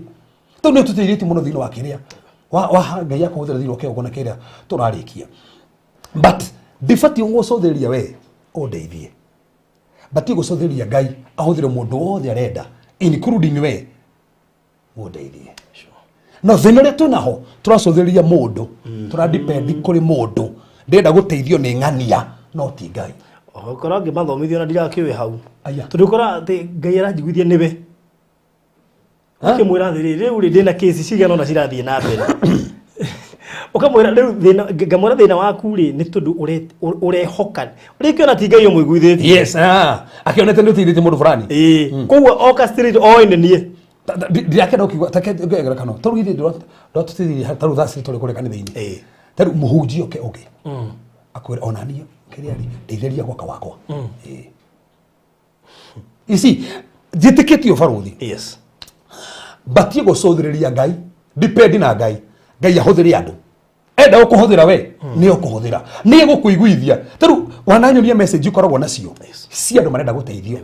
tondũ nĩ ũtũteithĩtie mũno thĩinĩ wa kĩrĩa wa Ngai akũhũthĩra thĩinĩ wa kĩgongona kĩrĩa tũrarĩkia, but ndibatiĩ gũcũthĩrĩria we ũndeithie, batiĩ gũcũthĩrĩria Ngai ahũthĩre mũndũ wothe arenda, including we, ũndeithie. No thĩna ũrĩa twĩnaho, tũracũthĩrĩria mũndũ, tũradepend kũrĩ mũndũ. Ndĩrenda gũteithio nĩ ng'ania no ti Ngai. Ũkora ngĩmathomithio na ndirakĩũĩ hau. Aya. Tondũ ũkora atĩ Ngai aranjiguithia nĩwe. Ũkĩmwĩra atĩrĩrĩ, rĩu rĩ ndĩna kĩci cigana ũna cirathiĩ na mbere. Ũkamwĩra rĩu thĩna, ngamwĩra thĩna waku rĩ nĩ tondũ ũrehoka rĩngĩ ona ti Ngai ũmũiguithĩtie. Yes, akĩonete nĩ ũteithĩtie mũndũ fulani. Ĩĩ, koguo oka straight oĩ nĩ niĩ. Ndirakenda ũkiuga take ngerekano tarĩu ithuĩ ndwatũteithirie tarĩu thaa citũ tũrĩ kũrĩa kanitha-inĩ. Ĩĩ. Tarĩu mũhunjia ũke ũngĩ akwĩre ona niĩ kĩrĩa rĩ ndeithĩria gwaka wakwa. Ĩĩ. Ici njĩtĩkĩtie ũbarũthi. Yes. Batie gũcũthĩrĩria Ngai, depend na Ngai. Ngai ahũthĩre andũ. Enda gũkũhũthĩra we, nĩ ũkũhũthĩra. Nĩ egũkũiguithia. Tarĩu wananyonia message ikoragwo nacio cia andũ marenda gũteithio.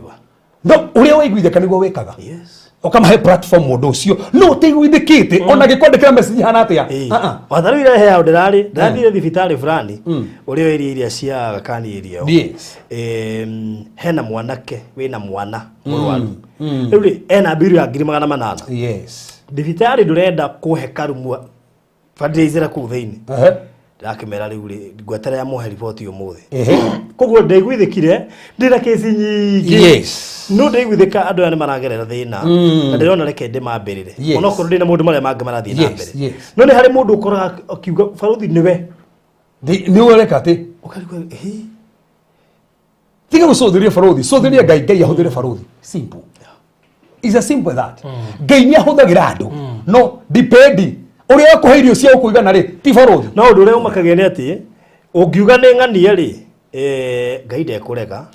No ũrĩa waiguithĩka nĩguo wĩkaga. Yes. Ũkamahe platform mũndũ ũcio. No ũtaiguithĩkĩte ona gĩkwandĩkĩra message ihana atĩa. Ĩĩ. Ah, ah. Watha rĩu irehe hau ndĩrarĩ ndĩrathire thibitarĩ fulani ũrĩa area iria cia Aga Khan area ĩyo. Yes. Hena mwanake wĩna mwana mũrwaru. Rĩu rĩ ena mbiru ya 800,000. Yes. Thibitarĩ ndũrenda kũhe karumu fundraiser kũu thĩinĩ. Ehe. Ndĩrakĩmera rĩu rĩ ngweterera mũhe riboti ũmũthĩ. Ehe. Koguo ndaiguithĩkire ndĩna kesi nyingĩ. Yes. No ndaiguithĩka andũ aya nĩ maragerera thĩna na ndĩrona reke ndĩmambĩrĩre. Yes. Onokorwo ndĩna maũndũ marĩa mangĩ marathiĩ na Yes, mbere. yes. No nĩ harĩ mũndũ ũkoraga akiuga barũthi nĩwe. Nĩ ũreka atĩ Ũkarigwo ĩĩ tiga gũcũthĩrĩria barũthi, cũthĩrĩria Ngai, Ngai ahũthĩre barũthi. Simple. It's as simple as that. Ngai nĩ ahũthagĩra andũ. No depend ũrĩa akũhe irio cia gũkũigana rĩ ti barũthi. No ũndũ ũrĩa ũmakagia nĩ atĩ ũngiuga nĩ ng'ania rĩ Ngai ndekũrega.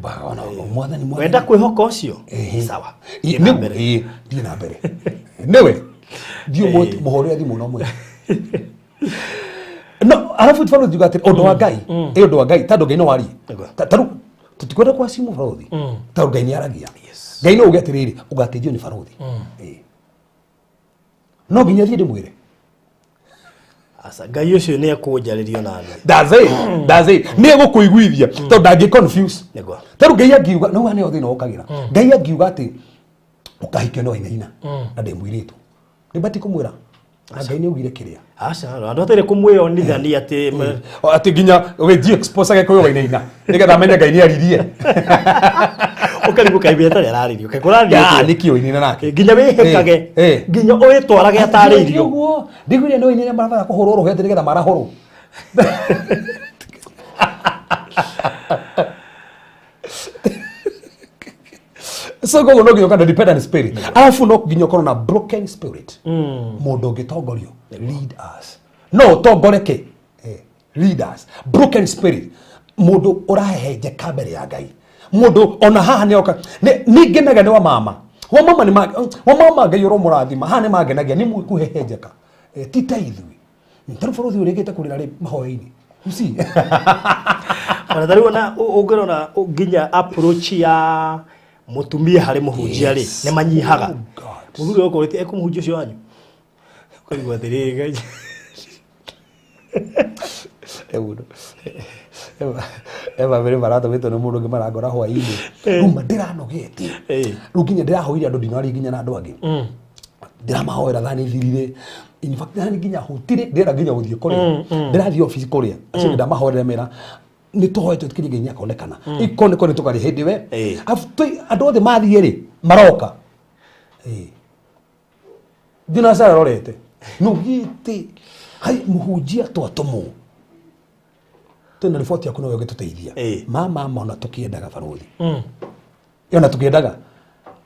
Mwathani mwathani. Wenda kwĩhoka ũcio sawa. Thiĩ na mbere. Thiĩ na mbere. Nĩwe thiĩ mũhũrĩre thimũ no mwĩre. No arabu barũthi njuga atĩrĩ ũndũ wa Ngai, ĩ ũndũ wa Ngai tondũ Ngai no arie. Nĩguo. Tarĩu tũtikwenda kwa simu barũthi tondũ Ngai nĩ aragia. Ngai no uge atĩrĩrĩ ũgateithio nĩ barũthi. Ĩ. No nginya thiĩ ndĩmwĩre. Aca Ngai ũcio nĩ ekũnjarĩrio na niĩ. That's it. That's it. Nĩ egũkũiguithia tondũ ndangĩ confuse. Nĩguo. Tarĩu Ngai angiuga no nĩyo thĩna ũkagĩra. Ngai angiuga atĩ ũkahikio no wainaina na ndĩ mũirĩtu. Nĩ batiĩ kũmwĩra na Ngai nĩ augire kĩrĩa. Aca andũ atarĩ kũmwĩonithania atĩ O, atĩ nginya ũgĩthiĩ expose age kwĩ wainaina nĩgetha amenye Ngai nĩ aririe. Ũkarigwo kaĩ atarĩ ararĩrio kaĩ kũrathiĩ Ya, atĩa? nĩkĩ wainaina nake? Nginya wĩhĩkage nginya ũĩtwarage atarĩirio. Ũguo ndiguire nĩ wainaina barabara kũhũrwo rũhĩ atĩ nĩgetha marahũrwo. So koguo no nginya ũkorwo na dependent spirit, arabu no nginya ũkorwo na broken spirit. Mũndũ ũngĩtongorio, lead us, no ũtongoreke. Lead us, broken spirit, mũndũ ũrahehenjeka mbere ya Ngai, mũndũ ona haha nĩ oka nĩ ngenaga nĩ wa mama wa mama nĩ wa mama Ngai ũromũrathima haha nĩ mangenagia nĩ mwĩkũhehenjeka. Ti ta ithuĩ tarĩu bũrũri ũrĩkĩte kũrĩra rĩ mahoya-inĩ. You see? Ona tarĩu ona ũngĩrora nginya approach ya mũtumia harĩ mũhunjia rĩ Yes. nĩ manyihaga. Oh, God. Mũthuri ũkorwo ekũmũhunjia ũcio wanyu. Ũkaigua atĩrĩrĩ Ngai. Mũndũ. Eva mbere maratũmĩtwo nĩ mũndũ ũngĩ marangora hwaĩ-inĩ. Rĩu ma ndĩranogete. Rĩu nginya ndĩrahoire andũ ndinaria nginya na andũ angĩ. Ndĩramahoera thaa nĩ ithirire. In fact thaa nĩ nginya hutire ndĩrenda nginya gũthiĩ kũrĩa. Ndĩrathiĩ office kũrĩa. Acio ndamahoerera mera nĩ tũhoe twĩtĩkĩrie Ngai nĩakonekana. Ikonekwo nĩ tũkarĩa hĩndĩ we. Arabu andũ othe mathiĩ rĩ maroka. Ndinacara rorete. Nugite hai mũhunjia twatũmwo. Twĩna riboti yaku nowe ũngĩtũteithia. Mama mona tũkĩendaga barũthi. Ona tũkĩendaga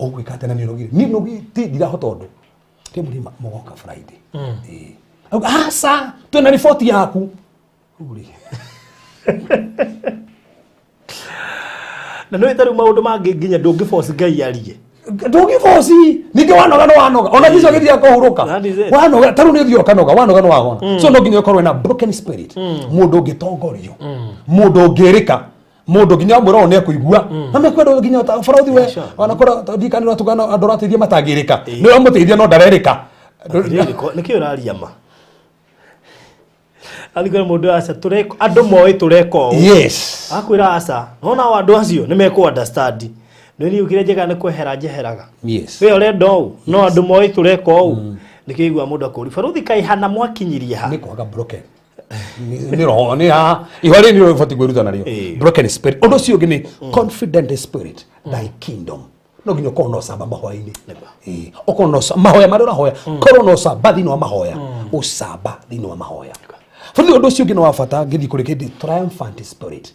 ũgwĩka atĩa na nĩ ũnogire. Niĩ nugite ndirahota ũndũ. Kĩmũrima mũgoka Friday. Auga, aca twĩna riboti yaku. Rĩu rĩ. Na nĩ tarĩu maũndũ mangĩ nginya ndũngĩ force Ngai arie. Ndũngĩboci ningĩ wanoga nĩ wanoga ona Jesu agĩthiĩ akahurũka. That is it. Wanoga tarĩu nĩ ũthiĩ ũkanoga wanoga nĩ wahona. So no nginya ũkorwo na broken spirit, mũndũ ũngĩtongorio, mũndũ ũngĩrĩka, mũndũ nginya mwĩra ũũ nĩ ekũigua na mekwenda nginya barathi we. Ona korwo ndikanĩra tũgana andũ ũrateithia matangĩrĩka nĩ ũramũteithia no ndarerĩka. Atĩrĩrĩ, nĩkĩ ũraria ma? Athiĩ kwĩra mũndũ aca tũreka andũ moĩ tũreka ũũ. Yes. Akwĩra aca nona o andũ acio nĩ mekũ understand. Nĩ niĩ kĩrĩa njĩkaga nĩ kwehera njeheraga. Yes. We ũrenda ũũ no andũ moĩ tũreka ũũ. Nĩkĩo igua mũndũ akũria barũthi kaĩ hana mwakinyirie ha. Nĩ kwaga broken nĩ roho nĩ haha ihwa rĩrĩ nĩ ũbatiĩ kwĩruta narĩo. Broken spirit. Ũndũ ũcio ũngĩ nĩ confident spirit, thy kingdom. No nginya ũkorwo na ũcamba mahoya-inĩ. Ĩĩ, ũkorwo na mahoya marĩa ũrahoya, korwo na ũcamba thĩinĩ wa mahoya, ũcamba thĩinĩ wa mahoya. Bũrũri ũndũ ũcio ũngĩ nĩ wa bata ngĩthiĩ kũrĩ kĩndĩ triumphant spirit.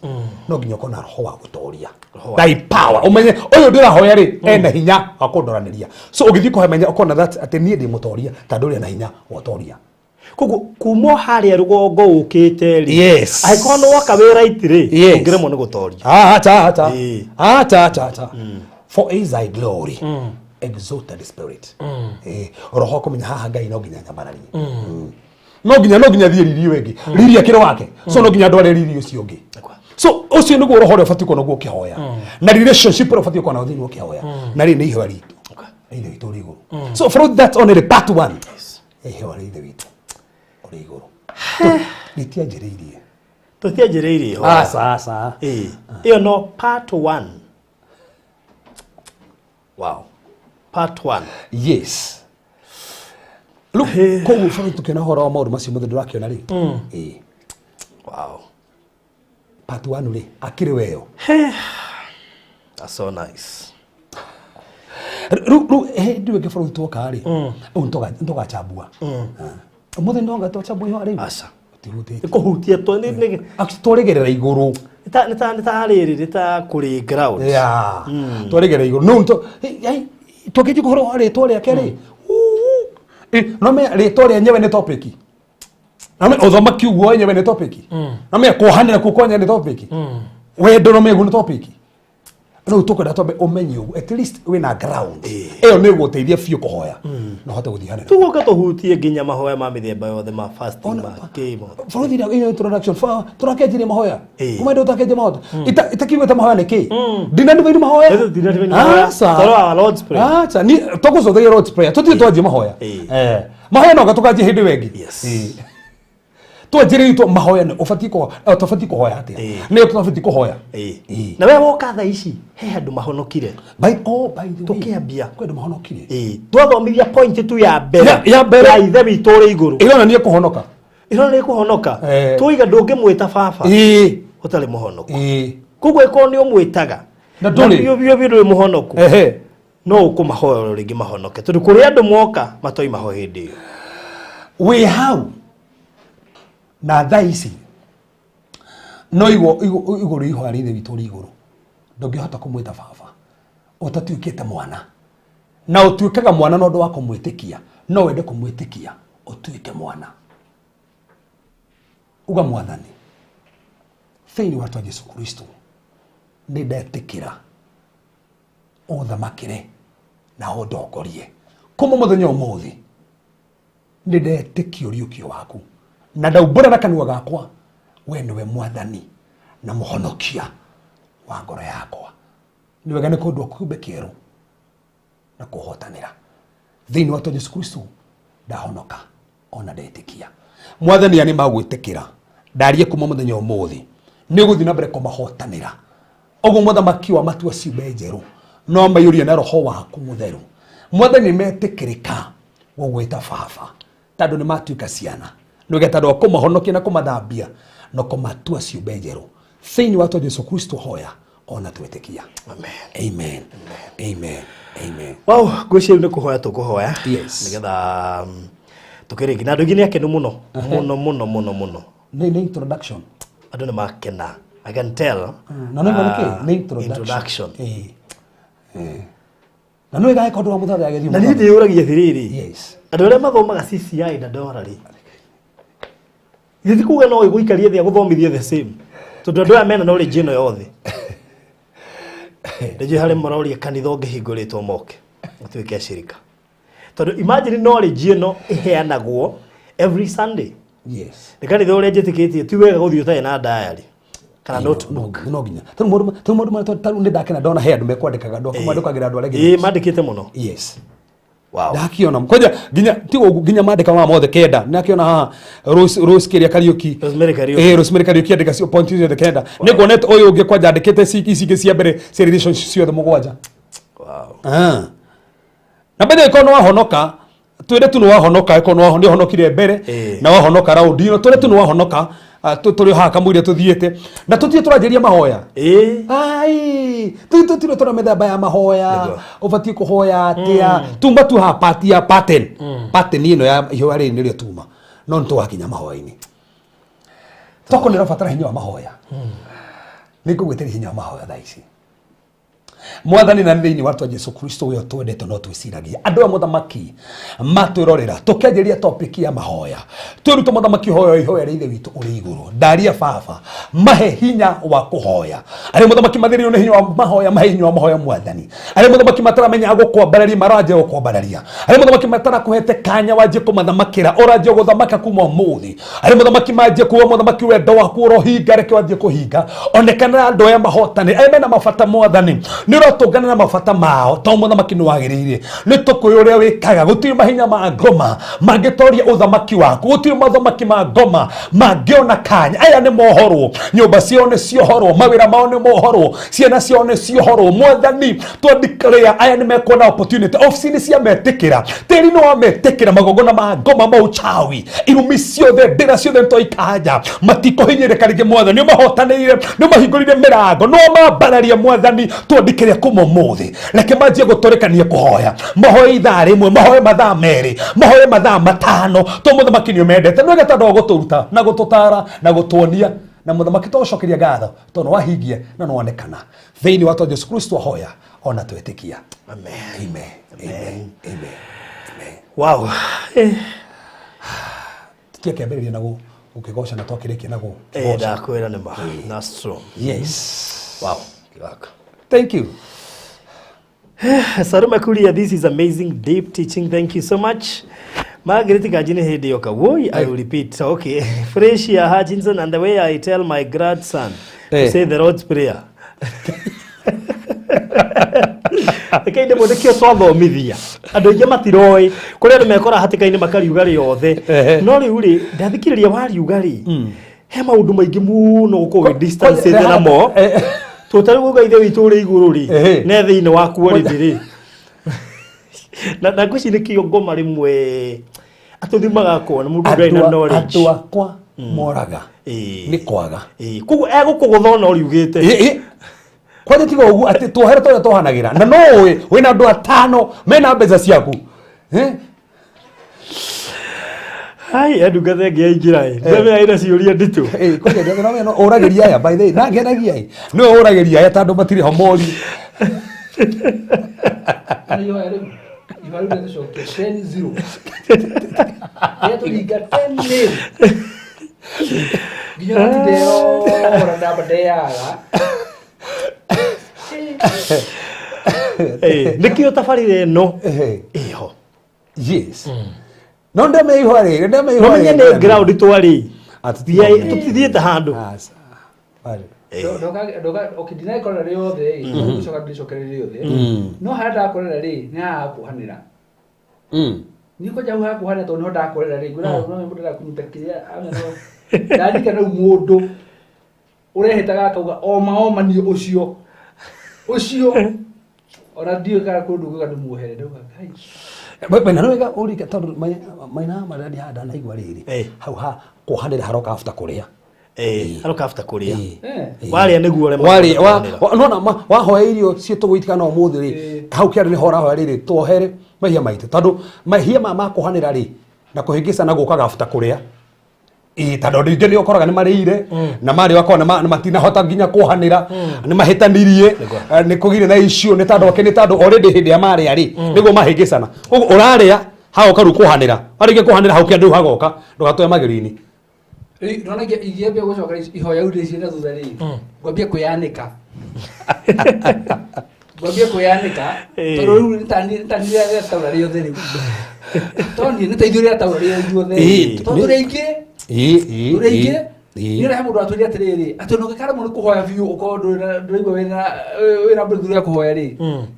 No nginya ũkorwo na roho wa gũtoria. Thy power, ũmenye ũyũ ndĩrahoya rĩ ena hinya wa kũndoranĩria. So ũgĩthiĩ kũhoya menya ũkorwo na that atĩ niĩ ndĩ mũtoria tondũ ũrĩa na hinya wa ũtoria. Koguo kuma o harĩa rũgongo ũkĩte rĩ, Yes. angĩkorwo nĩ woka wĩ right rĩ, Yes. ũngĩremwo nĩ gũtoria. Ah, acha, acha. Eh. Acha, acha, acha. For is thy glory. Exalted spirit. Roho kũmenya haha Ngai no nginya nyambararie. No nginya thiĩ riri ũyũ ũngĩ. Riri akĩrĩ wake. So no nginya ndware riri ũcio ũngĩ. So ũcio nĩguo roho ũrĩa ũbatiĩ kuona guo ũkĩhoya. Na relationship ũrĩa ũbatiĩ kuona thĩinĩ ũkĩhoya. Na rĩrĩ nĩ ihoya ritũ. Ithe witũ ũrĩ igũrũ. So for that's only part one. Ihoya rĩa Ithe witũ ũrĩ igũrũ. Rĩtianjĩrĩirie. Tũtianjĩrĩirie ihoya. Aca, aca. Ĩĩ. Ĩyo no part one. Wow, part one. Yes, rĩu koguo bado tukiona ũhoro wa maũndũ macio mothe ndũrakĩona rĩ. Ĩĩ. Wow. Part one rĩ akĩrĩ weyo. That's so nice. Rĩu hĩndĩ ĩyo ĩngĩ bũrũri twoka rĩ, ũũ nĩtũgachambua ũmũthĩ, nĩtonga twachambua ihoya rĩu. Aca. Tũtihutĩtie. Nĩ kũhutia tũ nĩ Actually, twarĩgerera igũrũ. Nĩ ta rĩrĩ, nĩ ta kũrĩ ground. Yeah, twarĩgerera igũrũ no twakĩnjia ũhoro wa rĩtwa rĩake rĩ. No menya rĩtwa rĩa nyewe nĩ topic, no menya ũthamaki ũguo wenyewe nĩ topic, no menya kuohanĩra kũu kwa nyewe nĩ topic, wendo no menya ũguo nĩ topic. Rĩu tũkwenda twambe ũmenye ũguo, at least wĩna ground ĩyo nĩ ĩgũteithia biũ kũhoya na ũhote gũthiĩ hanene. Tũgoka tũhutie nginya mahoya ma mĩthemba yothe, ma fasting, ma kĩ mothe. Bũrũri ĩrĩa introduction tũrakenjirie mahoya. Kuma ndũ tũrakenjia mahoya itakiugĩte mahoya nĩ kĩ, ndinandivairu mahoya. Ĩyo ndinadivairu mahoya. Aca. Toro wa Lord's Prayer. Aca, ni tũgũcũthĩria Lord's Prayer, tũtirĩ twanjie mahoya. Mahoya no tũkanjie hĩndĩ ĩyo ĩngĩ. Twanjĩrĩrie mahoya nĩ ũbatiĩ tũbatiĩ kũhoya atĩa, nĩ tũbatiĩ kũhoya. Na we woka thaa ici he handũ mahonokire. By, oh, by the way, Tũkĩambia. kwĩ andũ mahonokire. Twathomithia point tu ya mbere. Ya mbere. Ya ithe witũ ũrĩ igũrũ. Ĩronania kũhonoka. Ĩronania kũhonoka. Tũiga ndũngĩmwĩta baba ũtarĩ mũhonoku. Koguo ĩkorwo nĩ ũmwĩtaga Na ndũrĩ. Biũ biũ biũ ndũrĩ mũhonoku, no ũkũmahoya rĩngĩ mahonoke, tondũ kũrĩ andũ moka matoima ho hĩndĩ ĩyo. Wĩ hau na thaa ici no igũrũ ihoya rĩa ithe witũ ũrĩ igũrũ, ndũngĩhota kũmwĩta baba ũtatuĩkĩte mwana, na ũtuĩkaga mwana na ũndũ wa kũmwĩtĩkia. No wende kũmwĩtĩkia ũtuĩke mwana, uga, "Mwathani, thĩinĩ wa twa Jesu Kristo nĩ ndetĩkĩra ũthamakĩre na ũndongorie kuma mũthenya ũmũthĩ. Nĩ ndetĩkia ũriũkio waku na ndaumbũra na kanua gakwa we nĩwe Mwathani na Mũhonokia wa ngoro yakwa." Nĩ wega nĩ kũndũ kĩũmbe kĩerũ na kũhotanĩra thĩinĩ wa twa Jesu Kristo. Ndahonoka ona ndetĩkia Mwathani nĩ magwĩtĩkĩra ndarie kuma mũthenya ũmũthĩ nĩ ũgũthiĩ na mbere kũmahotanĩra ũguo mũthamaki wa matua ciũmbe njerũ no maiyũrie na roho waku mũtheru. Mwathani, metĩkĩrĩka gũgwĩta baba tondũ nĩ matuĩka ciana, nĩgetha tondũ wa kũmahonokia na kũmathambia na kũmatua ciũmbe njerũ thĩinĩ wa twa Jesu Kristo hoya ona twĩtĩkia. Amen. Amen, amen, amen. Wow, ngwĩciria rĩu nĩ kũhoya tũkũhoya. Yes. Nĩgetha tũkĩrĩki na andũ aingĩ nĩ akenu mũno mũno mũno mũno mũno. Nĩ introduction. Andũ nĩ makena, I can tell. Na nĩ nĩ Ah, nĩ introduction. Introduction. Ĩĩ. Na nĩ wega ũndũ wa mũthatha agĩthiĩ. Na niĩ ndĩyũragia atĩrĩrĩ, andũ arĩa mathomaga CCI na ndora rĩ, githĩ kuga no ĩgũikarie thĩ agũthomithie the same, tondũ andũ aya mena knowledge ĩno yothe? Nĩnjũĩ harĩ maroria kanitha ũngĩhingũrĩtwo moke matuĩke acirika, tondũ imagine knowledge ĩno ĩheanagwo every Sunday. Nĩ kanitha ũrĩa njĩtĩkĩtie ti wega gũthiĩ ũtarĩ na diary kana notebook. No nginya tondũ maũndũ marĩa tarĩu nĩ ndakena ndona he andũ mekwandĩkaga, andũ mandĩkagĩra andũ arĩa angĩ. Ĩĩ, mandĩkĩte mũno. Ndakiona kwanja nginya ti ũguo, nginya mandĩka maya mothe kenda nĩakĩona haha Rose kĩrĩa Kariũki. Rosemary Kariũki. Ĩĩ, Rosemary Kariũki andĩka cio point ciothe kenda. Nĩ nguonete ũyũ ũngĩ kwanja andĩkĩte ici ingĩ cia mbere cia relationship ciothe mũgwanja. Ah. Na mbere ĩkorwo nĩ wahonoka, twĩre tu nĩ wahonoka, ĩkorwo nĩ ũhonokire mbere na wahonoka raundi ĩno, twĩre tu nĩ wahonoka. Tũrĩ o haha kamũira tũthiĩte na tũthiĩ tũranjĩria mahoya. Ai, tũtirĩ tũra mĩthemba ya mahoya. Ũbatiĩ kũhoya atĩa? Tuma tu haha part ya pattern, pattern ĩno ya ihoya rĩrĩ nĩrĩo tuma, no nĩ tũgakinya mahoya-inĩ. Toko nĩ ũrabatara hinya wa mahoya, nĩ ngũgwĩtĩria hinya wa mahoya thaa ici. Mwathani, na thĩinĩ wa rĩtwa Jesu Kristo ũrĩa twendete, no twĩciragia andũ a mũthamaki matwĩrorera tũkĩanjĩrĩria topic ya mahoya, twĩrute mũthamaki hoya ihoya rĩa Ithe witũ ũrĩ igũrũ. Ndaria baba mahe hinya wa kũhoya. Arĩa mũthamaki mathĩrĩirwo nĩ hinya wa mahoya, mahe hinya wa mahoya, Mwathani. Arĩa mũthamaki mataramenya gũkwambararia, maranjia gũkwambararia. Arĩa mũthamaki matarakũhete kanya wanjie kũmathamakĩra, ũranjia gũthamaka kuma ũmũthĩ. Arĩa mũthamaki manjie kuga mũthamaki wendo waku ũrohinga, reke wanjie kũhinga onekana andũ aya mahotane. Arĩa mena mabata, Mwathani, nĩ ũratũngana na mabata mao, tondũ mũthamaki nĩ wagĩrĩire. Nĩ tũkũĩ ũrĩa wĩkaga. Gũtirĩ mahinya ma ngoma mangĩtoria ũthamaki waku, gũtirĩ mathamaki ma ngoma mangĩona kanya. Aya nĩ mohorwo, nyũmba ciao nĩ ciohorwo, mawĩra mao nĩ mohorwo, ciana ciao nĩ ciohorwo. Mwathani, twandikĩrĩa aya nĩ mekuona opportunity ofici-inĩ cia metĩkĩra, tĩri nĩ wa metĩkĩra, magongona ma ngoma ma uchawi, irumi ciothe, ndĩra ciothe nĩ twaikanja, matikũhinyĩrĩka rĩngĩ. Mwathani, nĩ ũmahotanĩire, nĩ ũmahingũrire mĩrango, nĩ ũmambararia. Mwathani, twandikĩrĩa kuma ũmũthĩ, reke manjie gũtũrĩkania kũhoya, mahoe ithaa rĩmwe, mahoe mathaa 2, mahoe mathaa 5, to mũthamaki nĩ ũmendete, nĩ wega tondũ wa gũtũruta na gũtũtara na gũtuonia. Na mũthamaki, tũgũcokeria ngatho tondũ nĩ wahingia na nĩ wonekana thĩinĩ wa twa Jesu Kristo ahoya ona twĩtĩkia. Amen. Amen, amen, amen, amen. Wow. Tũtiakĩambĩrĩria na gũkĩgoca na twakĩrĩkia na gũkĩgoca. Ndakwĩra nĩ ma. That's true. Yes. Wow. Kĩgaka. Thank you. Saruma Kuria, this is amazing deep teaching. Thank you so much. Margaret Gajini hĩndĩ yoka. Woi, I will repeat. Okay. Fresia Hutchinson, and the way I tell my grandson to say the Lord's Prayer. Reke ndĩmwe nĩkĩo twathomithia andũ aingĩ matiroĩ kũrĩ andũ mekora hatĩka-inĩ makariuga rĩothe. No rĩu rĩ, ndathikĩrĩria wariuga rĩ, he maũndũ maingĩ mũno gũkorwo wĩ distance namo. Tũtarĩ kuga Ithe witũ ũrĩ igũrũ rĩ, ne thĩinĩ waku already rĩ, na ngwĩciria nĩkĩo ngoma rĩmwe atũthimaga kuona mũndũ ndarĩ na knowledge. Andũ akwa moraga nĩ kwaga. Koguo egũkũgũtha ona ũriugĩte. Kwanja tiga ũguo atĩ tuohere tũrĩa twohanagĩra na no ũĩ wĩna andũ atano mena mbeca ciaku. Eh? Hai, ndungata ĩngĩ yaingĩra ĩ, ndamenya ĩna ciũria nditũ. Kwanja ndĩramenya no ũragĩria aya, by the way, na ngenagia ĩ nĩwe ũragĩria aya tondũ matirĩ ho mori. Ihoya rĩu, ihoya rĩu rĩtũcokia 10-0. Rĩrĩa tũringa 10-0. Nginya ũratinde ora namba ndeyaga. Nĩkĩo tabarĩra ĩno ĩho. Yes, no ndamenya ihoya rĩrĩ, ndamenya No ihoya menye rĩrĩ. nĩ ground twarĩ. Atĩ Tũtithiĩte handũ. Aca. Bale. Ndoka, okay, ndinakorera rĩothe ĩ, gũcoka ndĩcokere rĩothe. No harĩa ndakorera rĩ, nĩ haha hakuhanĩra. Niĩ kwanja hau hakuhanĩra tondũ nĩho ndakorera rĩ, ngwĩra no mũndũ ndakũnyita kĩrĩa amenya no ndarikana rĩu mũndũ ũrehĩtaga akauga oma oma niĩ ũcio ũcio ona ndiũĩ kana kũndũ nguga ndĩmuohere, ndauga Ngai. Maina nĩ wega ũrike tondũ maina marĩa ndi handa naigua rĩrĩ hau ha kuohanĩra haroka after kũrĩa. Haroka after kũrĩa. Warĩa nĩguo ũremagwo Warĩ nĩ kuohanĩra. Nona wahoya irio ciĩtũgũitikana ũmũthĩ rĩ, hau kĩarĩ nĩho ũrahoya rĩrĩ, tuohere mahia maitũ, tondũ mahia maya ma kuohanĩra rĩ na kũhĩngĩcana gũkaga after kũrĩa. Ĩĩ, tondũ andũ aingĩ nĩ ũkoraga nĩ marĩire na marĩ wakorwo nĩ matinahota nginya kuohanĩra, nĩ mahĩtanirie, nĩ kũgire na issue, nĩ tondũ nĩ tondũ already hĩndĩ ya marĩa rĩ nĩguo mahĩngĩcana. Koguo ũrarĩa hagoka rĩu kuohanĩra, warĩkia kuohanĩra hau kĩandũ hagoka ndũgatũe magĩrĩini. Rĩu ndona ingĩambia gũcoka ihoya rĩu rĩciĩ na thutha rĩ, ngwambia kwĩyanĩka, ngwambia kwĩyanĩka, tondũ rĩu nĩ ta niĩ rĩataũra rĩothe rĩu, tondũ niĩ nĩ ta ithuĩ rĩataũra rĩothe ithuothe, tondũ tũrĩ aingĩ, tũrĩ aingĩ. Nĩ ũrĩa he mũndũ atwĩre atĩrĩrĩ, atĩ ona ũngĩkaremwo nĩ kũhoya biũ, ũkorwo ndũraigua wĩna breakthrough ya kũhoya rĩ,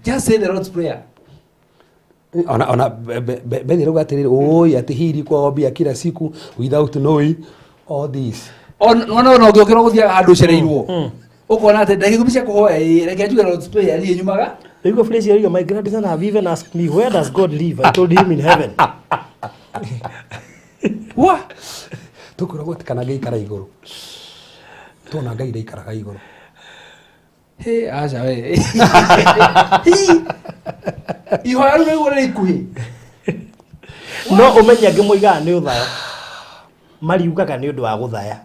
just say the Lord's Prayer. Ona Bethi rauga atĩrĩrĩ, oi atĩ hii kuombia kila siku without knowing all this. Ona ũngĩũkĩra gũthiaga handũ ũcereirwo, ũkona atĩ ndagĩka 10 cia kũhoya, ĩ reke njuge Lord's Prayer, niĩ nyumaga. Rĩu Felicia rĩu, my grandson have even asked me, "Where does God live?" I told him in heaven. Wa. Tũkwĩragwo atĩ kana ngĩikara igũrũ. Tuona Ngai ndaikaraga igũrũ. Hĩ, aca we. Ihoya rĩu nĩguo rĩrĩ ikuhĩ. No ũmenye angĩ moigaga nĩ ũthaya, mariugaga nĩ ũndũ wa gũthaya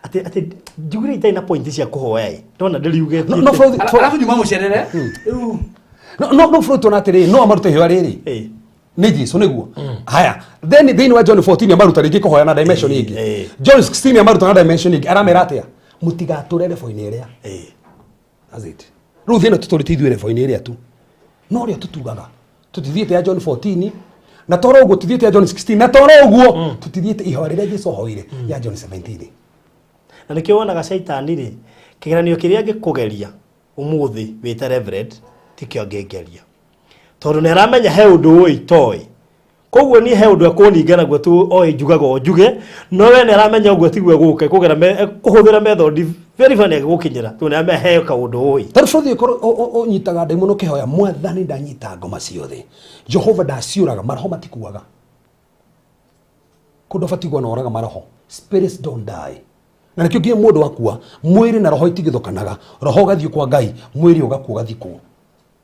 atĩ njugire itarĩ na point cia kũhoya ĩ ndona ndĩriugĩtie. No, no, Arabu nyuma mũcerere. Rĩu No, no, no, Freud tuona atĩrĩrĩ, no amarute ihoya rĩrĩ. Nĩ Jesu nĩguo. Haya, then thĩinĩ wa John 14 amaruta rĩngĩ kũhoya na dimension ĩngĩ. John 16 amaruta na dimension ĩngĩ. Aramera atĩa? Mũtigatũre level-inĩ ĩrĩa. That's it. Rĩu thĩna tũtũrĩte ithuĩ level-inĩ ĩrĩa tu. No ũrĩa tũtugaga. Tũtithiĩte ya John 14 na toro ũguo tũtithiĩte ya John 16 na toro ũguo tũtithiĩte ihoya rĩrĩa Jesu ahoire ya John 17. Na nĩkĩo wonaga caitani rĩ, kĩgeranio kĩrĩa angĩkũgeria ũmũthĩ wĩta reverend tikĩo angĩngeria, tondũ nĩ aramenya he ũndũ ũĩ itoĩ, koguo niĩ he ũndũ ekũninga naguo tu oĩ njugaga o njuge, no we nĩ aramenya ũguo tiguo egũka, ekũgera ekũhũthĩra method very funny agĩgũkinyĩra, tondũ nĩ aramenya he kaũndũ ũĩ. Tondũ bũrũri ũkorwo ũnyitaga ndaimono ũkĩhoya mwathani ndanyita ngoma ciothe, Jehova ndaciũraga, maroho matikuaga. Kũndũ ũbatiĩ kuona ũraga maroho. Spirits don't die. Na nĩkĩo nginya mũndũ akua, mwĩrĩ na roho itigithũkanaga. Roho ũgathiĩ kwa Ngai, mwĩrĩ ũgakua ũgathikwo.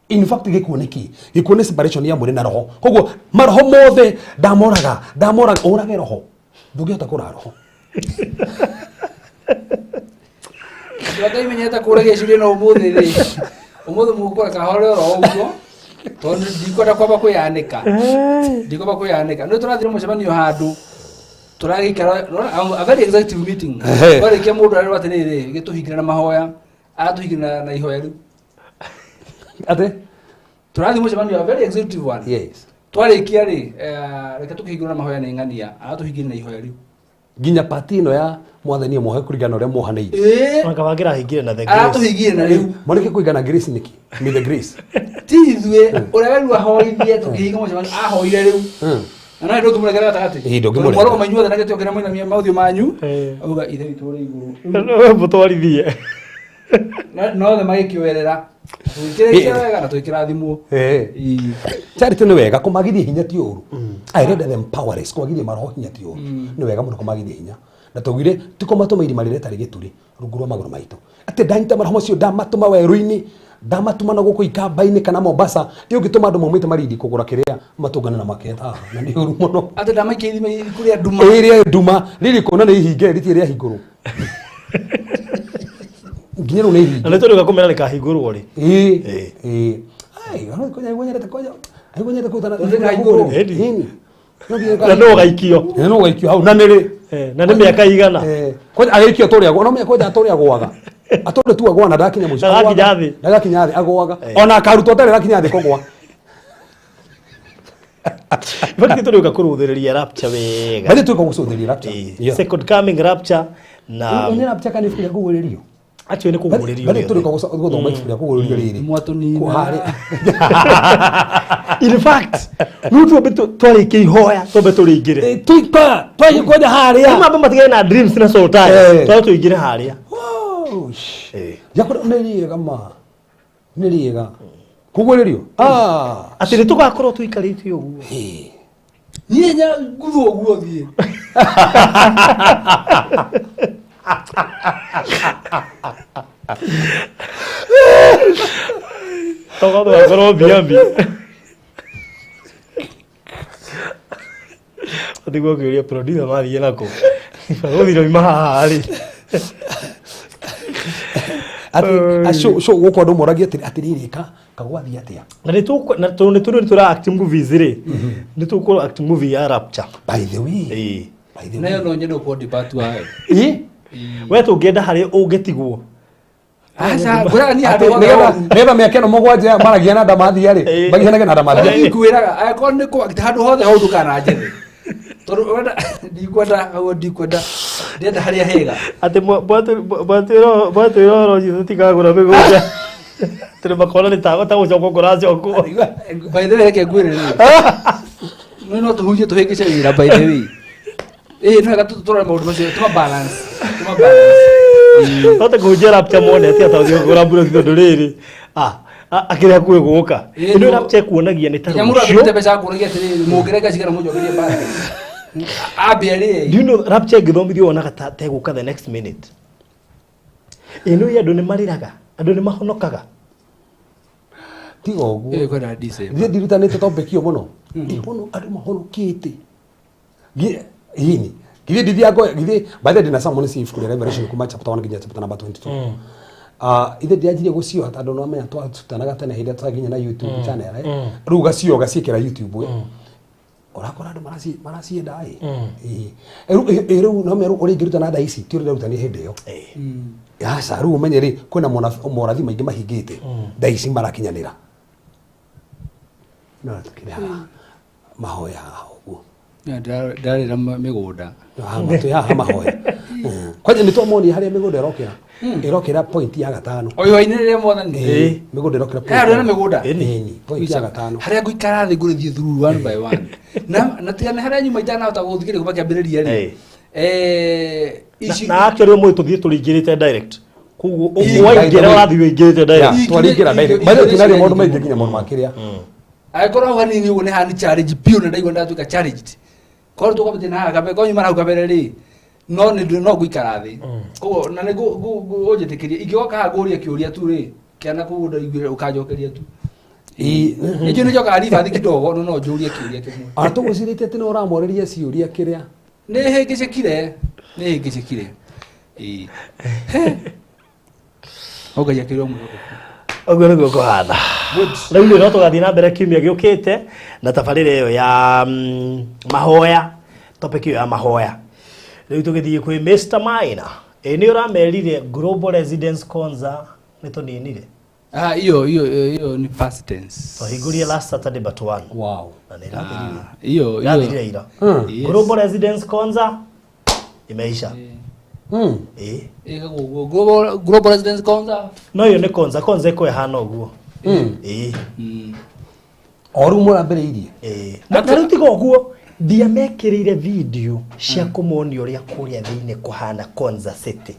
In fact gĩkuũ nĩ kĩ? Gĩkuũ nĩ separation ya mwĩrĩ na roho. Koguo maroho mothe ndamoraga, ndamoraga, ũrage roho. Ndũngĩhota kũraga roho. Andũ a Ngai menyete kũrĩa gĩcirio na ũmũthĩ rĩ. Ũmũthĩ mũkũreka hore oro ũguo. Tondũ ndikwenda kwamba kwĩyanĩka. Ndikwamba kwĩyanĩka. Nĩ tũrathire mũcemanio handũ. Tũragĩikara, a very executive meeting. Twarĩkia mũndũ arerwo atĩrĩrĩ, gĩtũhingĩre na mahoya. Aratũhingĩra na ihoya rĩu. Atĩ? Tũrathiĩ mũcemanio, a very executive one. Yes. Twarĩkia rĩ, reke tũkĩhingũra na mahoya nĩ ng'ania. Aratũhingĩra na ihoya rĩu. Nginya pati ĩno ya mwathani muohe kũringana na ũrĩa muohanĩire. Ona kaba angĩrahingire na the grace. Aratũhingire na rĩu. Mwanake kũigana grace nĩkĩ? May the grace. Ti ithuĩ, ũrĩa werirwo ahoithie tũkĩhinga mũcemanio, ahoire rĩu. Na no ndũngĩmũregera gatagatĩ. Ĩĩ, ndũngĩmũregera. Tondũ mwarũgama inyuothe na gĩtĩ kĩrĩa mũinamia maũthiũ manyu, auga ithe witũ ũrĩ igũrũ. We mũtwarithie. Na othe magĩkĩoerera. Tũgĩkĩrĩkia wega na tũgĩkĩrathimwo. Charity nĩ wega kũmagithia hinya ti ũru. I read them powerless, kũmagithia maroho hinya ti ũru. Nĩ wega mũno kũmagithia hinya. Na twaugire ti kũmatũma irima rĩrĩa rĩtarĩ gĩturi rungu rwa magũrũ maitũ. Atĩ ndanyita maroho macio ndamatũma werũ-inĩ, ndamatũma na gũkũ Ikamba-inĩ kana Mombasa, ĩ ũngĩtũma andũ maumĩte Malindi kũgũra kĩrĩa matũngane na maketa haha, na nĩ ũru mũno. Atĩ ndamaikia irima kũrĩa nduma. Ĩ rĩa nduma, rĩrĩ kuona nĩ ihinge, rĩtirĩ rĩahingũrwo. Nginya rĩu nĩ ihinge. Na nĩ tũrĩũka kũmera rĩkahingũrwo rĩ. Ĩ, ĩ. Ai, ona kwanja kwanja kwanja. Ai kwanja kutana. Rĩkahingũrwo. Ĩni. Na no ũgaikio. Na no ũgaikio hau na nĩ rĩ. Na nĩ mĩaka igana. Kwanja agĩikio atũrĩa agwa. No menya kwanja atũrĩa agwaga. Atũrĩa tu agwa na ndakinya mũico. Ndagakinya thĩ. Ndagakinya thĩ agwaga. Ona akarutwo atarĩ arakinya thĩ kũgwa. Bati tũrĩũka kũrũthĩrĩria rapture wega. Bati tũrĩũka gũcũthĩrĩria rapture. Yeah. Second coming rapture na Nĩ rapture kana ibuku rĩa kũguũrĩrio? Actually nĩ kũguũrĩrio. Bati tũrĩũka gũthoma ibuku rĩa kũguũrĩrio rĩrĩ. Mwatũnina. Kũharĩ. In fact, rĩu twambe twarĩkia ihoya, twambe tũrĩingĩre. Tuika, twathiĩ kwanja harĩa. Rĩu mambe matigane na dreams na soul ties. Twambe tũingĩre harĩa. Oh, Jakora nĩ rĩega ma. Nĩ rĩega. Kũguũrĩrio? Atĩ nĩ tũgakorwo tũikarĩte ũguo. Niĩ nya nguthwo ũguo thiĩ. Toka tũgakorwo mbiambi. Ũtiguo ũkĩũria producer mathiĩ nakũ. Gũthira oima haha rĩ. Atĩ, acio, so gũkũ andũ moragia atĩrĩ, atĩrĩrĩ, kagwathiĩ atĩa? Na nĩ tũkũ, na tondũ nĩ tũrĩ nĩ tũra act movies rĩ, nĩ tũkũ act movie ya Rapture. By the way. By the way. Nayo no nyende gũkorwo ndĩ part wayo. Ĩ? We tũngĩenda harĩa ũngĩtigwo. Aca, ngwĩraga niĩ handũ Atĩ hothe horu. nĩgetha mĩaka ĩno mũgwanja maragia na ndamathia rĩ, magianagia na ndamathia. Niĩ ngwĩraga, angĩkorwo nĩ kũ act handũ hothe horu ndũkananjethe. Tondũ ũrenda, ndikwenda, hau ndikwenda, ndĩrenda harĩa hega. Atĩ mwatwĩra ũhoro ũcio tũtikagũra mĩgũnda. Tondũ makona nĩ ta gũcokwo kũracokwo. By the way, reke ngwĩre rĩ. No no tũhunjie tũhĩngĩce wĩra by the way. Ĩĩ no wega tũrore maũndũ macio, tũma balance. Tũma balance. Hote kũhunjia rapture mone atĩ atauthio kũgũra mburoti tondũ rĩrĩ, akĩrĩ hakuhĩ gũka. Ĩĩ, Ĩno no. rapture ĩkuonagia nĩ ta Nginya mũndũ rũciũ. angĩte mbeca akũragia atĩrĩrĩ, mũngĩrenga cigana mũnjokerie balance. Ambe arĩe. Do you know rapture ĩngĩthomithio wonaga ta tegũka the next minute? Ĩ nĩ andũ nĩ marĩraga, andũ nĩ mahonokaga. Tiga ũguo. Ĩyo kwenda December. Ithuĩ ndirutanĩte topic ĩyo mũno. Ĩhono andũ mahonokĩte. Yini. Githĩ ndithiaga githĩ by the way ndĩna sermon ci ibuku rĩa Revelation kuma chapter 1 nginya chapter number 22. Ah, ithe ndianjirie gũcioha tondũ nĩwamenya twacutanaga tene hĩndĩ ĩrĩa tũtakinya na YouTube channel eh. Rĩu ũgacioha ũgaciĩkĩra YouTube eh. Ũrakora andũ maracienda ĩ. Ĩĩ. Rĩu rĩu no meru ũrĩa ingĩruta na thaa ici ti ũrĩa ndarutania hĩndĩ ĩyo. Aca rĩu ũmenye rĩ kwĩna morathi maingĩ mahingĩte thaa ici marakinyanĩra. No tũkĩrĩ haha mahoya haha ũguo. Ndarĩra mĩgũnda. Haha twĩ haha mahoya. Kwanja nĩ twamonia harĩa mĩgũnda ĩrokĩra. Ĩrokĩra point ya gatano. Ũyũ wainĩrĩre mwathani. Ĩĩ, mĩgũnda ĩrokĩra He andũ ena mĩgũnda? Ĩni, point ya gatano. Harĩa ngũikara thĩ ngũrĩthiĩ through one by one. Na tiga nĩ harĩa nyuma itanahota gũthikĩrĩria kuma kĩambĩrĩria rĩ. Ici Na actually ũmũthĩ tũthiĩ tũrĩingĩrĩte direct. Koguo Ii, waingĩra by the ũrathiĩ ũingĩrĩte direct. Yeah, twarĩingĩra direct. By the way, tũnaria maũndũ maingĩ nginya maũndũ ma kĩrĩa. Angĩkorwo hau hanini ũguo nĩ hani challenge biũ na ndaigua ndatuĩka challenged. Korwo tũkwambĩtie na haha kabere, korwo nyuma na hau kabere rĩ, no nĩ no ngũikara thĩ. Koguo na nĩ ngũnjĩtĩkĩria ingĩgoka haha ngũrie kĩũria tu rĩ, kĩana kũu ndaiguire ũkanjokeria tu. Ii, Nĩnjũĩ nĩ njokaga ribathi kidogo no no njũrie kĩũria kĩmwe. Ona tũgwĩcirĩtie atĩ nĩ ũramorĩria ciũria kĩrĩa. Nĩ hĩngĩcĩkire, nĩ hĩngĩcĩkire. Ĩĩ. O Ngai akĩrĩ o mwĩhokeku. Ũguo nĩguo kũhana. Rĩu rĩ no tũgathiĩ na mbere kiumia gĩũkĩte na tabarĩra ĩyo ya mahoya, topic ĩyo ya mahoya. Rĩu tũgĩthiĩ kwĩ Mr. Maina. Ĩ nĩ ũramerire Global Residence Konza nĩ tũninire. Ah, hiyo hiyo hiyo ni past tense. Twahingũrire last Saturday but one. Wow. Na nĩ ĩrathirire. Ah, hiyo hiyo. Ĩrathirire ira. Yes. Global Residence Konza imeisha. Ĩ. Ĩkagwo ũguo. Global Residence Konza. No ĩyo nĩ Konza, Konza ĩko ĩhana ũguo. Ĩ. O rĩu mũrambĩrĩirie. Ĩ. Na rĩu tiga ũguo ndiamekĩrĩire video cia kũmonia ũrĩa kũrĩa thĩinĩ kũhana Konza City.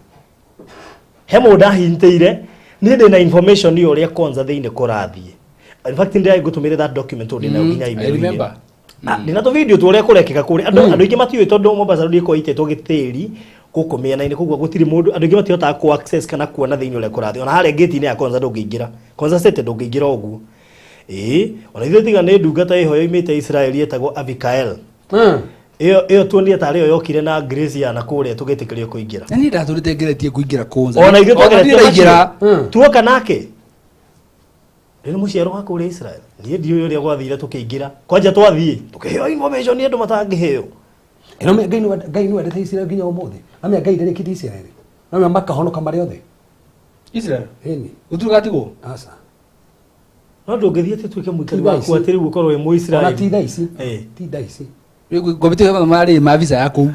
He mũndũ ndahintĩire niĩ ndĩna information ya ũrĩa Konza thĩinĩ kũrathiĩ. In fact ndĩrarĩ ngũtũmĩre that document tondũ ndĩnayo nginya I email-inĩ. remember. Ndĩna tũ video tu ũrĩa kũrekĩka kũrĩa. Andũ aingĩ matiũĩ tondũ Mombasa Road ĩkoragwo ĩitĩtwo gĩtĩri gũkũ mĩena-inĩ koguo gũtirĩ mũndũ andũ aingĩ matihotaga kũ access kana kuona thĩinĩ ũrĩa kũrathiĩ. Ona harĩa gate-inĩ ya Konza ndũngĩingĩra. Konza City ndũngĩingĩra ũguo. Ĩĩ, ona ithuĩ tiga nĩ ndungata ĩho yoimĩte Israeli ĩtagwo Abikael. Ĩyo ĩyo tuonire tarĩ yo yokire na grace ya na kũrĩa tũgĩtĩkĩrio kũingĩra. Na niĩ ndatũrĩte ngeretie kũingĩra Konza. Ona ithuĩ Ona niĩ twageretie ndaingĩra. macio. Tuoka nake. Rĩu mũciaro wa kũrĩa Israel. Niĩ ndiũĩ ũrĩa gwathire tũkĩingĩra. Kwanja twathiĩ tũkĩheo information nĩ andũ matangĩheo. Ĩno me Ngai nĩ Ngai nĩ wendete Israel nginya ũmũthĩ. Na me Ngai ndarĩkĩtie Israel. Na me makahonoka marĩ othe. Israel. Ĩni. Gũtirĩ gatigwo. Aca. No ndũngĩthiĩ atĩ tuĩke mũikari Ti thaa waku ici. atĩ rĩu ũkorwo wĩ Ona ti Mũisiraeli. thaa ici. Ĩ. Ti thaa ici. Ngwambĩtie mathomo marĩ ma visa ya kũu.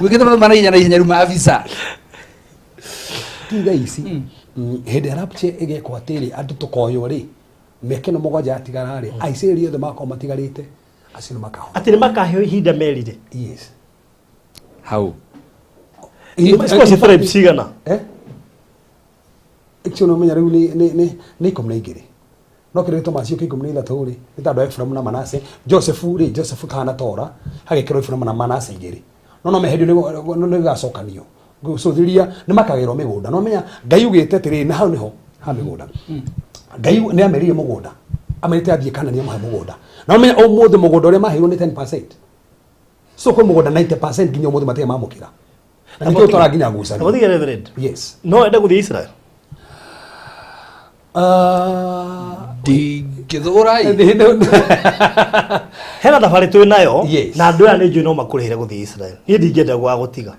Gwĩkĩte mathomo na ihenya na ihenya rĩu ma visa. Ti thaa ici. Hĩndĩ ya rapture ĩgekwo atĩrĩ andũ tũkoywo rĩ mĩaka ĩno mũgwanja yatigara rĩ Aisiraeli othe magakorwo matigarĩte acio nĩ makahonoka. Atĩ nĩ makaheo ihinda merire. Yes. Hau. Cikorwo ci tribe cigana? Eh? Icio nĩ ũmenya rĩu nĩ 12. No kĩrĩa gĩtũmaga ciũke 13 rĩ nĩ tondũ Ephraim na Manase. Joseph rĩ, Joseph kahana tora hagĩkĩrwo Ephraim na Manase igĩrĩ. No no meherio nĩ gĩgacokanio. Gũcũthĩrĩria nĩ makagĩrwo mĩgũnda. No menya Ngai ugĩte atĩrĩrĩ, na hau nĩho ha mĩgũnda. Ngai nĩ amerire mũgũnda. Amerite athiĩ Kanani amũhe mũgũnda. Na menya ũmũthĩ mũgũnda ũrĩa maheirwo nĩ 10%. So kwĩ mũgũnda 90% nginya ũmũthĩ matirĩ mamũkĩra. Na nĩkĩo ũtwara nginya ngucanio. Gũthiĩ Reverend. Yes. No wende gũthiĩ Israel? Ndingĩthũra ĩ. Hena thabarĩ twĩ nayo Yes. na andũ aya nĩ njũĩ no makũrĩhĩre gũthiĩ Israel. Niĩ ndingĩenda gwa gũtiga.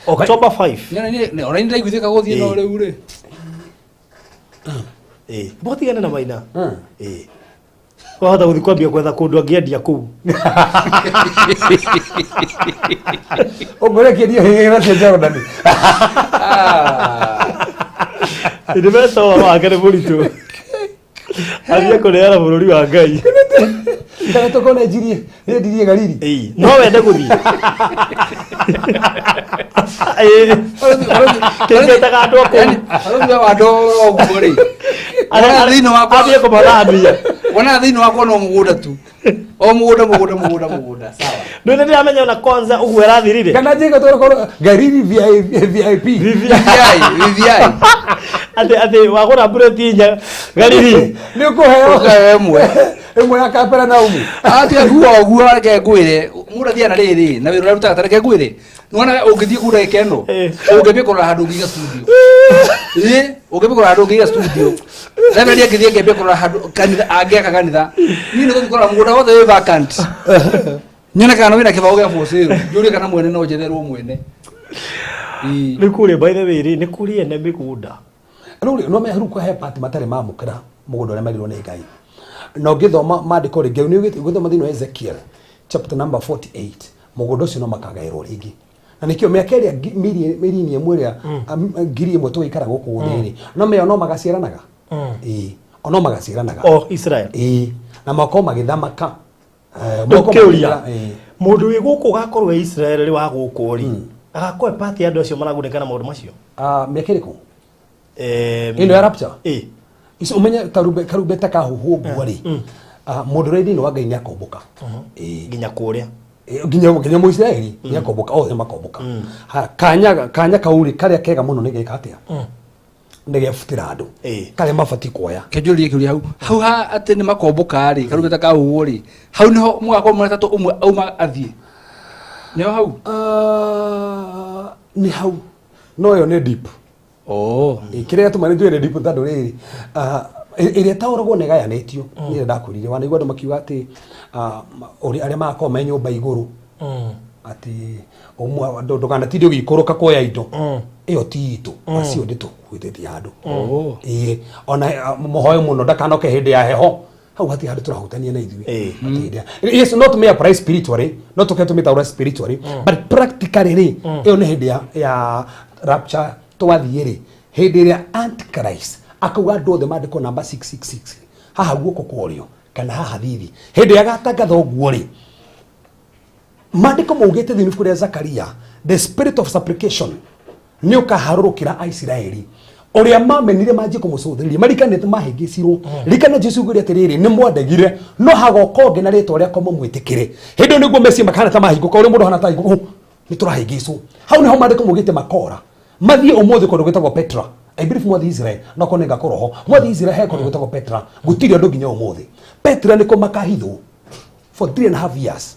October 5. Ona niĩ ndaiguithĩka gũthiĩ no rĩu rĩ. Ĩ, mũtigane na Maina. Ĩ. Wahota gũthiĩ kwambia gwetha kũndũ angĩendia kũu. Ũngũrĩa kĩendio hĩhĩra cia Jordan. Nĩ mbeca ũhoro wake nĩ mũritũ. Athiĩ kũneana bũrũri wa Ngai. Kana tũkone njirie, nĩ ndirie Galili. Ĩĩ, no wende gũthiĩ. Ĩĩ. Kĩngĩtaga andũ a kũu. Arũme wa andũ ũguo rĩ. Wonaga thĩinĩ wakwa Athiĩ kũmathamia. Wonaga thĩinĩ wakwa no mũgũnda tu. O mũgũnda mũgũnda mũgũnda mũgũnda. Sawa. Ndå nä ndĩramenya ona kwanza ũguo ĩrathirire. Kana njĩka tũkorwo Galili VIP. VVI, VVI. Atĩ wagũra mbureti inya Galili. Nĩ ũkũheo Ũkaheo ĩmwe. Ĩmwe ya Kapernaumu. Atiga kuga ũguo, reke ngwĩre, mũndũ athiaga na rĩrĩ na wĩra ũrĩa arutaga, ta reke ngwĩre, nĩwona ũngĩthiĩ kũu ndagĩka ĩno, ũngĩambia kũrora handũ ũngĩiga studio. Ĩ, ũngĩambia kũrora handũ ũngĩiga studio. Reverend angĩthiĩ angĩambia kũrora handũ kanitha, angĩaka kanitha. Niĩ nĩ gũthiĩ kũrora mũgũnda wothe wĩ vacant. Nyone kana wĩna kĩbaũ gĩa for sale. Njũrie kana mwene no njetherwo mwene. Ĩ. Nĩ kũrĩ, by the way rĩ, nĩ kũrĩ ene mĩgũnda. Rĩu rĩ, no rĩu he part matarĩ mamũkĩra mũgũnda ũrĩa merirwo nĩ Ngai. Na ũngĩthoma maandĩko rĩngĩ, nĩ ũgĩthoma thĩinĩ wa Ezekiel chapter number 48, mũgũnda ũcio no makagaĩrwo rĩngĩ. Na nĩkĩo mĩaka ĩrĩa mĩrini ĩmwe ĩrĩa 1000 tũgĩikara gũkũ thĩ rĩ, no mĩo no magaciaranaga. Ĩĩ, o no magaciaranaga. O Israel. Ĩĩ, na makorwo magĩthamaka. Rĩu kĩũria, mũndũ wĩ gũkũ ũgakorwo e Israel rĩ, wa gũkũ rĩ, agakorwo e part ya andũ acio maragunĩka na maũndũ macio? Ah, mĩaka ĩrĩkũ? Ĩno ya rapture? Ĩĩ. Ici ũmenye karumbeta kahuhwo ũguo rĩ, mũndũ ũrĩa thĩinĩ wa Ngai nĩ akombũka. Ĩĩ. Nginya kũrĩa. Ĩĩ, nginya Mũisiraeli nĩ akombũka, othe makombũka. Ha, kanya kau rĩ, karĩa kega mũno nĩ geka atĩa? Nĩ gebutĩra andũ. Karĩa mabatiĩ kuoya. Kĩnjũrie kĩũria hau. Hau ha atĩ nĩ makombũka rĩ, karumbeta kahuhwo rĩ, hau nĩho mũgakorwo mũrĩ atatũ ũmwe auma athiĩ. Nĩho hau? Nĩ hau. No ĩyo nĩ deep. Ĩ, kĩrĩa gĩatũma nĩ njuge nĩ deep tondũ rĩrĩ, ĩrĩa ĩtaũragwo nĩ ĩgayanĩtio. Niĩ ndakwĩrire, wanaigua andũ makiuga atĩ, arĩa magakorwo me nyũmba igũrũ, atĩ ũmwe, ndũkanatinde ũgĩikũrũka kuoya indo. Ĩyo ti itũ, acio nĩ tũkuĩtĩtie handũ. Ĩĩ, ona, mũhoe mũno ndakanoke hĩndĩ ya heho. Hau hatirĩ handũ tũrahutania na ithuĩ. Hatirĩ hĩndĩ ya-, yes, not may apply spiritually, no tũke tũmĩtaũra spiritually, but practically rĩ, ĩyo nĩ hĩndĩ ya rapture twathiĩ rĩ, hĩndĩ ĩrĩa Antichrist akauga andũ othe mandĩkwo namba 666 haha guoko kwa ũrĩo kana haha thithi, hĩndĩ ĩrĩa agatangatha ũguo rĩ, maandĩko maugĩte thĩinĩ ibuku rĩa Zakaria, the spirit of supplication nĩ ũkaharũrũkĩra Aisiraeli ũrĩa mamenire manjie kũmũcũthĩrĩria, marikanĩte mahĩngĩcirwo. Ririkana Jesu augire atĩrĩrĩ, nĩ mwandegire no hagoka ũngĩ na rĩtwa rĩakwa mũmwĩtĩkĩre. Hĩndĩ ĩyo nĩguo Mesia makahana ta mahingũka, ũrĩa mũndũ ahana ta ahingũka, nĩ tũrahĩngĩcwo. Hau nĩho maandĩko maugĩte makora mathiĩ ũmũthĩ kũndũ gwĩtagwo Petra. I believe mwathi Israel no korwo nĩngakorwo ho. Mwathi Israel he kũndũ gwĩtagwo Petra, gũtirĩ andũ nginya ũmũthĩ. Petra nĩkuo makahithwo for 3.5 years.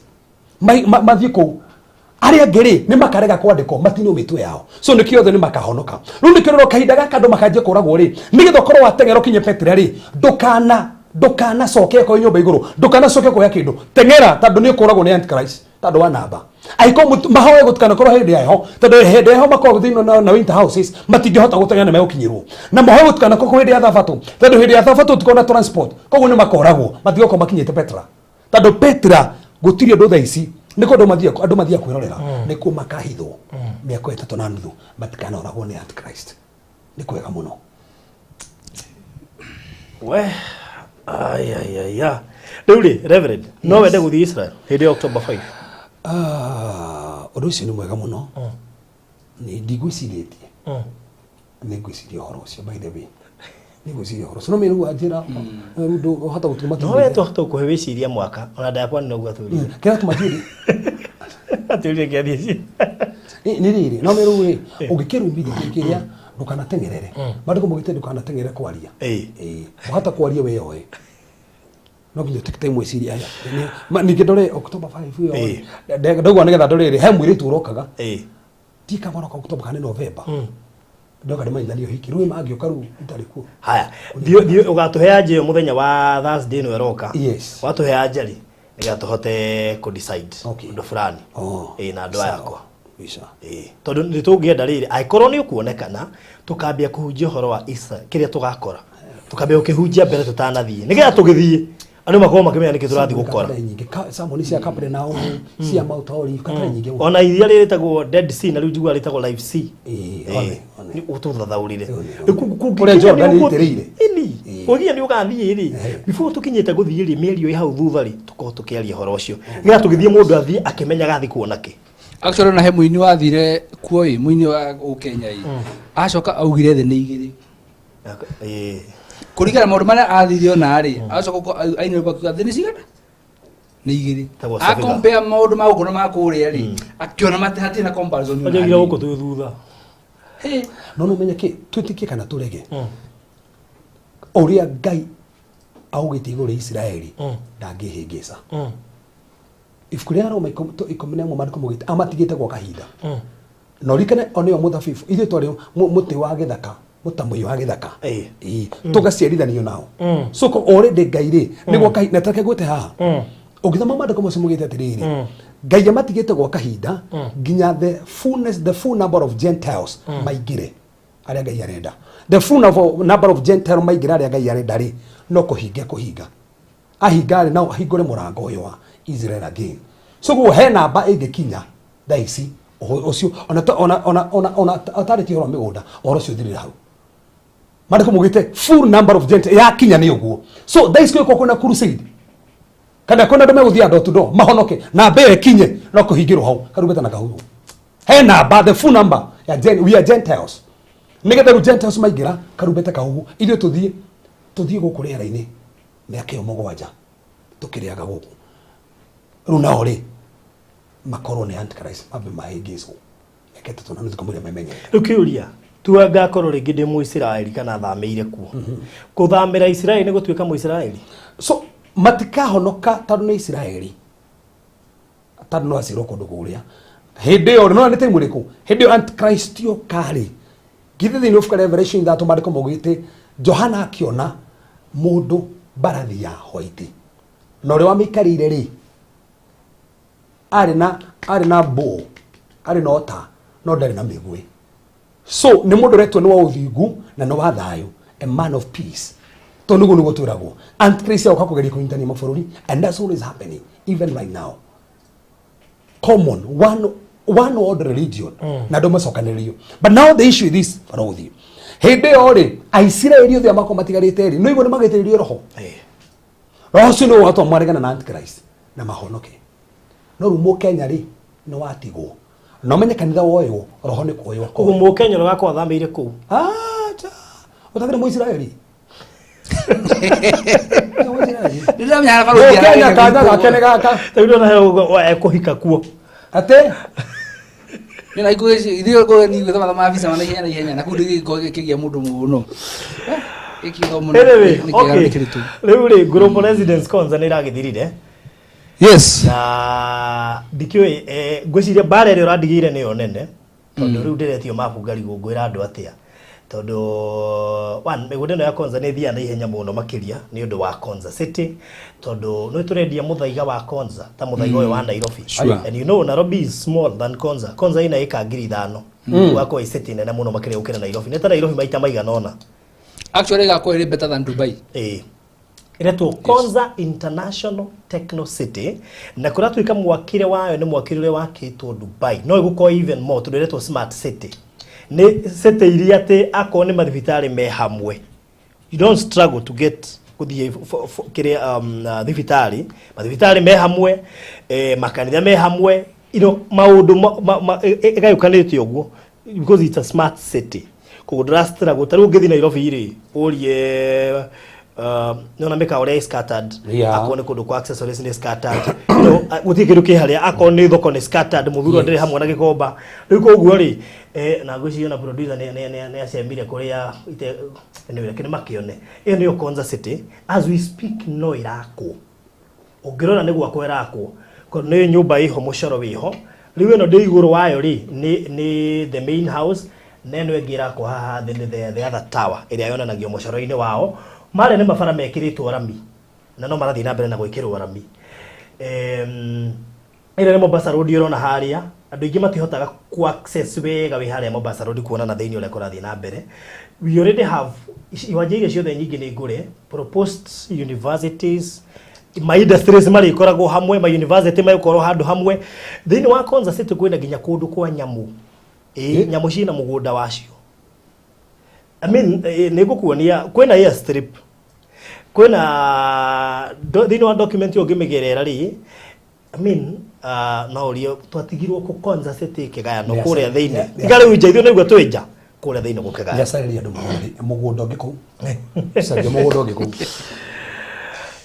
Mathiĩ kũu arĩa angĩ rĩ nĩ makarega kwandĩkwo matinio mĩtwe yao, so nĩkĩo othe nĩ makahonoka. Rĩu nĩkĩo rĩro kahinda gaka andũ makanjia kũragwo rĩ, nĩgetha ũkorwo wateng'era ũkinye Petra rĩ, ndũkanacoke okorwo nyũmba igũrũ, ndũkanacoke kuoya kĩndũ, teng'era tondũ nĩ ũkũragwo nĩ Antichrist tondũ wa namba. Angĩkorwo mahoe gũtikanakorwo hĩndĩ ya heho, tondũ hĩndĩ ya heho makoragwo thĩinĩ na winter houses, matingĩhota gũteng'era nĩ megũkinyĩrwo. Na mahoe gũtikanakorwo hĩndĩ ya thabatũ, tondũ hĩndĩ ya thabatũ gũtikoragwo na transport, koguo nĩ makoragwo, matigokorwo makinyĩte Petra. Tondũ Petra gũtirĩ ũndũ thaa ici, nĩ kũndũ andũ mathiaga kwĩrorera, nĩkuo makahithwo mĩaka ĩtatũ na nuthu, matikanoragwo nĩ Antichrist. Nĩ kwega mũno. We, ai, ai, ai, ai. Rĩu rĩ, Reverend, no wende gũthiĩ Israel hĩndĩ ya October 5? Ũndũ ũcio nĩ mwega mũno. Nĩ ndigwĩcirĩtie. Nĩ ngwĩciria ũhoro ũcio, by the way. Nĩ ngwĩciria ũhoro ũcio. No mĩrũ wa njĩra, rĩu ndũhota gũtũma No we twahota gũkũhe wĩciria mwaka, ona ndayakwa nĩ noguo atũrire. Kĩrĩa tũma thiĩ. Atũrire kĩathiĩ ci. Nĩ rĩrĩ, no mĩrũ rĩ, ũngĩkĩrumithia kĩrĩa, ndũkanateng'erere. Maandĩko maugĩte ndũkanateng'erere kwaria. Ĩĩ. Wahota kwaria weyoe. No nginya ũtake time wĩcirie aya. Ningĩ ndore October 5 ĩyo. Ndaigua nĩgetha ndore rĩ, he mũirĩtu ũrokaga. Ti kama ũroka October kana November. Ndoka ndĩmanyithanie ũhiki. Rĩu mangĩũka rĩu itarĩ kuo. Haya, thiĩ ũgatũhe anja ĩyo mũthenya wa Thursday ĩno ĩroka. Yes. Watũhe anja rĩ, nĩgetha tũhote kũ decide Okay. ũndũ fulani. Ĩĩ, na andũ aya akwa. Bisa. Ĩĩ, tondũ nĩ tũngĩenda rĩrĩ, angĩkorwo nĩ ũkuonekana, tũkambia kũhunjia ũhoro wa Isa, kĩrĩa tũgakora. Tũkambia gũkĩhunjia mbere tũtanathiĩ. Nĩgetha tũgĩthiĩ, andũ makorwo makĩmenya nĩkĩ tũrathiĩ gũkora. Katara nyingĩ, salmon cia Capernaum, cia Mount Olive, katara nyingĩ mũno. Ona iria rĩtagwo Dead Sea na rĩu njiguaga rĩtagwo Live Sea. Ĩĩ, Ĩĩ. one, one. Nĩ ũtũthathaũrire. One, one. Rĩu Kũrĩa kũngĩkinya Jordan nĩ ũgũthiĩ- ĩitĩrĩire. Ĩni. Ĩĩ. Kũngĩkinya nĩ ũgathiĩ rĩ, before tũkinyĩte gũthiĩ rĩ, mĩario ĩ hau thutha rĩ, tũkorwo tũkĩaria ũhoro ũcio. Nĩgetha tũgĩthiĩ mũndũ athiĩ akĩmenyaga athiĩ kuona kĩ. Actually ona he mũini wathire kuo ĩ, mũini wa gũkũ Kenya ĩ. Acoka augire thĩ nĩ igĩrĩ. Ĩĩ. Kũringana na maũndũ marĩa athire ona rĩ, acoka ainire akiuga thĩ nĩ cigana? Nĩ igĩrĩ. Ĩtagwo Seviga. Akompea maũndũ ma gũkũ na ma kũrĩa rĩ, akĩona hatirĩ na comparison ona Anjagira hanini. gũkũ twĩ thutha. Hey. No no menye kĩ twĩtĩkie kana tũrege, ũrĩa Ngai augĩte igũrũ rĩa Isiraeli ndangĩhĩngĩca. Ibuku rĩa Roma 11 maandĩko maugĩte amatigĩte gwa kahinda. Na ũririkane o nĩyo mũthabibũ, ithuĩ twarĩ mũtĩ wa gĩthaka, mũtamũi wa gĩthaka. Ĩĩ, tũgaciarithanio nao. So already Ngai rĩ nĩ gwa kahinda, na tareke ngwĩte haha, ũngĩthoma maandĩko macio maugĩte atĩrĩrĩ, Ngai amatigĩte gwa kahinda nginya the fullness, the full number of Gentiles maingĩre arĩa Ngai arenda. The full number of Gentiles maingĩre arĩa Ngai arenda rĩ, no kũhinga kũhinga ahinga rĩ, no ahingũre mũrango ũyũ wa Israel again. So koguo he namba ĩngĩkinya thaa ici ũcio ona ona ona ona ona atarĩtie ũhoro wa mĩgũnda, ũhoro ũcio ũthirĩre hau. Maandĩko maugĩte full number of Gentiles yakinya nĩ ũguo. So thaa ici kwĩkwo kwĩna crusade kana kwĩna andũ megũthiĩ door to door mahonoke, namba ĩyo ĩkinye no kũhingĩrwo hau karumbeta na kahuhwo. He namba, the full number ya we are Gentiles, nĩgetha rĩu Gentiles maingĩra karumbeta kahuhwo, ithuĩ tũthiĩ gũkũ rĩera-inĩ mĩaka ĩyo 7 tũkĩrĩaga gũkũ. Rĩu nao rĩ makorwo nĩ antichrist, mambe mahĩngĩcwo mĩaka 3.5 kamũira memenyete. Rĩu kĩũria, tua ngakorwo rĩngĩ ndĩ Mũisiraeli kana thamĩire kuo, kũthamĩra Isiraeli nĩ gũtuĩka Mũisiraeli? So matikahonoka tondũ nĩ Isiraeli, tondũ no acirwo kũndũ kũrĩa hĩndĩ ĩyo. No nĩ time ĩrĩkũ? Hĩndĩ ĩyo antichrist yoka rĩ, githĩ thĩinĩ wa ibuku rĩa Revelation 3 maandĩko maugĩte Johana akĩona mũndũ mbarathi ya white, na ũrĩa wamĩikarĩire rĩ arĩ na bow, arĩ na ũta, no ndarĩ na mĩguĩ. So nĩ mũndũ ũretwo nĩ wa ũthingu na nĩ wa thayũ, a man of peace, tondũ nĩguo twĩragwo antichrist agoka kũgeria kũnyitania mabũrũri, and that's what is happening even right now. Common one world religion na andũ macokanĩrĩrio. But now the issue is this, barothi, hĩndĩ ĩyo rĩ, Aisiraeli othe makorwo matigarĩte rĩ, no igua nĩ magĩtĩrĩrio roho. Roho ũcio nĩ ũgatũma maregana na antichrist na mahonoke. No rĩu Mũkenya rĩ nĩ watigwo, na ũmenye kanitha woywo, roho nĩ kuoywo. Koguo Mũkenya ũrĩa wakorwo athamĩire kũu? Acha, ũtagĩrĩ Mũisiraeli. Ndĩramenya barũthi. Mũkenya kanya gake nĩ gaka. Rĩu ndona he ũguo ekũhika kuo. Atĩ Nĩ na ikuũ ithuĩ kũ ni gwĩthoma thoma visa na ihenya na ihenya na kũu ndĩgĩkorwo kĩgĩa mũndũ mũno. Ĩkĩgĩa mũno. Anyway, Nĩ kĩega, okay. nĩ kĩritũ. Rĩu rĩ, Global Residence Konza nĩ ĩragĩthirire. Na ndikĩũĩ, ngwĩciria mbara ĩrĩa ũrandigĩire nĩyo nene, tondũ rĩu ndĩretio mabu ngarigwo ngwĩra andũ atĩa, tondũ one, mĩgũnda ĩno ya Konza nĩ ĩthiaga na ihenya mũno makĩria nĩ ũndũ wa Konza City, tondũ nĩ tũrendia mũthaiga wa Konza ta mũthaiga ũyũ wa Nairobi. And you know Nairobi is small than Konza. Konza ĩna ĩka 5,000, ũgakorwo ĩ city nene mũno makĩria gũkĩra Nairobi, nĩ ta Nairobi maita maigana ũna. Actually ĩgakorwo ĩrĩ better than Dubai. Ĩĩ, ĩretwo Konza International Techno City, na kũratuĩka mwakĩre wayo nĩ mwakĩre ũrĩa wakĩtwo Dubai, no ĩgũkorwo even more tondũ ĩretwo smart city. Nĩ city iria atĩ akorwo nĩ mathibitarĩ me hamwe, you don't struggle to get gũthiĩ kĩrĩa thibitarĩ, mathibitarĩ me hamwe, makanitha me hamwe, maũndũ ĩgayũkanĩte ũguo because it's a smart city. Koguo ndũra struggle. Ta rĩu ũngĩthiĩ Nairobi rĩ, ũrie nĩona mĩkawa ũrĩa ĩ scattered. Akorwo nĩ kũndũ kwa accessories nĩ scattered, gũtirĩ kĩndũ kĩ harĩa, akorwo nĩ thoko nĩ scattered, mũthuro ndĩrĩ hamwe na Gĩkomba. Rĩu koguo rĩ, na ngwĩciria ona producer nĩ acemire kũrĩa ite. Anyway, reke nĩ makĩone. Ĩyo nĩyo Konza City as we speak, no ĩrakwo. Ũngĩrora nĩ gwakwo ĩrakwo. Nĩ nyũmba ĩho, mũcoro wĩho. Rĩu ĩno ndĩ igũrũ wayo rĩ nĩ the main house, na ĩno ĩngĩ ĩrakwo haha thĩ nĩ the other tower ĩrĩa yonanagio mũcoro-inĩ wao. Marĩa nĩ mabara mekĩrĩtwo rami na no marathiĩ na mbere na gwĩkĩrwo rami. Ĩrĩa nĩ Mombasa Road ũrona harĩa. Andũ aingĩ matihotaga ku access wega wĩ harĩa Mombasa Road kuona na thĩinĩ ũrĩa kũrathiĩ na mbere. We already have iwanja iria ciothe nyingĩ nĩ ngũre, proposed universities, ma industries marĩkoragwo hamwe, ma university megũkorwo handũ hamwe. Thĩinĩ wa Konza City kwĩna nginya kũndũ kwa nyamũ. Ĩĩ, nyamũ ciĩna mũgũnda wacio. I mean, nĩ ngũkuonia kwĩna airstrip, kwĩna thĩinĩ wa document ĩyo ũngĩmĩgerera rĩ, I mean, no ũrie twatigirwo kũ Konza City ĩkĩgayanwo kũrĩa thĩinĩ. Tiga rĩu nja, ithuĩ nĩguo twĩ nja kũrĩa thĩinĩ gũkĩgayana. Nĩacarĩria andũ mũgũnda ũngĩ kũu, caria mũgũnda ũngĩ kũu.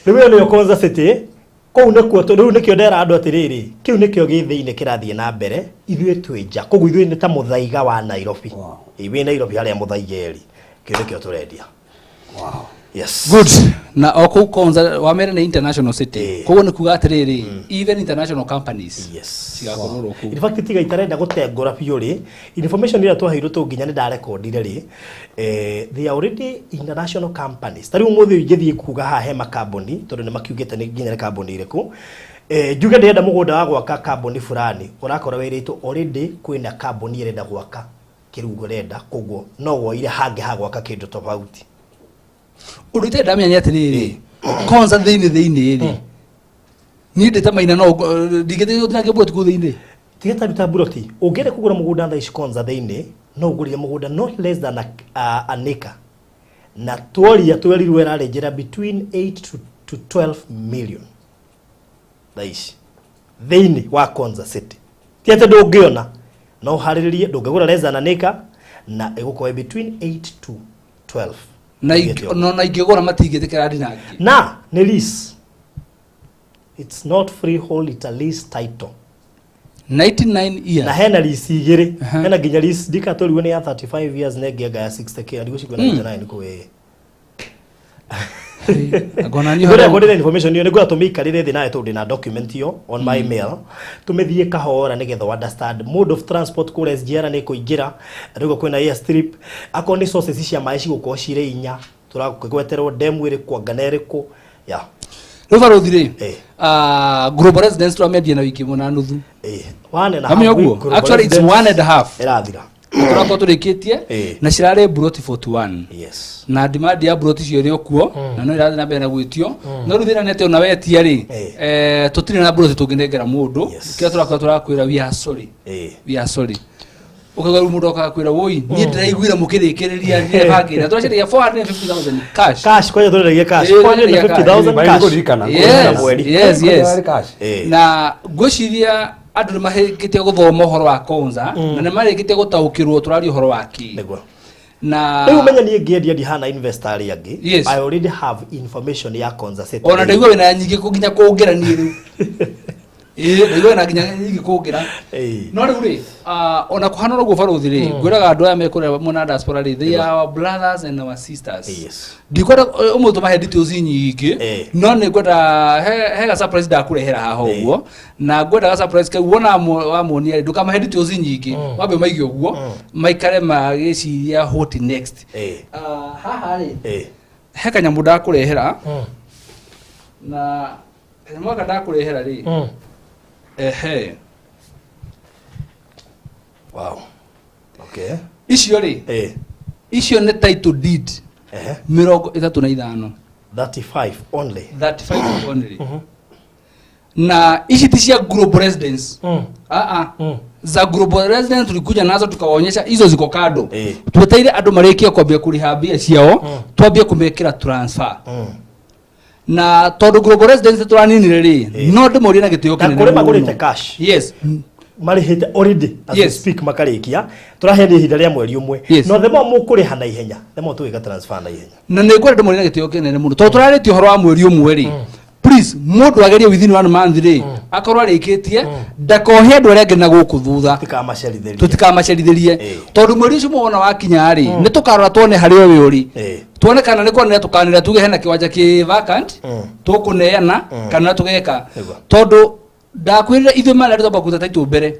Rĩu ĩyo nĩyo Konza City. Kũu nĩkuo rĩu nĩkĩo ndera andũ atĩrĩrĩ, kĩu nĩkĩo gĩ thĩinĩ kĩrathiĩ na mbere, ithuĩ twĩ nja. Koguo ithuĩ nĩ ta mũthaiga wa Nairobi. Wow. Ĩ, wĩ Nairobi harĩa mũthaiga ĩrĩ, kĩu nĩkĩo tũrendia. Wow. Yes. Good. Na o kũu Konza wamere nĩ international city. Koguo nĩ kuga atĩrĩrĩ, even international companies Yes. cigakorwo kũu. In fact, tiga itarenda gũtengũra biũ rĩ, information ĩrĩa twaheirwo tũ nginya nĩ ndarekondire rĩ, they are already international companies. Ta rĩu ũmũthĩ ingĩthiĩ kuga haha he makambuni, tondũ nĩ makiugĩte nĩ nginya nĩ kambuni irĩkũ, njuge ndĩrenda mũgũnda wa gwaka kambuni fulani, ũrakora wĩrĩtwo already kwĩna kambuni ĩrenda gwaka kĩrĩa ũrenda, koguo no woire hangĩ ha gwaka kĩndũ tofauti. Ũndũ itarĩ ndamenya nĩ atĩrĩrĩ, Konza thĩinĩ thĩinĩ rĩ, niĩ ndĩ ta Maina no ndingĩthiĩ gũtinangia mburoti kũu thĩinĩ. Tiga ta ruta mburoti, ũngĩenda kũgũra mũgũnda thaa ici Konza thĩinĩ, no ũgũrire mũgũnda not less than an acre. Na tworia twerirwo ĩrarĩ njĩra between 8 to 12 million thaa ici thĩinĩ wa Konza City. Ti atĩ ndũngĩona, no ũharĩrĩrie, ndũngĩgũra less than an acre na ĩgũkorwo between 8 to 12. Na no na ingĩgũra matingĩtĩkĩra ndinangie. Na nĩ lease. It's not freehold, it's a lease title. 99 years. Na hena lease igĩrĩ. Hena nginya lease ndikatũriwe nĩ ya 35 years na ĩngĩ anga ya 60K, ndigũcigua 99 kũ ĩ. Ngona niĩ Ngũrĩa horo- ngũrĩre information ĩyo nĩngwenda tũmĩikarĩre thĩ nawe tondũ ndĩna document ĩyo on my mail, tũmĩthiĩ kahora nĩgetha ũ understand mode of transport kũrĩa SGR nĩ ĩkũingĩra, rĩu kwĩna airstrip, akorwo nĩ sources cia maĩ cigũkorwo cirĩ inya, tũragweterwo demu ĩrĩkũ anga na ĩrĩkũ, yeah. Rĩu barũthi rĩ, Global Residence tũramĩendia na wiki ĩmwe na nuthu. One and a Wamenya half ũguo? week Global Actually, it's Residence one and a half. ĩrathira. Tũrakorwo tũrĩkĩtie na cirarĩ mburoti 41. Yes. Na demand ya mburoti icio ĩrĩ o kuo, na no ĩrathiĩ na mbere na gwĩtio. No rĩu thĩna nĩ atĩ ona wetia rĩ, tũtirĩ na mburoti tũngĩnengera mũndũ. Kĩrĩa tũrakorwo tũrakwĩra we are sorry. We are sorry. Ũkaigua rĩu mũndũ okaga kwĩra woi, niĩ ndĩraiguire mũkĩrĩkĩrĩria ndĩrebangĩra. Tũracendagia 450,000 cash. Cash, kwanja tũrendagia cash. 450,000 cash. Yes, Mweri. yes, yes. Cash. Na ngwĩciria andũ nĩ mahĩkĩtie gũthoma ũhoro wa Konza, na nĩ marĩkĩtie gũtaũkĩrwo tũraria ũhoro wa kĩ. Nĩguo. Na rĩu ũmenye niĩ ngĩendia ndihana investor arĩa angĩ. Yes. I already have information ya Konza City. Ona ndaigua wĩna nyingĩ nginya kũngĩra niĩ rĩu. Ĩĩ, ndaigua wĩna nginya nyingĩ kũngĩra. No rĩu rĩ, ona kũhana ũguo barũthi rĩ, ngwĩraga andũ aya mekũrĩa mwena wa diaspora rĩ, they are our brothers and our sisters. Yes. Ndikwenda ũmũthĩ tũmahe details nyingĩ, no nĩ ngwenda he ga surprise ndakũrehera haha ũguo, na ngwenda ga surprise kau wona wamuonia rĩ, ndũkamahe details nyingĩ, wambe ũmaige ũguo, maikare magĩciria what next. Haha rĩ, he kanyamũ ndakũrehera, na kanyamũ gaka ndakũrehera rĩ, ehe. Wow. Okay. Icio rĩ, icio nĩ title deed 35. 35 only. 35 only. Na ici ti cia Global Residence. Za Global Residence tulikuja nazo tukawaonyesha hizo ziko kando. Tweteire andũ marĩkie kwambia kũrĩha mbia ciao, twambie kũmekĩra transfer. Na tondũ Global Residence tũraninire rĩ, no ndĩmorie na gĩtĩo Na kĩnene kũrĩ mũno. magũrĩte cash. Yes. Marĩhĩte already as we speak makarĩkia, tũraheana ihinda rĩa mweri ũmwe. No the more mũkũrĩha na ihenya, the more tũgĩka transfer na ihenya. Na nĩ ngwenda ndĩmorie na gĩtĩo kĩnene mũno tondũ tũrarĩtie ũhoro wa mweri ũmwe rĩ, please mũndũ agerie within one month rĩ, akorwo arĩkĩtie, ndakohe andũ arĩa angĩ na gũkũ thutha. Tũtikamacerithĩrie. Tũtikamacerithĩrie. Tondũ mweri ũcio mwona wakinya rĩ, nĩ tũkarora tuone harĩa ũyũ ũrĩ. Tuone kana nĩ kwanĩrĩra tũkanĩrĩra tuge hena kĩwanja kĩ vacant, tũkũneana, kana tũgeka. Tondũ ndakwĩrire ithuĩ mara twamba kũruta title mbere,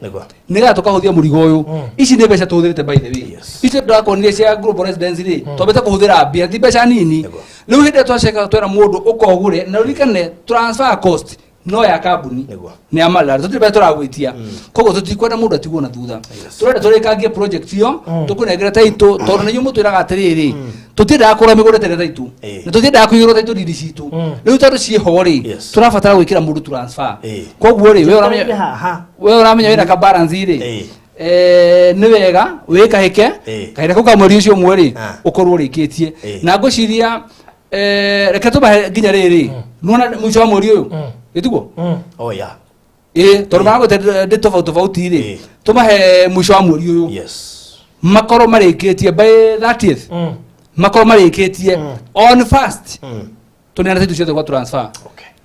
nĩgetha tũkahũthia mũrigo ũyũ. Ici nĩ mbeca tũhũthĩrĩte by the way. Icio ndakuonirie cia Global Residence rĩ, twambĩte kũhũthĩra mbia, ti mbeca nini. Rĩu hĩndĩ ĩrĩa twaceka twera mũndũ ũkogũre, na ũririkane transfer cost no ya kambuni, nĩ ya Marlal, tũtirĩ mbeca tũragwĩtia. Koguo tũtikwenda mũndũ atigwo na thutha. Tũrenda tũrĩkangie project ĩyo, tũkũnengere title, tondũ nĩ inyuĩ mũtwĩraga atĩrĩrĩ, tũtiendaga kũgũra mĩgũnda ĩtarĩ na title, na tũtiendaga kũigĩrwo title deed citũ. Rĩu tondũ ciĩho rĩ, tũrabatara gwĩkĩra mũndũ transfer. Koguo rĩ, we ũramenya wĩna ka balance rĩ, nĩ wega wĩkahĩke, kahinda kau ka mweri ũcio ũmwe rĩ, ũkorwo ũrĩkĩtie. Na ngwĩciria, reke tũmahe nginya rĩrĩ, nĩwona mũico wa mweri ũyũ, gĩtiguo? Oh, yeah. Tondũ maragwĩte ndĩ tofauti tofauti rĩ, tũmahe mũico wa mweri ũyũ. Yes. Makorwo marĩkĩtie by 30th. Makorwo marĩkĩtie on first. Tũneana title ciothe gwa transfer.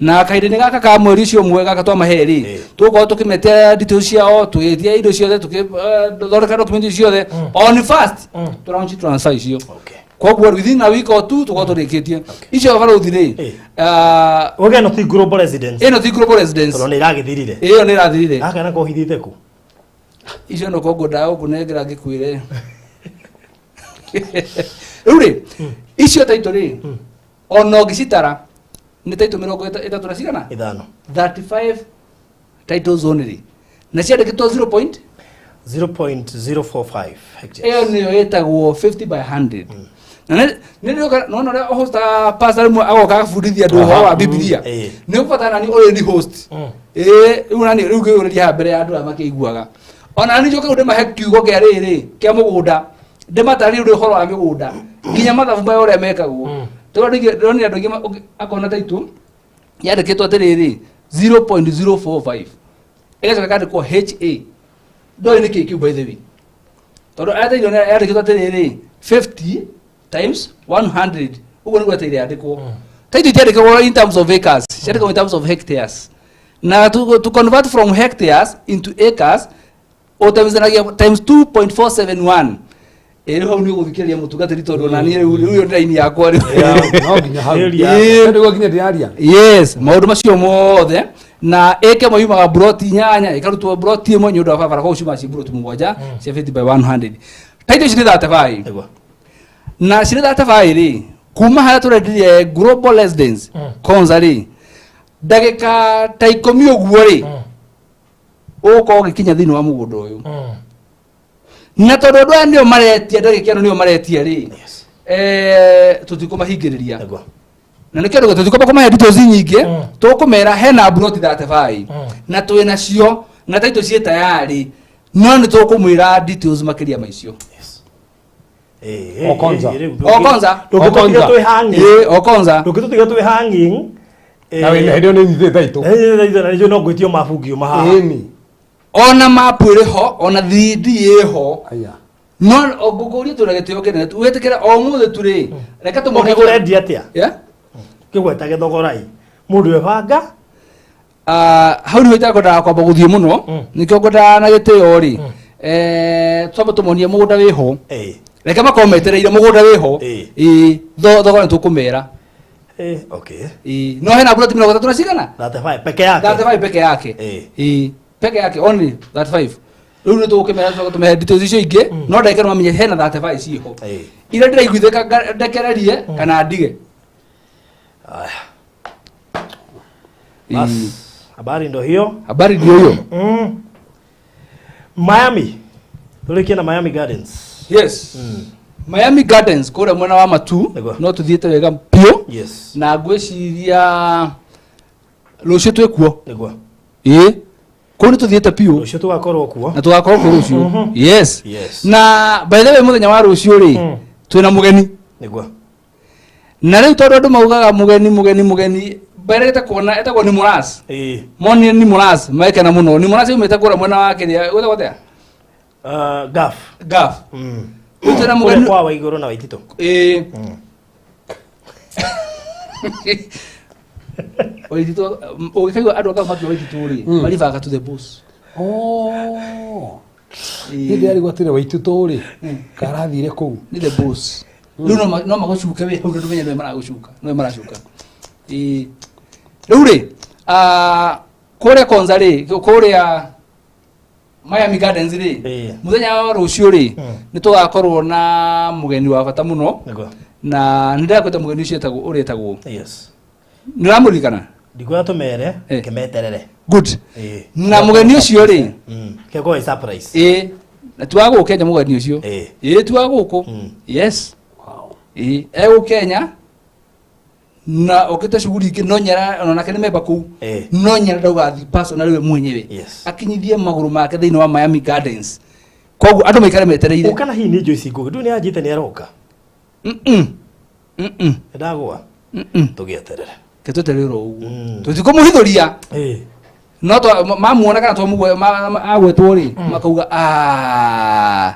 Na kahinda-inĩ gaka ka mweri ũcio ũmwe gaka twamahe rĩ, tũgũkorwo tũkĩmetia details ciao, tũgĩtia indo ciothe, tũgĩthondeka document ciothe on first tũlaunch transfer icio. Koguo within a week or two tũkorwo tũrĩkĩtie icio barũthi rĩ. Uge no ti Global Residence. Ĩno ti Global Residence. Tondũ nĩ ĩragĩthirire. Ĩyo nĩ ĩrathirire. Gaka nako ũhithĩte kũ? Icio no koguo ndagũkũnengera ngĩkwĩre rĩu rĩ, icio taitũ rĩ, ona ũngĩcitara nĩ taitũ 35 na cigana? Ithano. 35 titles only na ciandĩkĩtwo 0 point 0.045 hectares. Ĩyo nĩyo ĩtagwo 50 by 100 na nĩ nĩ nona ũrĩa hosta pastor rĩmwe agoka agabundithia andũ ũhoro wa Bibilia. Nĩ ũkũbatara nani already host ĩĩ rĩu nani rĩu ngĩũrĩria haha mbere ya andũ aya makĩiguaga, ona nani njoke rĩu ndĩmahe kiugo kĩa rĩrĩ kĩa mũgũnda, ndĩmatarĩrie rĩu ũhoro wa mĩgũnda nginya mathabu maya ũrĩa mekagwo, tondũ andũ aingĩ ndĩronire andũ aingĩ akona taitũ yandĩkĩtwo atĩrĩrĩ 0.045 ĩgacoka ĩkandĩkwo HA, ndoĩ nĩ kĩĩ kĩu by the way, tondũ yandĩkĩtwo yandĩkĩtwo atĩrĩrĩ 50 times 100, ũguo nĩguo etaire yandĩkwo. Taitũ itiandĩkagwo in terms of acres, ciandĩkagwo in terms of hectares, na to convert from hectares into acres ũtimesanagia times 2.471. Ĩ rĩu hau nĩ ũgũthikĩrĩria mũtungatĩri, tondũ ona niĩ rĩu rĩu ĩyo nĩ raini yakwa rĩu. No nginya hau. Ĩĩ. Nĩguo nginya ndĩraria. Yes, maũndũ macio mothe na ĩke ĩmwe yumaga mburoti 8, ĩkarutwo mburoti 1 nĩ ũndũ wa barabara, koguo ciumaga ci mburoti 7 cia 50 by 100. Taitũ ici nĩ 35 na cirĩ 35 rĩ, kuma harĩa tũrendirie Global Residence Konza rĩ, ndagĩka ta 10 ũguo rĩ, ũgũkorwo ũgĩkinya thĩinĩ wa mũgũnda ũyũ, na tondũ andũ aya nĩo maretia, ndagĩka ĩno nĩo maretia rĩ, tũtikũmahingĩrĩria na nĩkĩo ndũgũ tũtikwamba kũmahe details nyingĩ. Tũkũmera hena mburoti 35 na twĩ nacio na taitũ ciĩ tayari, no nĩ tũkũmwĩra details makĩria ma icio. O Konza. O Konza. Ndũngĩtũtiga twĩ hanging. Ĩĩ, o Konza. Ndũngĩtũtiga twĩ hanging. Na wĩna hĩndĩ ĩyo nĩ nyitĩte taitũ. Na nĩnjũĩ no ngwĩtio mabu ngiuma haha. Ĩni. Ona mapu ĩrĩ ho, ona 3D ĩho. Aya. No ngũkũria twĩna gĩtĩo kĩnene, wĩtĩkĩre o mũthĩ tu rĩ, reke tũmone. Ũkĩgũrendia atĩa? Yeah? Kĩgwetage thogora ĩ mũndũ ebanga. Ah, hau nĩho itakwendaga kwamba gũthiĩ mũno, nĩkĩo ngwendaga na gĩtĩo rĩ, twambe tũmonie mũgũnda wĩho. Reke makorwo metereire mũgũnda wĩho. Ĩĩ, thogora nĩ tũkũmera. Ĩĩ, no hena mburoti 30 na cigana? 35 peke yake. 35 peke yake. Ĩĩ, peke yake only 35. Rĩu nĩ tũgũkĩmera, tũcoke tũmehe details icio ingĩ, no ndagĩka no mamenye hena 35 ciĩho iria ndĩraiguithĩka ndekererie kana ndige. Aya. Bas, habari ndo hiyo. Habari ndio hiyo. Miami. Tulikie na Miami Gardens. Yes. Miami Gardens kũrĩa mwena wa Matu no tũthiĩte wega biũ. Na ngwĩciria rũciũ twĩ kuo. Ĩĩ, kũu nĩ tũthiĩte biũ. Rũciũ tũgakorwo kuo. Na tũgakorwo kuo rũciũ. Yes. Na by the way, mũthenya wa rũciũ rĩ, twĩna mũgeni. Na rĩu tondũ andũ maugaga mũgeni mũgeni mũgeni, mberegete kuona etagwo ni Moras. Monire ni Moras mekena mũno. Ni Moras yumĩte kũrĩa mwena wa kĩrĩa gwĩtagwo atĩa? Gaf. Gaf. Rĩu twĩna Kũrĩa mũgeni kwa Waigũrũ na Waititũ. Ĩĩ. Waititũ, ũngĩkaigua andũ aka makiuga Waititũ rĩ, maribaga to the boss. Oh. Niĩ ndĩrarigwo atĩrĩ, Waititũ rĩ, karathire kũu. Nĩ the boss. Rĩu no magũcuke wĩ hau na ndũmenye nĩwe maragũcuka, nĩwe maracuka. Ĩĩ. Rĩu rĩ, kũrĩa Konza rĩ, kũrĩa Miami Gardens rĩ, mũthenya wa rũciũ rĩ, nĩ tũgakorwo na mũgeni wa bata mũno. Na nĩ ndĩrakwĩta mũgeni ũcio etagwo ũrĩa etagwo. Nĩ ũramũririkana? Ndikuona tũmere, kĩmeterere. Good. Na mũgeni ũcio rĩ, Kĩkorwo ĩ surprise. Ĩĩ, na ti wa gũkũ Kenya mũgeni ũcio. Ĩĩ, ti wa gũkũ. Yes. Ĩĩ, egũ Kenya na okĩte shughuli ingĩ, no nyara ona nake nĩ memba kũu, no nyara ndauga athi personally we mwenyewe akinyithie magũrũ make thĩinĩ wa Miami Gardens, koguo andũ maikare metereire. Ũkana hihi nĩ Joyce Ngugi, ndũĩ nĩ anjĩte nĩ aroka. Ndagũa. Tũgĩeterere. Ketweterere oro ũguo, tũtikũmũhithũria, no mamuona kana twamũgwe agwetwo rĩ, makauga, "Ah,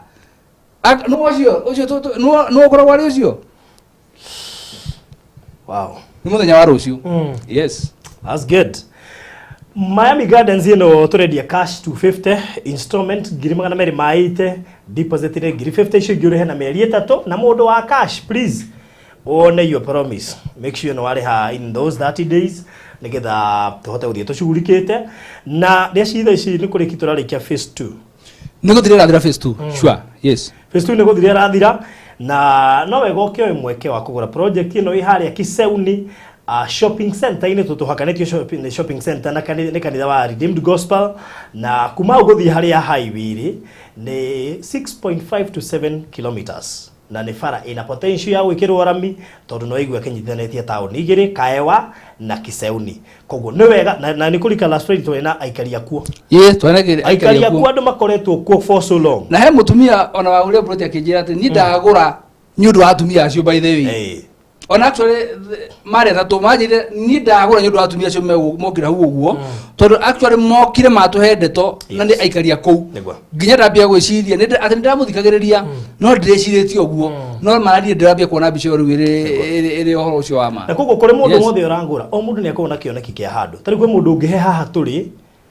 nũ ũcio ũcio nũ ũkoragwo arĩ ũcio?" Wow. Nĩ mũthenya wa rũciũ. Yes. That's good. Miami Gardens ĩno tũrendia cash 250, installment 280,000, deposit nĩ 50,000, icio ingĩ ũrĩhe na mĩeri 3. Na mũndũ wa cash, please one your promise, make sure nĩ warĩha in those 30 days nĩgetha tũhote gũthiĩ tũcugurikĩte. Na rĩa ici nĩ kũrĩki tũrarĩkia phase 2. Nĩ gũthira ĩrathira phase 2, sure, yes. Phase 2 nĩ gũthira ĩrathira, na no wega ũkĩoe mweke wa kũgũra project ĩno ĩ harĩa Kiseuni shopping center-inĩ, tũtũhakanĩtio shopping, shopping center na nĩ kanitha wa Redeemed Gospel, na kuma hau gũthiĩ harĩa highway rĩ nĩ 6.5 to 7 kilometers, na nĩ bara ĩna potential ya gwĩkĩrwo rami tondũ no igua kĩnyitithanĩtie taũni igĩrĩ, Kaewa na Kiseuni. Koguo nĩ wega na nĩ kũrika last Friday twarĩ na aikari akuo. Ĩ twanagĩre. Aikari akuo, andũ makoretwo kuo for so long. Na he mũtumia ona wagũrire plot akĩnjĩra atĩ niĩ ndagũra nĩ ũndũ wa atumia acio, by the way. Ona actually marĩ atatũ manjĩrire niĩ ndagũra nĩ ũndũ wa atumia acio mokire hau ũguo, tondũ actually mokire matũhe ndeto na nĩ aikari a kũu. Nginya ndambia gwĩciria atĩ nĩ ndĩramũthikagĩrĩria no ndĩrecirĩtie ũguo, no marathiĩ ndĩrambia kuona mbica ĩyo rĩu ĩrĩ ũhoro ũcio wa ma. Na koguo kũrĩ mũndũ wothe ũragũra, o mũndũ nĩ akoragwo na kĩoneki kĩa handũ. Ta rĩu kwĩ mũndũ ũngĩhe haha tũrĩ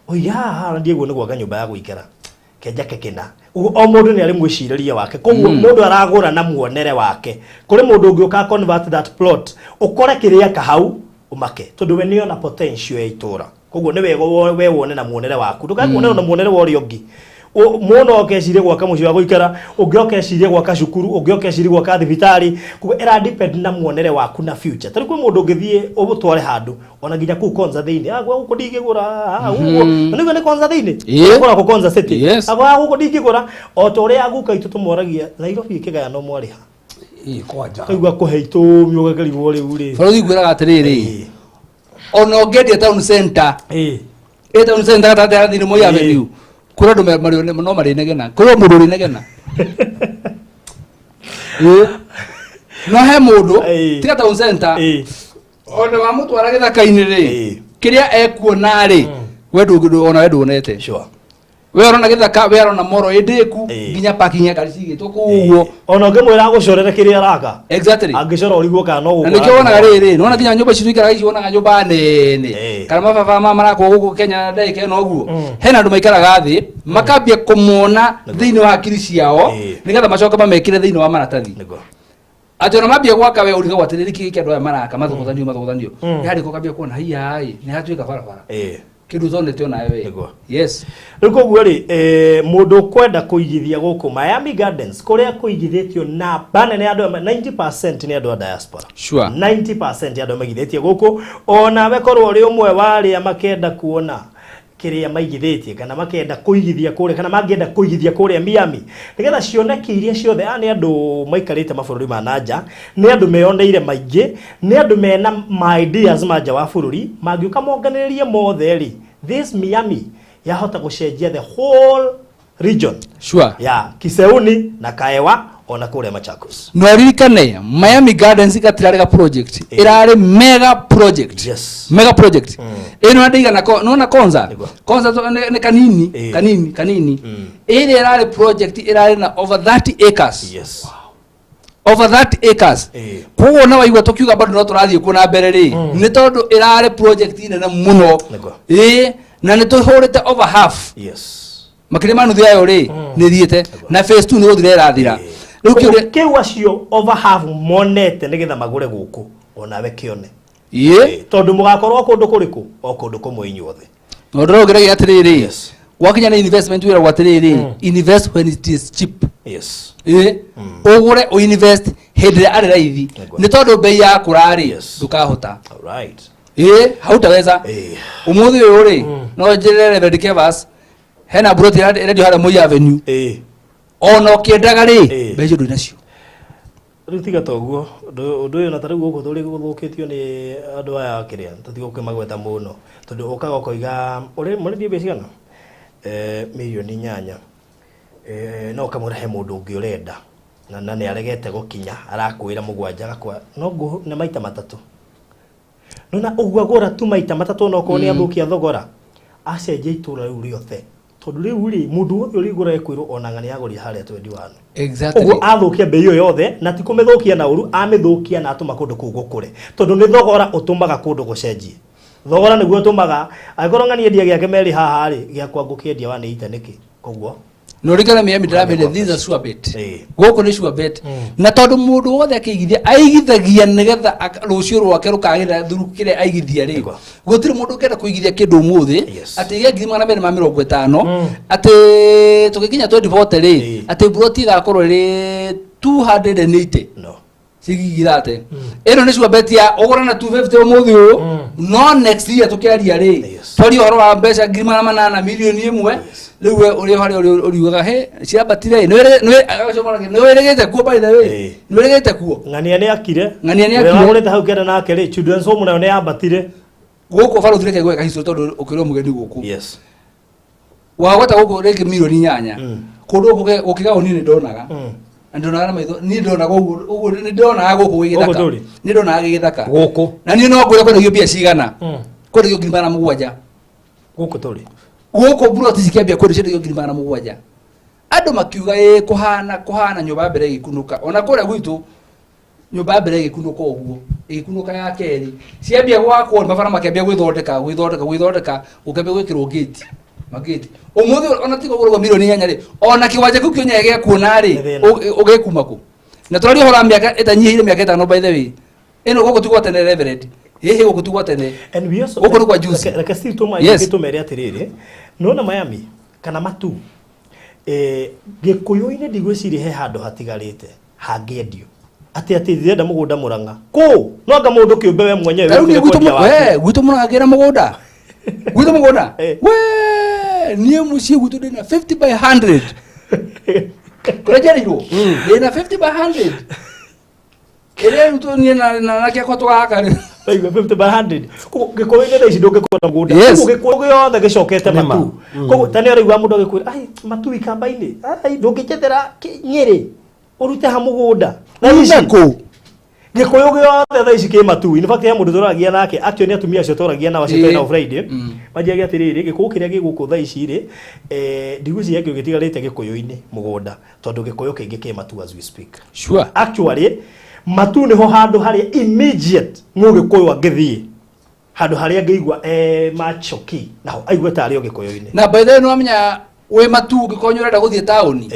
oige haha haha ndiĩguo nĩ gwaka nyũmba ya gũikara kenjake kĩna. Ũguo o mũndũ nĩ arĩ mwĩcirĩrie wake, koguo mũndũ aragũra na muonere wake. Kũrĩ mũndũ ũngĩ ũka convert that plot, ũkore kĩrĩa ka hau ũmake tondũ we nĩona potential ya itũra. Koguo nĩ wega we wone na muonere waku, ndũkae kuonera na muonere wa ũrĩa ũngĩ. Mũndũ oke ecirie gwaka mũciĩ wa gũikara, ũngĩ oke ecirie gwaka cukuru, ũngĩ oke ecirie gwaka thibitarĩ. Koguo ĩra depend na muonere waku na future. Tarĩu kwĩ mũndũ ũngĩthiĩ ũmũtware handũ ona nginya kũu Konza thĩinĩ, agwa gũkũ ndingĩgũra gũkũ na nĩguo nĩ Konza thĩinĩ. Gũkũra kũ Konza City. Agwa gũkũ ndingĩgũra, o ta ũrĩa guka itũ tũmoragia Nairobi ĩkĩgaya no mwarĩha. Ĩ kwanja. Kaigua kũhe itũmi ũgakarigwo rĩu rĩ. Bũrũri ngwĩraga atĩrĩrĩ, ona ũngĩendia town center, ĩ town center gatagatĩ ya thĩinĩ Moi Avenue, kũrĩ andũ no marĩnegena, kũrĩ o mũndũ ũrĩnegena. Ĩ. No he mũndũ tiga town center, ona wamũtwara gĩthaka-inĩ rĩ, kĩrĩa ekuona rĩ, we ona we nduonete. We ũrona gĩthaka, we arona moro ĩndĩku, nginya parking ya ngari cigĩtwo kũu ũguo. Ona ũngĩmwĩra agũcorere kĩrĩa araka, angĩcora ũrigwo kana no Na nĩkĩo wonaga rĩrĩ, nĩwona nginya nyũmba ici tũikaraga ici, wonaga nyũmba nene kana mababa ma marakwo gũkũ Kenya ndagĩka ĩno ũguo, hena andũ maikaraga thĩ makambia kũmona thĩinĩ wa hakiri ciao nĩgetha macoke mamekĩre thĩinĩ wa maratathi, atĩ ona mambia gwaka we ũrigagwo atĩrĩrĩ, kĩĩ kĩa andũ aya maraka mathogothanio mathogothanio nĩ harĩko ũkambia kuona hiya nĩ hatuĩka barabara, kĩndũ ũtonete onawe we. Yes. Rĩu koguo rĩ, mũndũ ũkwenda kũigithia gũkũ Miami Gardens, kũrĩa kũigithĩtio namba nene ya andũ 90% nĩ andũ a diaspora. 90% ya andũ maigithĩtie gũkũ. Onawe korwo ũrĩ ũmwe wa arĩa makenda kuona kĩrĩa maigithĩtie kana makenda kũigithia kũrĩa kana mangĩenda kũigithia kũrĩa Miami nĩgetha cioneki iria ciothe, aya nĩ andũ maikarĩte mabũrũri ma nanja, nĩ andũ meyoneire maingĩ, nĩ andũ mena ma ideas ma nja wa bũrũri, mangĩũka monganĩrĩrie mothe rĩ, this Miami yahota gũcenjia the whole region ya Kiseuni na Kaewa ona kũrĩa Machakos. Na ũririkane Miami Gardens gatirarĩ ga project, ĩrarĩ mega project. Mega project ĩno ndĩigana nona Konza. Konza nĩ kanini. Kanini kanini. Ĩrĩa ĩrarĩ project ĩrarĩ na over 30 acres. Over 30 acres. Koguo na waigua tũkiuga bado no tũrathiĩ kuo na mbere rĩ, nĩ tondũ ĩrarĩ project nene mũno. Ĩ na nĩ tũhũrĩte over half. Makĩria ma nuthu yayo rĩ nĩ thiĩte, na phase 2 nĩ gũthira ĩrathira rĩu. Koguo kĩũria kĩu acio over half monete nĩgetha magũre gũkũ, onawe kĩone. Tondũ mũgakorwo kũndũ kũrĩkũ, o kũndũ kũmwe inyuothe. Na ũndũ ũrĩa ũngĩragia atĩrĩrĩ, gwakinya nĩ investment, wĩragwo atĩrĩrĩ, invest when it is cheap. Ĩ ũgũre ũinvest hĩndĩ ĩrĩa arĩ raithi, nĩ tondũ bei yakũra rĩ, ndũkahota. Ĩ hautaweza. Ũmũthĩ ũyũ rĩ, no njĩre Reverend Kevas hena mburoti ĩrendio harĩa Moi Avenue, ona ũkĩendaga rĩ, mbeca ndũrĩ nacio. Rĩu tiga toguo ũndũ ũyũ, na ta rĩu gũkũ tũrĩ gũthũkĩtio nĩ andũ aya kĩrĩa tũtiga gũkĩmagweta mũno, tondũ ũkaga ũkoiga mũrendie mbia cigana, 8 mirioni, no ũkamwĩra he mũndũ ũngĩ ũrenda na nĩ aregete gũkinya, arakwĩra 7, agakwa no ngũ nĩ maita matatũ. Nona ũguo agũra tu maita matatũ, onokorwo nĩ athũkia thogora, acenjia itũra rĩu rĩothe, tondũ rĩu rĩ mũndũ wothe ũrĩgũra ekwĩrwo ona ng'ani yagũrire harĩa 21. Ũguo athũkia mbei ĩyo yothe, na ti kũmĩthũkia na ũru, amĩthũkia na atũma kũndũ kũu gũkũre, tondũ nĩ thogora ũtũmaga kũndũ gũcenjie. Thogora nĩguo ũtũmaga angĩkorwo ng'ani endia gĩake merĩ haha rĩ, gĩakwa ngũkĩendia 180 nĩkĩ? Koguo No rĩngĩ Miami ndĩramenya this is a sure bet. Ĩĩ. Gũkũ nĩ sure bet. Na tondũ mũndũ wothe akĩigithia aigithagia nĩgetha rũciũ rwake rũkagĩra thuru kĩrĩa aigithia rĩ. Nĩguo. Gũtirĩ mũndũ ũngĩenda kũigithia kĩndũ ũmũthĩ Yes. atĩ gĩa 250,000 atĩ tũgĩkinya 2040 rĩ, atĩ mburoti ĩgakorwo ĩrĩ 280 no cigigirate ĩno nĩ sure bet ya ũgũre na 250 ũmũthĩ ũyũ, no next year tũkĩaria rĩ, twaria ũhoro wa mbeca 800,000, 1,000,000. Rĩu we ũrĩ harĩa ũrĩ ũriugaga he ciambatire nĩ wĩrĩgĩte kuo, by the way. Nĩ wĩrĩgĩte kuo. Ng'ania nĩ akire. Ng'ania nĩ akire. Wagũrĩte hau kĩanda nake rĩ, children's home nayo nĩ yambatire. Gũkũ barũthi, reke gweka history tondũ ũkĩrwo mũgeni gũkũ. Wagweta gũkũ rĩngĩ 8,000,000 kũndũ gũkũ gũkĩgawo, niĩ nĩ ndonaga na ndonaga na maitho, niĩ ndonaga ũguo ũguo, nĩ ndonaga gũkũ Gũkũ gĩgĩthaka. tũrĩ? Nĩ ndonaga gĩgĩthaka. Gũkũ. Na niĩ no ngwĩre kwendagio mbia cigana, kwendagio 700,000. Gũkũ tũrĩ. Gũkũ mburoti cikĩambia kwendio ciendagio 700,000. Andũ makiuga ĩ kũhana kũhana nyũmba ya mbere ĩgĩkunũka, ona kũrĩa gwitũ nyũmba ya mbere ĩgĩkunũka ũguo, ĩgĩkunũka ya kerĩ, ciambia gwakwo mabara makĩambia gwĩthondeka gwĩthondeka gwĩthondeka, gũkĩambia gwĩkĩrwo gate magĩti. Ũmũthĩ ona tiga ũgũragwo 8,000 rĩ, ona kĩwanja kĩu kĩonyaga gĩa kuona rĩ. Nĩ thĩna. Ũgĩkuma kũ na tũraria ũhoro wa mĩaka ĩtanyihĩire mĩaka 5, by the way. Ĩno gũkũ ti gwa tene, reverend, ĩhĩ, gũkũ ti gwa tene. And we also Gũkũ nĩ kwa juzi. Reke still tũma tũmere atĩrĩrĩ, nĩwona Miami kana Matu, Gĩkũyũ-inĩ ndigwĩciria he handũ hatigarĩte hangĩendio atĩ ndĩrenda mũgũnda Mũrang'a kũ, no anga mũndũ kĩũmbe we mwenyewe Rĩu niĩ wĩrutĩre gwitũ kwendia waku. We, gwitũ mũrangĩra mũgũnda, gwitũ mũgũnda. We niĩ mũciĩ gwitũ ndĩna 50 by 100 kũrĩa njiarĩirwo, ndĩna 50 by 100 ĩrĩa rĩu niĩ na anake akwa tũgaka rĩ. Waigua 50 by 100. Koguo Gĩkũyũ-inĩ thaa ici ndũngĩkora mũgũnda. Yes. Koguo Gĩkũyũ gĩothe gĩcokete Nĩma. Matu. Koguo ta nĩ ũraigua mũndũ agĩkwĩra ai Matu ikamba-inĩ, ai ndũngĩnjethera Nyĩrĩ ũrute ha mũgũnda. Thaa ici Ume kũ? Gĩkũyũ gĩothe thaa ici kĩ Matu. In fact he mũndũ tũragia nake, actually nĩ atumia acio tũragia nao, acio tũrĩ nao Friday. Manjĩragia atĩrĩrĩ, Gĩkũyũ kĩrĩa gĩ gũkũ thaa ici rĩ, ndigwĩciria kĩndũ gĩtigarĩte Gĩkũyũ-inĩ mũgũnda tondũ Gĩkũyũ kĩingĩ kĩ Matu as we speak. Actually Matu nĩho handũ harĩa immediate mũgĩkũyũ angĩthiĩ, handũ harĩa angĩigua machoki naho aigue tarĩ o Gĩkũyũ-inĩ. Na by the way, nĩwamenya wĩ Matu ũngĩkorwo nĩ ũrenda gũthiĩ taũni,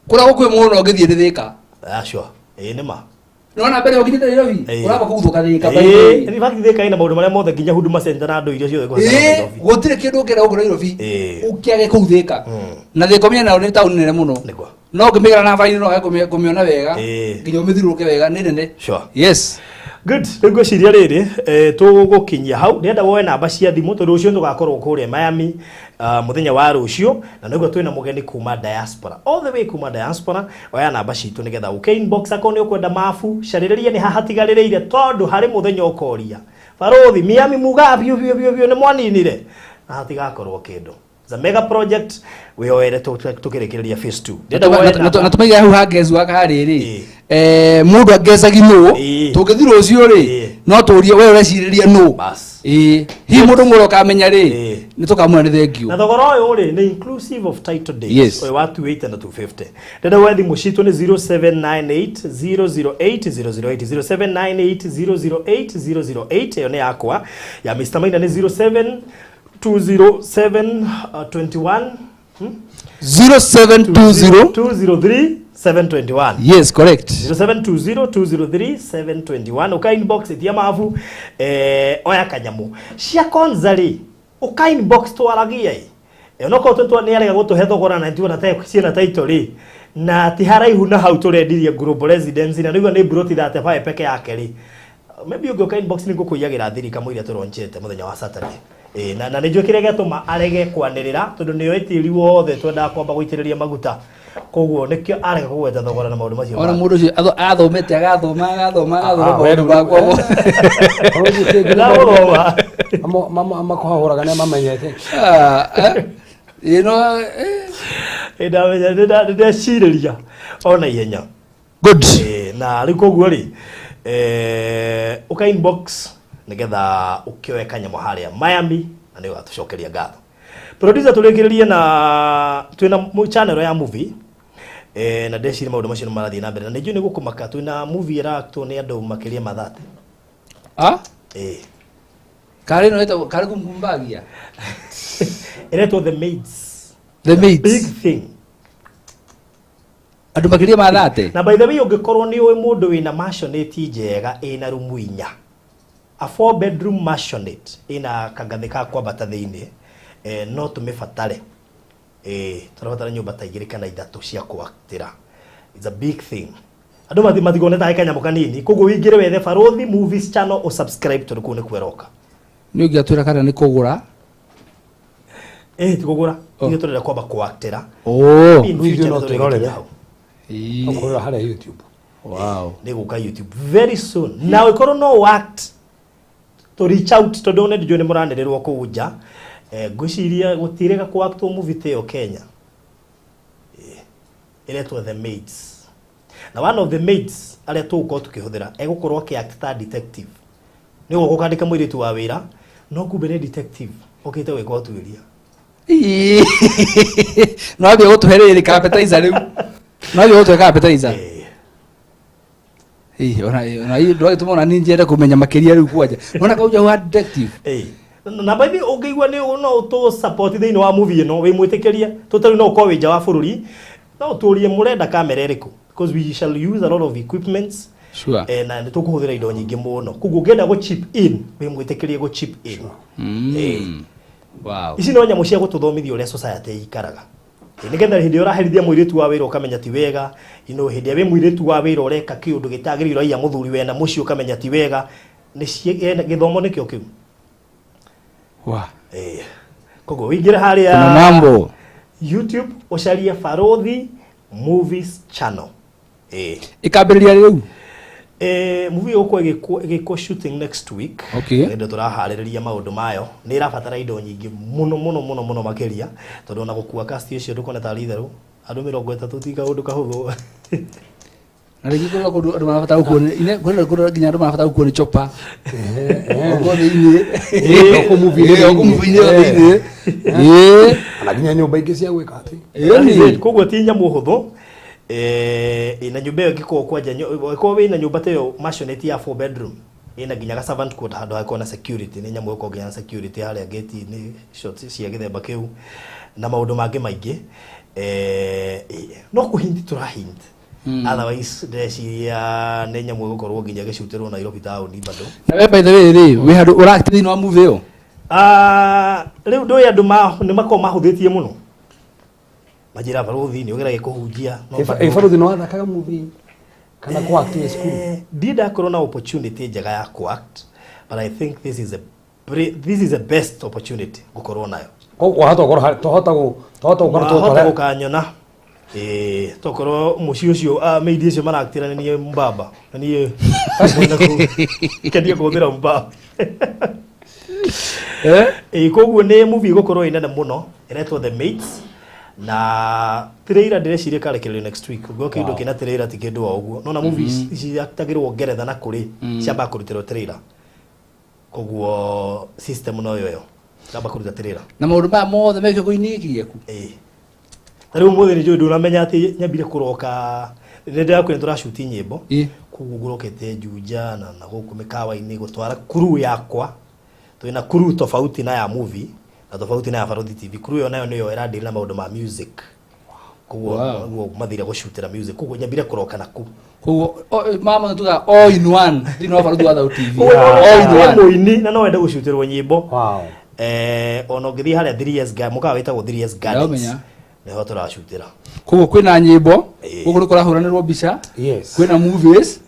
kũrĩa gũkuhĩ mũno ũngĩthiĩ nĩ Thĩka. Ah, sure, nĩ ma. Nĩwona mbere ũkinyĩte Nairobi, ũramba kũguthũka Thĩka, by the way. In fact Thĩka ĩna maũndũ marĩa mothe, nginya Huduma Center na andũ iria ciothe kũhetana Nairobi. Gũtirĩ kĩndũ ũngĩenda gũkũ Nairobi ũkĩage kũu Thĩka. Na Thĩka ũmenye nayo nĩ taũni nene mũno. Nĩguo. No ũngĩmĩgera na bara-inĩ no wage kũmĩona wega, nginya ũmĩthiũrũrũke wega, nĩ nene. Yes. Good. Rĩu ngwĩciria rĩrĩ, tũgũkinyia hau. Ndĩrenda woe namba cia thimũ tondũ rũciũ tũgakorwo kũrĩa Miami, mũthenya wa rũciũ, na nĩguo twĩna mũgeni kuma diaspora, all the way kuma diaspora. Oya namba citũ nĩgetha ũke inbox akorwo nĩ ũkwenda mabu, carĩrĩria nĩ haha hatigarĩrĩire, tondũ harĩ mũthenya ũkoria barũthi Miami mugaga biũ biũ biũ biũ nĩ mwaninire na hatigakorwo kĩndũ. It's a mega project, wĩyoere tũkĩrĩkĩrĩria phase 2. Ndĩrenda woe namba. Na tũmaige hau hangezu waka harĩrĩ mũndũ angecagi nũ tũngĩthi rũciũ rĩ, no tũrie we ũrecirĩria nũ. Bas. Ĩĩ, hihi mũndũ ũmwe ũrĩa ũkamenya rĩ, nĩ tũkamwĩra nĩ thengiũ. Na thogora ũyũ rĩ nĩ inclusive of title deed. Ũyũ wa 280 na 250. Ndĩrenda woe thimũ citũ nĩ 0798 008 008, 0798 008 008. Ĩyo nĩ yakwa. Ya Mr Maina nĩ 07 207 21. 0720 203 721. Yes, correct. 0720 203 721. Uka inbox itia mabu, oya kanyamu cia konza rĩ, uka inbox twaragia ĩ. Onokorwo tũtwa nĩ arega gũtũhe thogora na ntiwona ta ciĩna title rĩ, na ti haraihu na hau tũrendirie Global Residency, na nĩguo nĩ broti 35 peke yake rĩ, maybe ũngĩũka inbox nĩ ngũkũiyagĩra thiri kamũira tũronchete mũthenya wa Saturday. Na nĩ njũĩ kĩrĩa gĩatũma arege kwanĩrĩra tondũ nĩoĩ tĩri wothe twendaga kwamba gũitĩrĩria maguta, koguo nĩkĩo arega kũgweta thogora na maũndũ macio Ona mangĩ. mũndũ ũcio athomete agathoma agathoma agathoma Ah, we maũndũ makwa Ndagũthoma. Makũhahũraga nĩ mamenyete. Ah, ĩno Nĩndamenya, nĩndecirĩria ona ihenya. Good. Na rĩu koguo rĩ, ũka inbox nĩgetha ũkĩoe kanyamũ harĩa Miami na nĩ ũgatũcokeria ngatho. Producer, tũrĩkĩrĩrie na twĩna channel ya movie, na ndeciria maũndũ macio nĩ marathiĩ na mbere na nĩ njũĩ nĩ gũkũmaka. Twĩna movie ĩraktwo nĩ andũ makĩria ma 30. Ah? Karĩ no ĩtagwo karĩ kumkumbagia. Ĩretwo The Maids. The Maids. Big thing. Andũ makĩria ma 30. Na by the way, ũngĩkorwo nĩ ũĩ mũndũ wĩna maisonette njega ĩna rumu inya, a four bedroom maisonette ĩna kangathĩ ka kwambata thĩinĩ, no tũmĩbatare. Tũrabatara nyũmba ta igĩrĩ kana ithatũ cia kũaktĩra. It's a big thing. Andũ matigone tarĩ kanyamũ kanini. Koguo wĩingĩre wethe Barũthi Movies channel, ũsubscribe, tondũ kũu nĩkuo ĩroka. Nĩ ũngĩatwĩra kana nĩ kũgũra? Ti kũgũra. Ithuĩ tũrenda kwamba kũaktĩra. Oh. In Rĩu ithuĩ future no nĩ twĩrorere. tũrĩgĩkinya hau. Ũkũrora harĩa YouTube. Wow. Nĩ gũka YouTube very soon. Na ũngĩkorwo no act to reach out, tondũ nĩ ndiũĩ nĩ mũranĩrĩrwo kũu nja. Ngwĩciria gũtirĩga kũ act movie ta ĩyo Kenya. Ĩretwo The Maids. Na one of the maids arĩa tũgũkorwo tũkĩhũthĩra egũkorwo akĩ-act ta detective. Nĩ ũgũka ũkandĩka mũirĩtu wa wĩra, no kumbe nĩ detective okĩte gwĩka ũtuĩria. No ambie gũtũhe rĩrĩ ka appetizer rĩu. No ambie gũtũhe ka appetizer. Ĩĩ, ona ndwagĩtũma ona niĩ njende kũmenya makĩria rĩu kwanja. Ona kauja wa detective. Na by the way, ũngĩigua nĩ no ũtũ support thĩinĩ wa movie ĩno, wĩ mwĩtĩkĩrie, tũtarĩ no ũkorwo wĩ nja wa bũrũri, no ũtũrie mũrenda kamera ĩrĩkũ, because we shall use a lot of equipments. Na nĩ tũkũhũthĩra indo nyingĩ mũno. Koguo ũngĩenda gũ chip in, wĩ mwĩtĩkĩrie gũ chip in. Wow. Ici no nyamũ cia gũtũthomithia ũrĩa society ĩikaraga. Nĩgetha hĩndĩ ĩrĩa ũraherithia mũirĩtu wa wĩra ũkamenya ti wega, hĩndĩ ĩrĩa wĩ mũirĩtu wa wĩra ũreka kĩũndũ gĩtagĩrĩire, ũraiya mũthuri wena mũciĩ ũkamenya ti wega, gĩthomo nĩkĩo kĩu. Wa. Koguo wĩingĩre harĩa Kuna mambo. YouTube ũcarie Barũthi Movies channel. Ĩkambĩrĩria rĩu? Movie ĩgũkorwo ĩgĩkwo shooting next week. Hĩndĩ tũraharĩrĩria maũndũ mayo, nĩ ĩrabatara indo nyingĩ mũno mũno mũno mũno makĩria, tondũ ona gũkua cast ũcio ndũkona tarĩ itherũ, andũ 30 ti kaũndũ kahũthũ. Na rĩngĩ kwĩna kũndũ andũ marabatara gũkuo nĩ, ine, kwĩna kũndũ nginya andũ marabatara gũkuo nĩ chopper. Okorwo thĩinĩ. Oko movie-inĩ Oko thĩinĩ. movie-inĩ thĩinĩ. Na nginya nyũmba ingĩ cia gwĩka atĩ. That is it. Koguo ti nyamũ hũthũ. Ĩna nyũmba ĩyo ĩngĩkorwo kwanja, ĩkorwo wĩna nyũmba ta ĩyo maisonette ya 4 bedroom, ĩna nginya ga servant quarter handũ hangĩkorwo na security, nĩ nyamũ ĩgũkorwo nginya na security harĩa gate-inĩ, shots cia gĩthemba kĩu na maũndũ mangĩ maingĩ. No kũhint tũrahint. Otherwise ndĩreciria nĩ nyamũ ĩgũkorwo nginya ĩgĩcutĩrwo Nairobi town bado. Na we by the way rĩ, wĩ handũ ũract thĩinĩ wa movie ĩyo? Rĩu ndũĩ andũ nĩ makoragwo mahũthĩtie mũno. Manjĩra Barũthi nĩ ũgeragia kũhunjia, no bado Barũthi nĩ wathakaga movie kana kũ act wĩ cukuru? Ndirĩ ndakorwo na opportunity njega ya kũ act, but I think this is the best opportunity ngũkorwo nayo. Koguo wahota gũkorwo harĩ, twahota gũkorwo Wahota tũgũkora- gũkanyona. Tokorwo mũciĩ ũcio, maid ũcio maraktĩra nĩ niĩ mbaba. Na niĩ ngwenda kenia kũhũthĩra mbaba. Koguo nĩ movie ĩgũkorwo ĩ nene mũno, ĩretwo The Maids. Na trailer ndĩreciria ĩkarekererio next week. Ũguo kĩndũ kĩna trailer ti kĩndũ o ũguo. No na movies ici ciaktagĩrwo Ngeretha na kũrĩ, ciambaga kũrutĩrwo trailer. Koguo system no yo ĩyo. Ciamba kũruta trailer. Na maũndũ maya mothe me kĩongo-inĩ gĩkĩ gĩaku? Ta rĩu ũmũthĩ nĩ njũĩ ndũramenya atĩ nyambire kũroka, nĩ ndĩrakwĩra nĩ tũracuti nyĩmbo. Koguo ngũrokete Juja na gũkũ mĩkawa-inĩ gũtwara crew yakwa. Twĩna crew tofauti na ya movie na tofauti na ya Barũthi TV. Crew ĩyo nayo nĩyo ĩradeal na maũndũ ma music. Koguo koguo mathire gũcutĩra music. Koguo nyambire kũroka na kũu. Koguo, mama nĩ tugaga all in one thĩinĩ wa Barũthi wa Thau TV. Koguo All in wĩ one. mũini na no wende gũcutĩrwo nyĩmbo. Wow. Ona ũngĩthiĩ harĩa 3S Garden, mũkawa wĩtagwo 3S Gardens. Ndamenya. Nĩho tũracutĩra. Koguo kwĩna nyĩmbo, gũkũ nĩ kũrahũranĩrwo mbica, kwĩna movies,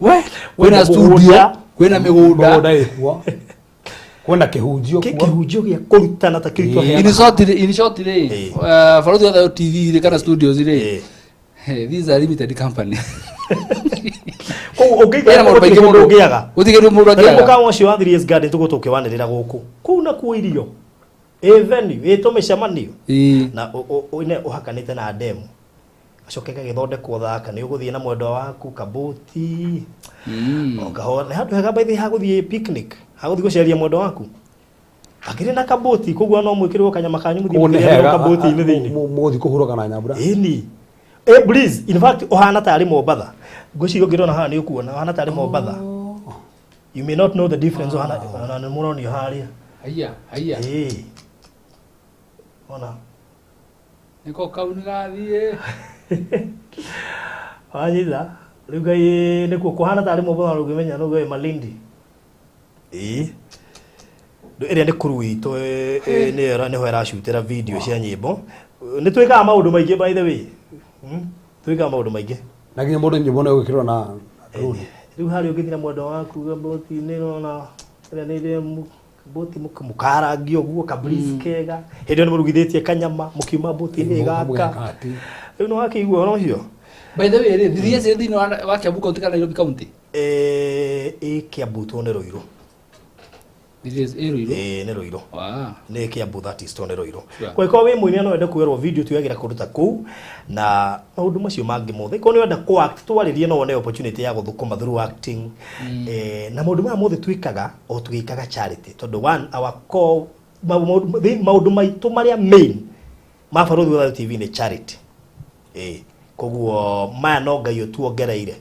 we, kwĩna Kwĩna studio, mũgũnda. kwĩna mĩgũnda. Mĩgũnda ĩkuo. Kwĩna kĩhunjio kuo. Kĩhunjio gĩa kũrutana ta kĩu twaheana. In short rĩ, in short rĩ, Barũthi wa Thau TV rĩ, kana studios rĩ, hey, these are limited company. Koguo ũngĩikara Ĩna maũndũ gũtirĩ maingĩ kĩndũ mũno. ũngĩaga. Gũtirĩ kĩndũ mũndũ Na rĩu angĩaga. mũkawa ũcio wa 3S Garden tũgũtũ ũkĩwanĩrĩra gũkũ. Kũu nakuo irio. Ĩ venue, ĩ tũmĩcemanio. Na ũhakanĩte na demu. Gacoke gagĩthondekwo thaka, nĩ ũgũthiĩ na mwendwa waku, kabũti. O kahora. Nĩ handũ hega by the way ha gũthiĩ picnic, ha gũthiĩ gũceria mwendwa waku. Akĩrĩ na kabũti, koguo no mwĩkĩrĩrwo kanyama kanyu mũthiĩ Koguo nĩ mũkĩrĩanĩrwo hega, kabũti-inĩ thĩinĩ. Mũgũthiĩ kũhurũka na nyambura. Ĩni. Please, in fact, ũhana tarĩ Mombatha. Ngwĩciria ũngĩrona haha nĩ ũkuona, ũhana tarĩ Mombatha. You may not know the difference. Ona ona nĩ mũronio harĩa. Haiya, haiya. Ĩĩ, ona. Nĩko kau nĩ gathiĩ. Wanyita rĩu ngai nĩkuo kũhana tarĩ mũthenya rũngĩmenya nĩ ngai Malindi. Ĩĩ, ĩrĩa nĩ crew itũ nĩyo nĩho ĩracutĩra video cia nyĩmbo. Nĩ twĩkaga maũndũ maingĩ, by the way. Twĩkaga maũndũ maingĩ. Na nginya mũndũ nyĩmbo no gwĩkĩrwo na drone. Rĩu harĩa ũngĩthiĩ na mwendwa waku boti-inĩ, nona ĩrĩa nĩ ĩrĩa boti mũkarangia ũguo ka breeze kega, hĩndĩ ĩyo nĩ mũrugithĩtie kanyama mũkiuma boti-inĩ gaka. Mũgeka atĩ. Rĩu nĩ wakĩigua ũhoro ũcio. By the way rĩ, 3S ĩrĩ thĩinĩ wa Kiambu County kana Nairobi County? Ĩ Kiambu to nĩ Rũirũ. 3S ĩ Ruiru? Ĩ, nĩ Rũirũ. Nĩ Kiambu, that is, to nĩ Rũirũ. Sure. Kwa wĩ mũini no wende kuoerwo video tuyagĩra kũndũ ta kũu na maũndũ macio mangĩ mothe. Korwo nĩ wenda kũ act, twarĩrie, no wone opportunity ya gũthũkũma through acting. Na maũndũ maya mothe twĩkaga o tũgĩkaga charity, tondũ one, our core maũndũ maitũ marĩa main ma Barũthi wa Thayũ TV nĩ charity. Koguo maya no Ngai ũtuongereire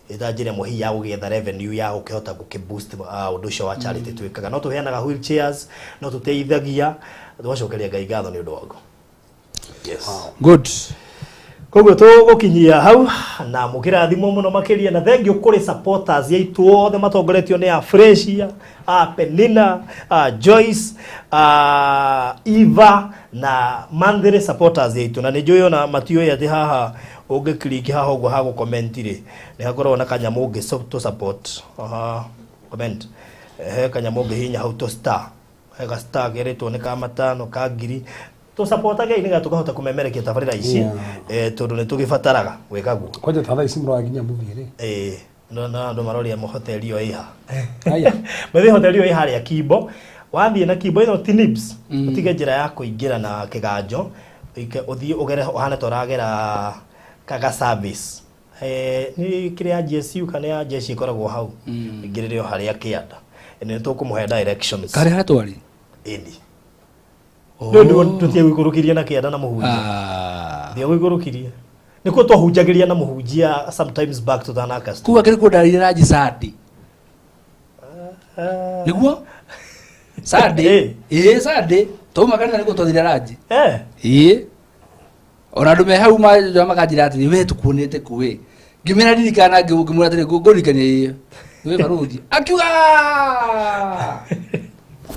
ĩta njĩra ĩmwe hihi ya gũgĩetha revenue ya gũkĩhota gũkĩ boost ũndũ ũcio wa charity twĩkaga. No tũheanaga wheelchairs, no tũteithagia, tũgacokeria Ngai ngatho nĩ ũndũ waguo, yes. Good. Koguo tũgũkinyia hau na mũkĩrathimwo mũno makĩria, na thank you kũrĩ supporters aitũ othe matongoretio nĩ a Fresia, a Penina, a Joyce, a Eva na monthly supporters aitũ. Na nĩ njũĩ ona matiũĩ atĩ haha ũngĩ click haha ũguo ha gũ-comment rĩ, nĩ hakoragwo na kanyamũ ũngĩ tũ support. Aha, comment he kanyamũ ũngĩhihinya hau tũ star, he ga star kerĩtwo nĩ ka 500, ka 1,000. Tũsupportagei nĩgetha tũkahota kũmemerekia tabarĩra ici. Tondũ nĩ tũgĩbataraga gwĩka guo. Kwanja ta thaa ici mũraginya mũthiĩ rĩ? No na andũ maroria hoteli ĩyo ĩha. Aya. Methe hoteli ĩyo ĩ harĩa Kimbo. Wathiĩ na Kimbo ĩno ti Nibs, ũtige njĩra ya kũingĩra na kĩganjo, ũthiĩ ũgere ũhane ta ũragera kaga service. Nĩ kĩrĩa ya GSU kana ya jeshi ĩkoragwo hau, ingĩrĩre o harĩa kĩanda. Nĩ tũkũmũhe directions. Karĩ harĩa twarĩ? Ĩni. Nĩ tũtige gũikũrũkĩria na kĩanda na mũhunjia. Ah. Thia gũikũrũkirie nĩkuo twahunjagĩria na mũhunjia sometimes back tũtanaka studio. Kuga kĩrĩ kũndarire ranji Sunday. Nĩguo? Sunday. Ĩĩ, Sunday. Twauma kanitha nĩguo twathire ranji. Ĩĩ. Ona andũ me hau makanjĩra atĩrĩ, we tũkuonete kũ ĩ? Ngĩmera ririkana, ngĩmwĩra atĩrĩ, ngũririkania ĩĩ. Nĩwe barũthi. Akiuga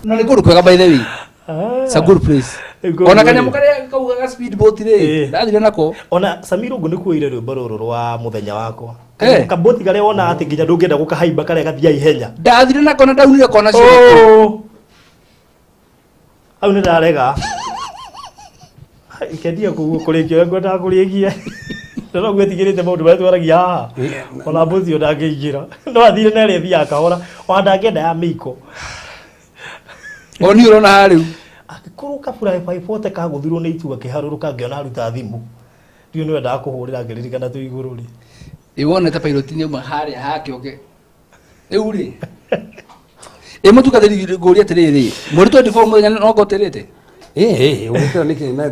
na nĩ kũndũ kwega, by the way. It's a good place. Nĩ Ona kanyamũ karĩa kaugaga speedboat rĩ, ndathire nako. Ona Samir ũguo nĩ kuoire rwĩmbo rũrũ rwa mũthenya wakwa. Eh. Kaboti karĩa wona atĩ nginya ndũngĩenda gũkahaimba, karĩa gathiaga ihenya. Ndathire nako na ndaunire kona ciothe. Oh. Hau nĩ ndarega ikendia kuguo kũrĩkia ũrĩa ngwendaga kũrĩkia, no gwĩtigĩrĩte maũndũ marĩa twaragia haha. Ona mbũthi ĩyo ndangĩingĩra, no athire na ĩrĩa ĩthiaga kahora, ona ndangĩenda ya mĩiko. O niĩ ũrona haha rĩu. Angĩkorwo kabura 540 kagũthirwo nĩ itu gakĩharũrũka, ngĩona aruta thimũ, ndiũ nĩ wendaga kũhũrĩra ngĩririkana twĩ igũrũ rĩ. Ĩ, wonete pilot nĩ auma harĩa hake oke. Rĩu rĩ. Ĩ mũtungatĩri, ngũria atĩrĩrĩ, mweri 24 mũthenya no ngotĩrĩte? Ĩĩ, ũgĩkĩra nĩkĩ na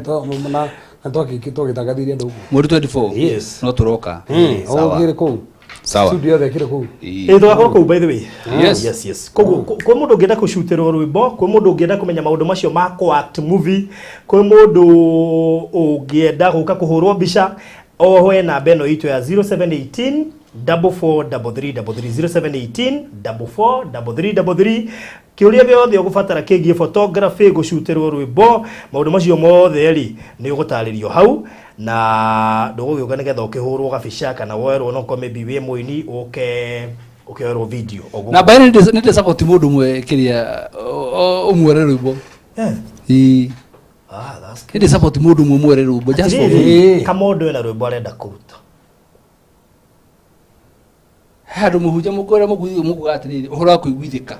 twagĩtangathĩire andũ ũguo. Mweri 24? Yes. No tũroka. Sawa. Ũgĩrĩ kũu. Sawa. Studio yothe ĩkĩrĩ kũu. Ĩĩ. Ĩ, tũgakorwo kũu, by the way. Yes. Yes. Koguo kwĩ mũndũ ũngĩenda kũcutĩrwo rwĩmbo, kwĩ mũndũ ũngĩenda kũmenya maũndũ macio ma kũ-act movie, kwĩ mũndũ ũngĩenda gũka kũhũrwo mbica, ohoe namba ĩno itũ ya 0718 443333, 0718 443333. Kĩũria gĩothe ũgũbatara kĩgiĩ photography, gũcutĩrwo rwĩmbo, maũndũ macio mothe rĩ, nĩ ũgũtarĩrio hau na ndũgũgĩũka nĩgetha ũkĩhũrwo gabica kana woerwo, no korwo maybe wĩ mũini ũke ũkĩoerwo video o gũkũ. Na mbaĩ nĩ ndĩ support mũndũ ũmwe kĩrĩa ũmwere rwĩmbo. Ĩĩ. Ah, that's Nĩ ndĩ support mũndũ ũmwe mwere rwĩmbo just for fun. Atĩrĩrĩ, kamondo ena rwĩmbo arenda kũruta. He handũ mũhunjia mũkwĩra mũkuga atĩrĩrĩ, ũhoro wa kũiguithĩka.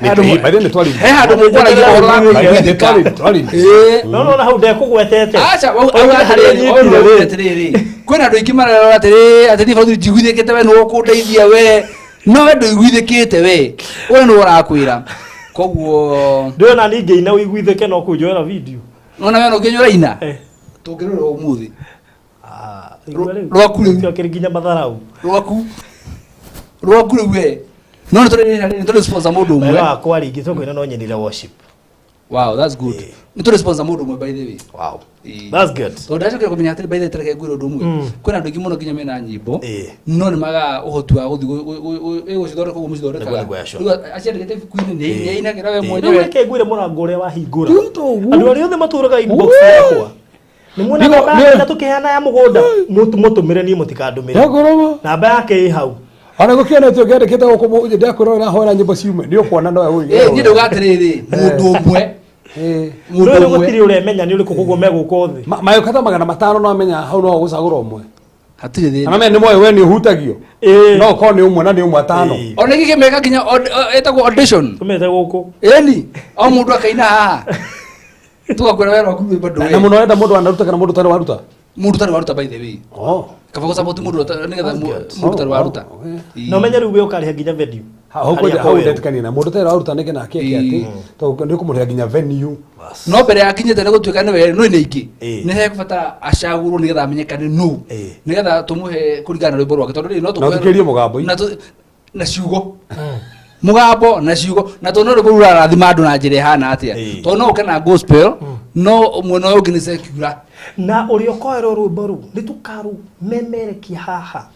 By the way, nĩ twari- He handũ mũkwaragia ũhoro wa By the way, nĩ kũiguithĩka. twari- Ĩĩ. No no, na hau ndekũgwetete. Aca, Auga auga harĩa atĩrĩrĩ, nyitire auga rĩ. atĩrĩrĩ, kwĩna andũ aingĩ mararora atĩrĩ, atĩ niĩ bauthi njiguithĩkĩte, we nĩwe ũkũndeithia we, no we ndũiguithĩkĩte, we ũrĩa nĩwe ũrakwĩra, koguo Ndĩrona ningĩ ina ũiguithĩke no kũnjoera video. Nona we no ũngĩnyora ina tũngĩrora ũmũthĩ. Ah, igua rĩu. Rwaku rĩu. Ũcio akĩrĩ nginya matharau. Rwaku. Rwaku rĩu we no nĩ tũrĩ nĩ tũrĩ sponsor mũndũ ũmwe. Wega wakwa rĩngĩ tũkwĩna no nyendire worship. Wow, that's good. Nĩ tũrĩ sponsor mũndũ ũmwe, by the way. Wow. Ĩĩ. That's good. Tondũ ndacokire kũmenya atĩrĩ, by the way, tareke ngwĩre ũndũ ũmwe. Kwĩna andũ aingĩ mũno nginya mena nyĩmbo, no nĩ magaga ũhoti wa gũthiĩ gũcithondeka ũguo mũcithondekaga. Nĩguo, nĩguo, sure. Rĩu aciandĩkĩte ibuku-inĩ, nĩ ainagĩra we Rĩu mwenyewe. reke ngwĩre mũrango ũrĩa wahingũra. Rĩu to ũguo. Andũ arĩa othe matũraga inbox yakwa. Nĩ muona namba yake na tũkĩheana ya mũgũnda. Mũtũmĩre niĩ, mũtikandũmĩre. Ndagũrũma. Namba yake ĩ hau. Ona gũkĩonetio ngĩandĩkĩte gũkũ ndĩrakwĩra ũrahoera nyĩmbo ciume, nĩ ũkuona nowe ũige. Ĩ, niĩ ndauga atĩrĩrĩ, mũndũ ũmwe, Rĩu mũndũ ũmwe. gũtirĩ ũremenya nĩ ũrĩkũ, koguo megũka othe. Mayũkata 500 no amenya hau no gũcagũra ũmwe. Hatirĩ thĩna. Kana menya nĩ moĩ we nĩ ũhutagio. No ũkorwo nĩ ũmwe na nĩ ũmwe atano. Ona gĩkĩ meka nginya ĩtagwo audition. Tũmĩte gũkũ. Ĩni o mũndũ akaina haha, tũgakwĩra we rwaku rwĩmbo Na ndũĩ. mũno ũrenda mũndũ wanaruta kana mũndũ ũtarĩ waruta? Mũndũ ũtarĩ waruta, by the way. Oh. Kaba gũsupport mũndũ nĩgetha That's good. mũndũ ũtarĩ waruta. Oh, okay. Ĩĩ. Na ũmenye rĩu we ũkarĩha nginya venue. Hau Harĩa kwanja hau koerwo. ndetĩkania na mũndũ ũtarĩ waruta nĩkĩ nake eke atĩ tondũ nĩ ũkũmũrĩha nginya venue. No mbere ya akinyĩte nĩ gũtuĩka nĩwe nĩ nĩ ingĩ, nĩ hekũbatara acagũrwo nĩgetha amenyekane nũ, nĩgetha tũmũhe kũringana na rwĩmbo rwake, tondũ rĩrĩ no Na ũthikĩrĩrie mũgambo. Na ciugo, mũgambo na ciugo, na tondũ no rwĩmbo rũu rũrarathima andũ na njĩra ĩhana atĩa, tondũ no ũke na gospel, no mwena ũyũ ũngĩ nĩ secular. Na ũrĩa ũkoerwo rwĩmbo rũu nĩ tũkarũmemerekia haha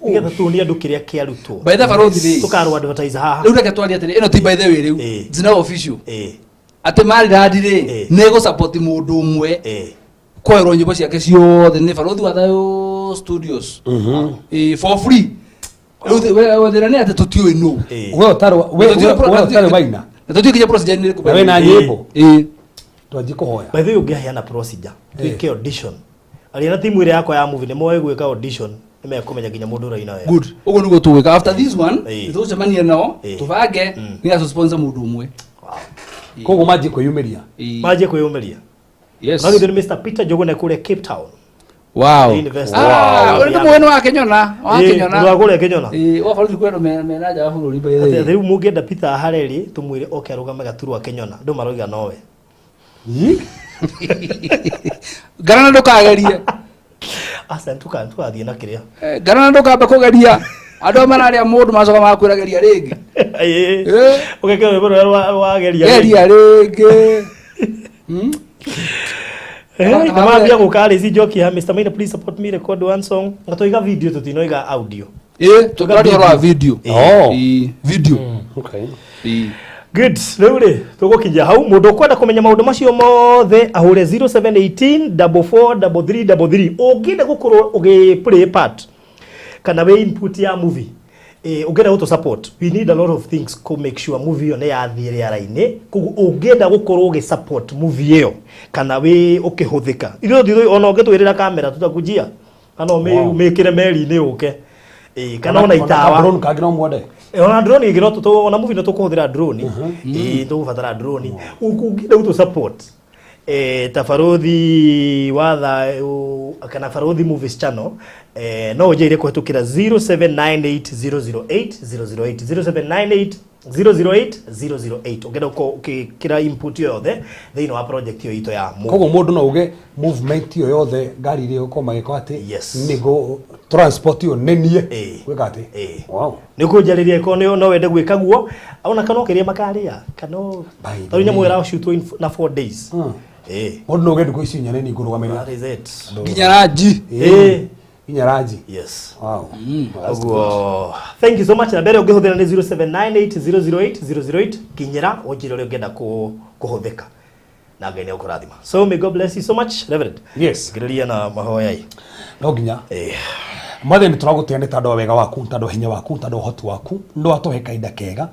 nĩgetha tuonie andũ kĩrĩa kĩarutwo. By the barothi rĩ, tũkarũ advertise haha. Rĩu reke twarie atĩrĩ, ĩno ti, by the way, rĩu it's now official atĩ Maryland rĩ nĩ ĩgũ-support mũndũ ũmwe kwoerwo nyĩmbo ciake ciothe nĩ Barothi wa Thayũ Studios. Ĩĩ, for free. Rĩu thĩna nĩ atĩ tũtiũĩ nũ. We ũtarĩ we we ũtarĩ waina. Na tũtiũĩ nginya procedure nĩ ĩrĩkũ, by Na the wĩna way. nyĩmbo. Ĩĩ. Twanjie kũhoya. By the way, ũngĩheana procedure twĩke audition, arĩa na timu ĩrĩa yakwa ya movie nĩ moĩ gwĩka audition, nĩ mekũmenya nginya mũndũ ũraina wega. Good, ũguo nĩguo tũgwĩka. After this one, nĩtũgũcemania nao, tũbange nĩgetha tũsponsor mũndũ ũmwe. Koguo manjie kwĩyumĩria. Manjie kwĩyumĩria. Yes. No githĩ nĩ Mr Peter Njuguna kũrĩa Cape Town. Wow. University. Ah, ũrĩ nĩ mwena wa Kenyona, wa Kenyona. Mũndũ wa kũrĩa Kenyona. Ĩĩ, wa bũrũri kwĩ andũ mena nja wa bũrũri, by the way. Atĩ rĩu mũngĩenda Peter Hareri tũmwĩre oke arũgame gaturwa Kenyona, andũ maroiga nowe. Ngarana ndũkagerie. Aca tukathiĩ na kĩrĩa. Eh, ngarana ndũkambe kũgeria. Andũ aya mararĩa mũndũ macoka makwĩra geria rĩngĩ. Ũgekĩra rwĩmbo rũrĩa wageria. Geria rĩngĩ. Na mambia gũka rĩ njoki ya Mr Maina, please support me record one song, na tũiga video, tũtinoiga audio. Ĩĩ, tũraria ũhoro wa video. Oh. Ĩĩ, video. Okay. Ĩĩ. Good. Rĩu rĩ tũgũkinyia hau. Mũndũ ũkwenda kũmenya maũndũ macio mothe ahũre 0718 443333. Ũngĩenda gũkorwo ũgĩ play part kana wĩ input ya movie, ũngĩenda gũtũ support, we need a lot of things to make sure movie ĩyo nĩ yathiĩ rĩera-inĩ. Koguo ũngĩenda gũkorwo ũgĩ support movie ĩyo kana wĩ ũkĩhũthĩka, ithuĩ tũthiĩ, ona ũngĩtwĩrĩra kamera tutakujia, kana ũmĩkĩre meri-inĩ ũke. Kana ona itawa. Drone kangĩ no mwende. Ona drone ĩngĩ no ona movie no tũkũhũthĩra drone. Tũgũbatara drone. Ũngĩenda gũtũ support ta Barothi wa Thayũ kana Barothi Movies Channel, no ũnjĩre kũhetũkĩra 0798008008, 0798 008 008, ũngĩenda gũkorwo ũkĩkĩra input yothe thĩinĩ wa project ĩyo itũ ya movie. Koguo mũndũ no uge movement ĩyo yothe, ngari iria ĩgũkorwo magĩka atĩ nĩguo transport ĩyo nĩ niĩ gwĩka atĩ. Wow. Nĩ kũnjarĩria ĩkorwo no wende gwĩka guo, ona kana ũkĩrĩa makarĩa kana tondũ nyamũ ĩracutwo na 4 days. Mũndũ no uge ndukũ ici inya nĩ niĩ ngũrũgamĩrĩra. That is it. Nginya ranji. Nginya ranji. Yes. Wow. Ũguo thank you so much. Na mbere ũngĩhũthĩra nĩ 0798008008. Kinyĩra ũnjĩre ũrĩa ũngĩenda kũhũthĩka na Ngai nĩ ũkũrathima. So may God bless you so much, Reverend. Yes. Ngĩrĩria na mahoya. No nginya Mwathani tũragũtĩa nĩ tondũ wa wega waku, tondũ wa hinya waku, tondũ wa ũhoti waku, nĩ watũhe kahinda kega.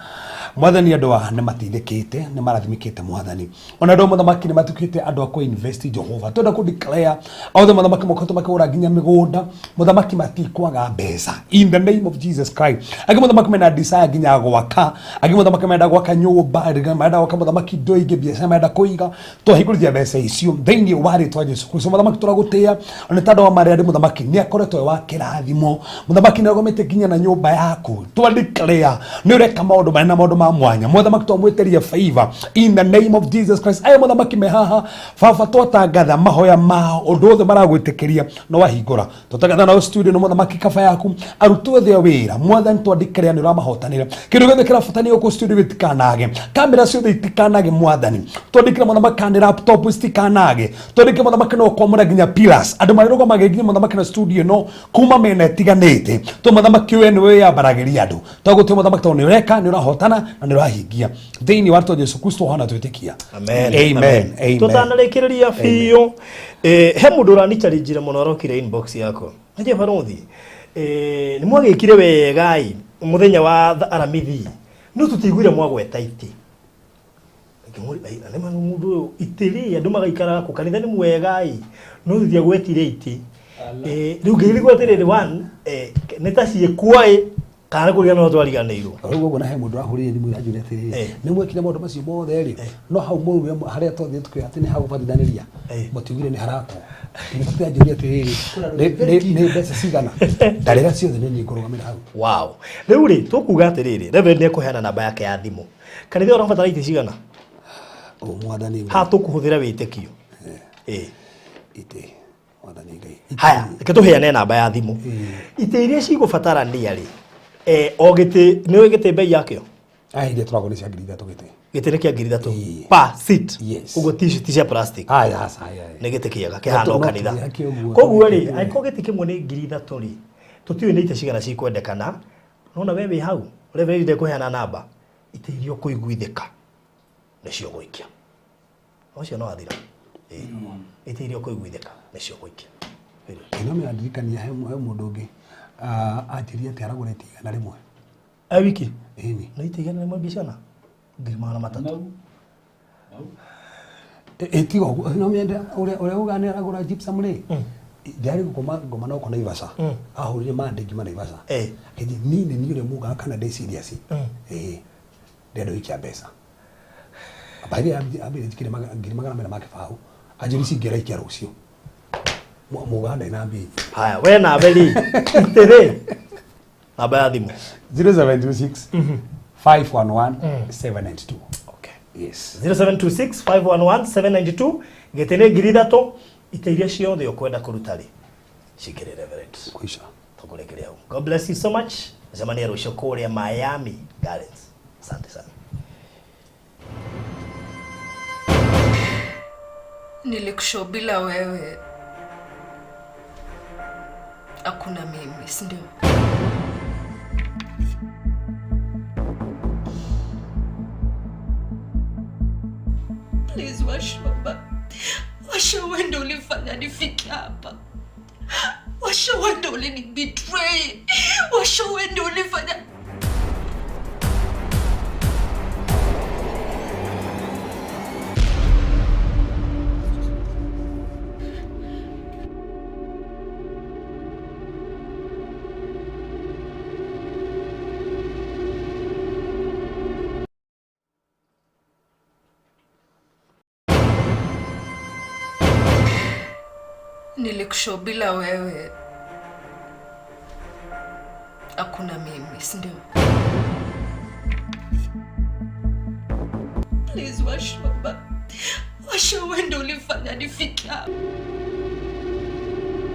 Mwathani, andũ aya nĩ mateithĩkĩte, nĩ marathimĩkĩte. Mwathani, ona andũ a mũthamaki nĩ matuĩkĩte andũ a kũ-invest. Jehova, twenda kũ declare othe mũthamaki mokoretwo makĩgũra nginya mĩgũnda, mũthamaki matikwaga mbeca, in the name of Jesus Christ. Angĩ mũthamaki mena desire nginya gwaka, angĩ mũthamaki menda gwaka nyũmba, angĩ marenda gwaka mũthamaki indo ingĩ, biacara marenda kũiga. Twahingũrithia mbeca icio thĩinĩ wa rĩtwa Jesu Kristo. Mũthamaki, tũragũtĩa nĩ tondũ wa marĩa andũ, mũthamaki nĩ akoretwo e wa kĩrathimo, mũthamaki nĩ arũgamĩte nginya na nyũmba yaku. Twa declare nĩ ũreka maũndũ manene na maũndũ ma ma mwanya muthamaki twamwĩtĩria favor in the name of Jesus Christ. Aya muthamaki me haha baba twatangatha mahoya mao ũndũ wothe maragwĩtĩkĩria no wahingũra twatangatha nao studio no muthamaki kaba yaku arutwo othe a wĩra mwathani twandĩkĩre nĩ ũramahotanĩra kĩndũ gĩothe kĩrabatanio gũkũ studio gĩtikanage kamera ciothe itikanage mwathani twandĩkĩre muthamaki kana laptop citikanage twandĩkĩre muthamaki no kwamũra nginya pillars andũ marĩrũgamaga nginya muthamaki na studio no kuma mĩena ĩtiganĩte to muthamaki we nĩwe wĩyambaragĩria andũ twagũtua muthamaki tondũ nĩ ũreka nĩ ũrahotana na nĩ ũrahingia thĩinĩ wa rĩtwa Jesu Kristo hana twĩtĩkia. Amen. Amen. Amen. Tutanarĩkĩrĩria biũ he mũndũ ũranicharinjire mũno arokire inbox yakwa nĩnjĩ barothi nĩ mwagĩkire wegai mũthenya wa aramithi no tũtiguire mwagweta itĩ ngĩmũria nĩ mũndũ ũyũ itĩ rĩ andũ magaikara kũ kanitha nĩ mwegai no tũtiagwetire itĩ rĩu ngĩrigwo atĩrĩrĩ one nĩ ta ciĩkuo kana kũriganĩrwo twariganĩirwo rĩu ũguo na he mũndũ ahũrĩire thimũ anjũria atĩrĩrĩ nĩ mwekire maũndũ macio mothe rĩ no hau mũrume harĩa twathiĩ tũkĩoya atĩ nĩ hagũbatithanĩria mũtiugire nĩ harakwo nĩ anjũria atĩrĩrĩ nĩ mbeca cigana ndarĩra ciothe nĩ niĩ ngũrũgamĩra hau. Wow. Rĩu rĩ tũkuga atĩrĩrĩ Reverend nĩ ekũheana namba yake ya thimũ kanitha ũrabatara itĩ cigana mwathani ha tũkũhũthĩra wĩtĩkio itĩ mwathani Ngai haya reke tũheane namba ya thimũ itĩ iria cigũbatarania rĩ o gĩtĩ nĩ gĩtĩ bei yakĩo iria tũragwo nĩ cia 3,000 gĩtĩ gĩtĩ nĩ kĩa 3,000 per seat ũguo ti cia plastic nĩ gĩtĩ kĩega kĩhana o kanitha koguo rĩ angĩkorwo gĩtĩ kĩmwe nĩ 3,000 rĩ tũtiũĩ nĩ itĩ cigana cikwendekana nona we wĩ hau Reverend ndekũheana namba itĩ iria ũkũiguithĩka nĩcio gũikia ũcio no athira itĩ iria ũkũiguithĩka nĩcio gũikia ĩno mĩrandirikania he mũndũ ũngĩ anjĩrire atĩ aragũra itĩ 100 a wiki ĩni no itĩ 100 mbia ciana 300,000 tiga ũguo no mĩenda ũrĩa uga nĩ aragũra gypsum rĩ ndiarĩ gũkoma ngoma no Naivasha ahũrire mande ngiuma Naivasha kĩnji niĩ nĩ niĩ ũrĩa mugaga kana ndĩ serious ndĩrenda gũikia mbeca baithe ambire njikire 200,000 ma kĩbaũ anjĩrire ici ingĩ araikia rũciũ muga ndarĩ na mbia. Haya we nawe rĩ itĩ rĩ namba ya thimũ 0726 511 792. Okay. Yes. 0726 511 792 gĩtĩ nĩ 3,000 itĩ iria ciothe ũkwenda kũruta rĩ cikĩrĩ Reverend kũica tũkũrĩkĩria hau. God bless you so much. Cemania rũciũ kũrĩa Miami Gardens. Asante sana. Nilikushow bila wewe hakuna mimi, si ndio? Please Washoba. Washo wewe ndio ulifanya nifike hapa. Washo wewe ndio ulinibetray. Washo wewe ndio ulifanya. Nilikushow bila wewe hakuna mimi, si ndio? Please Washoba. Washo wewe ndio ulifanya nifike hapa.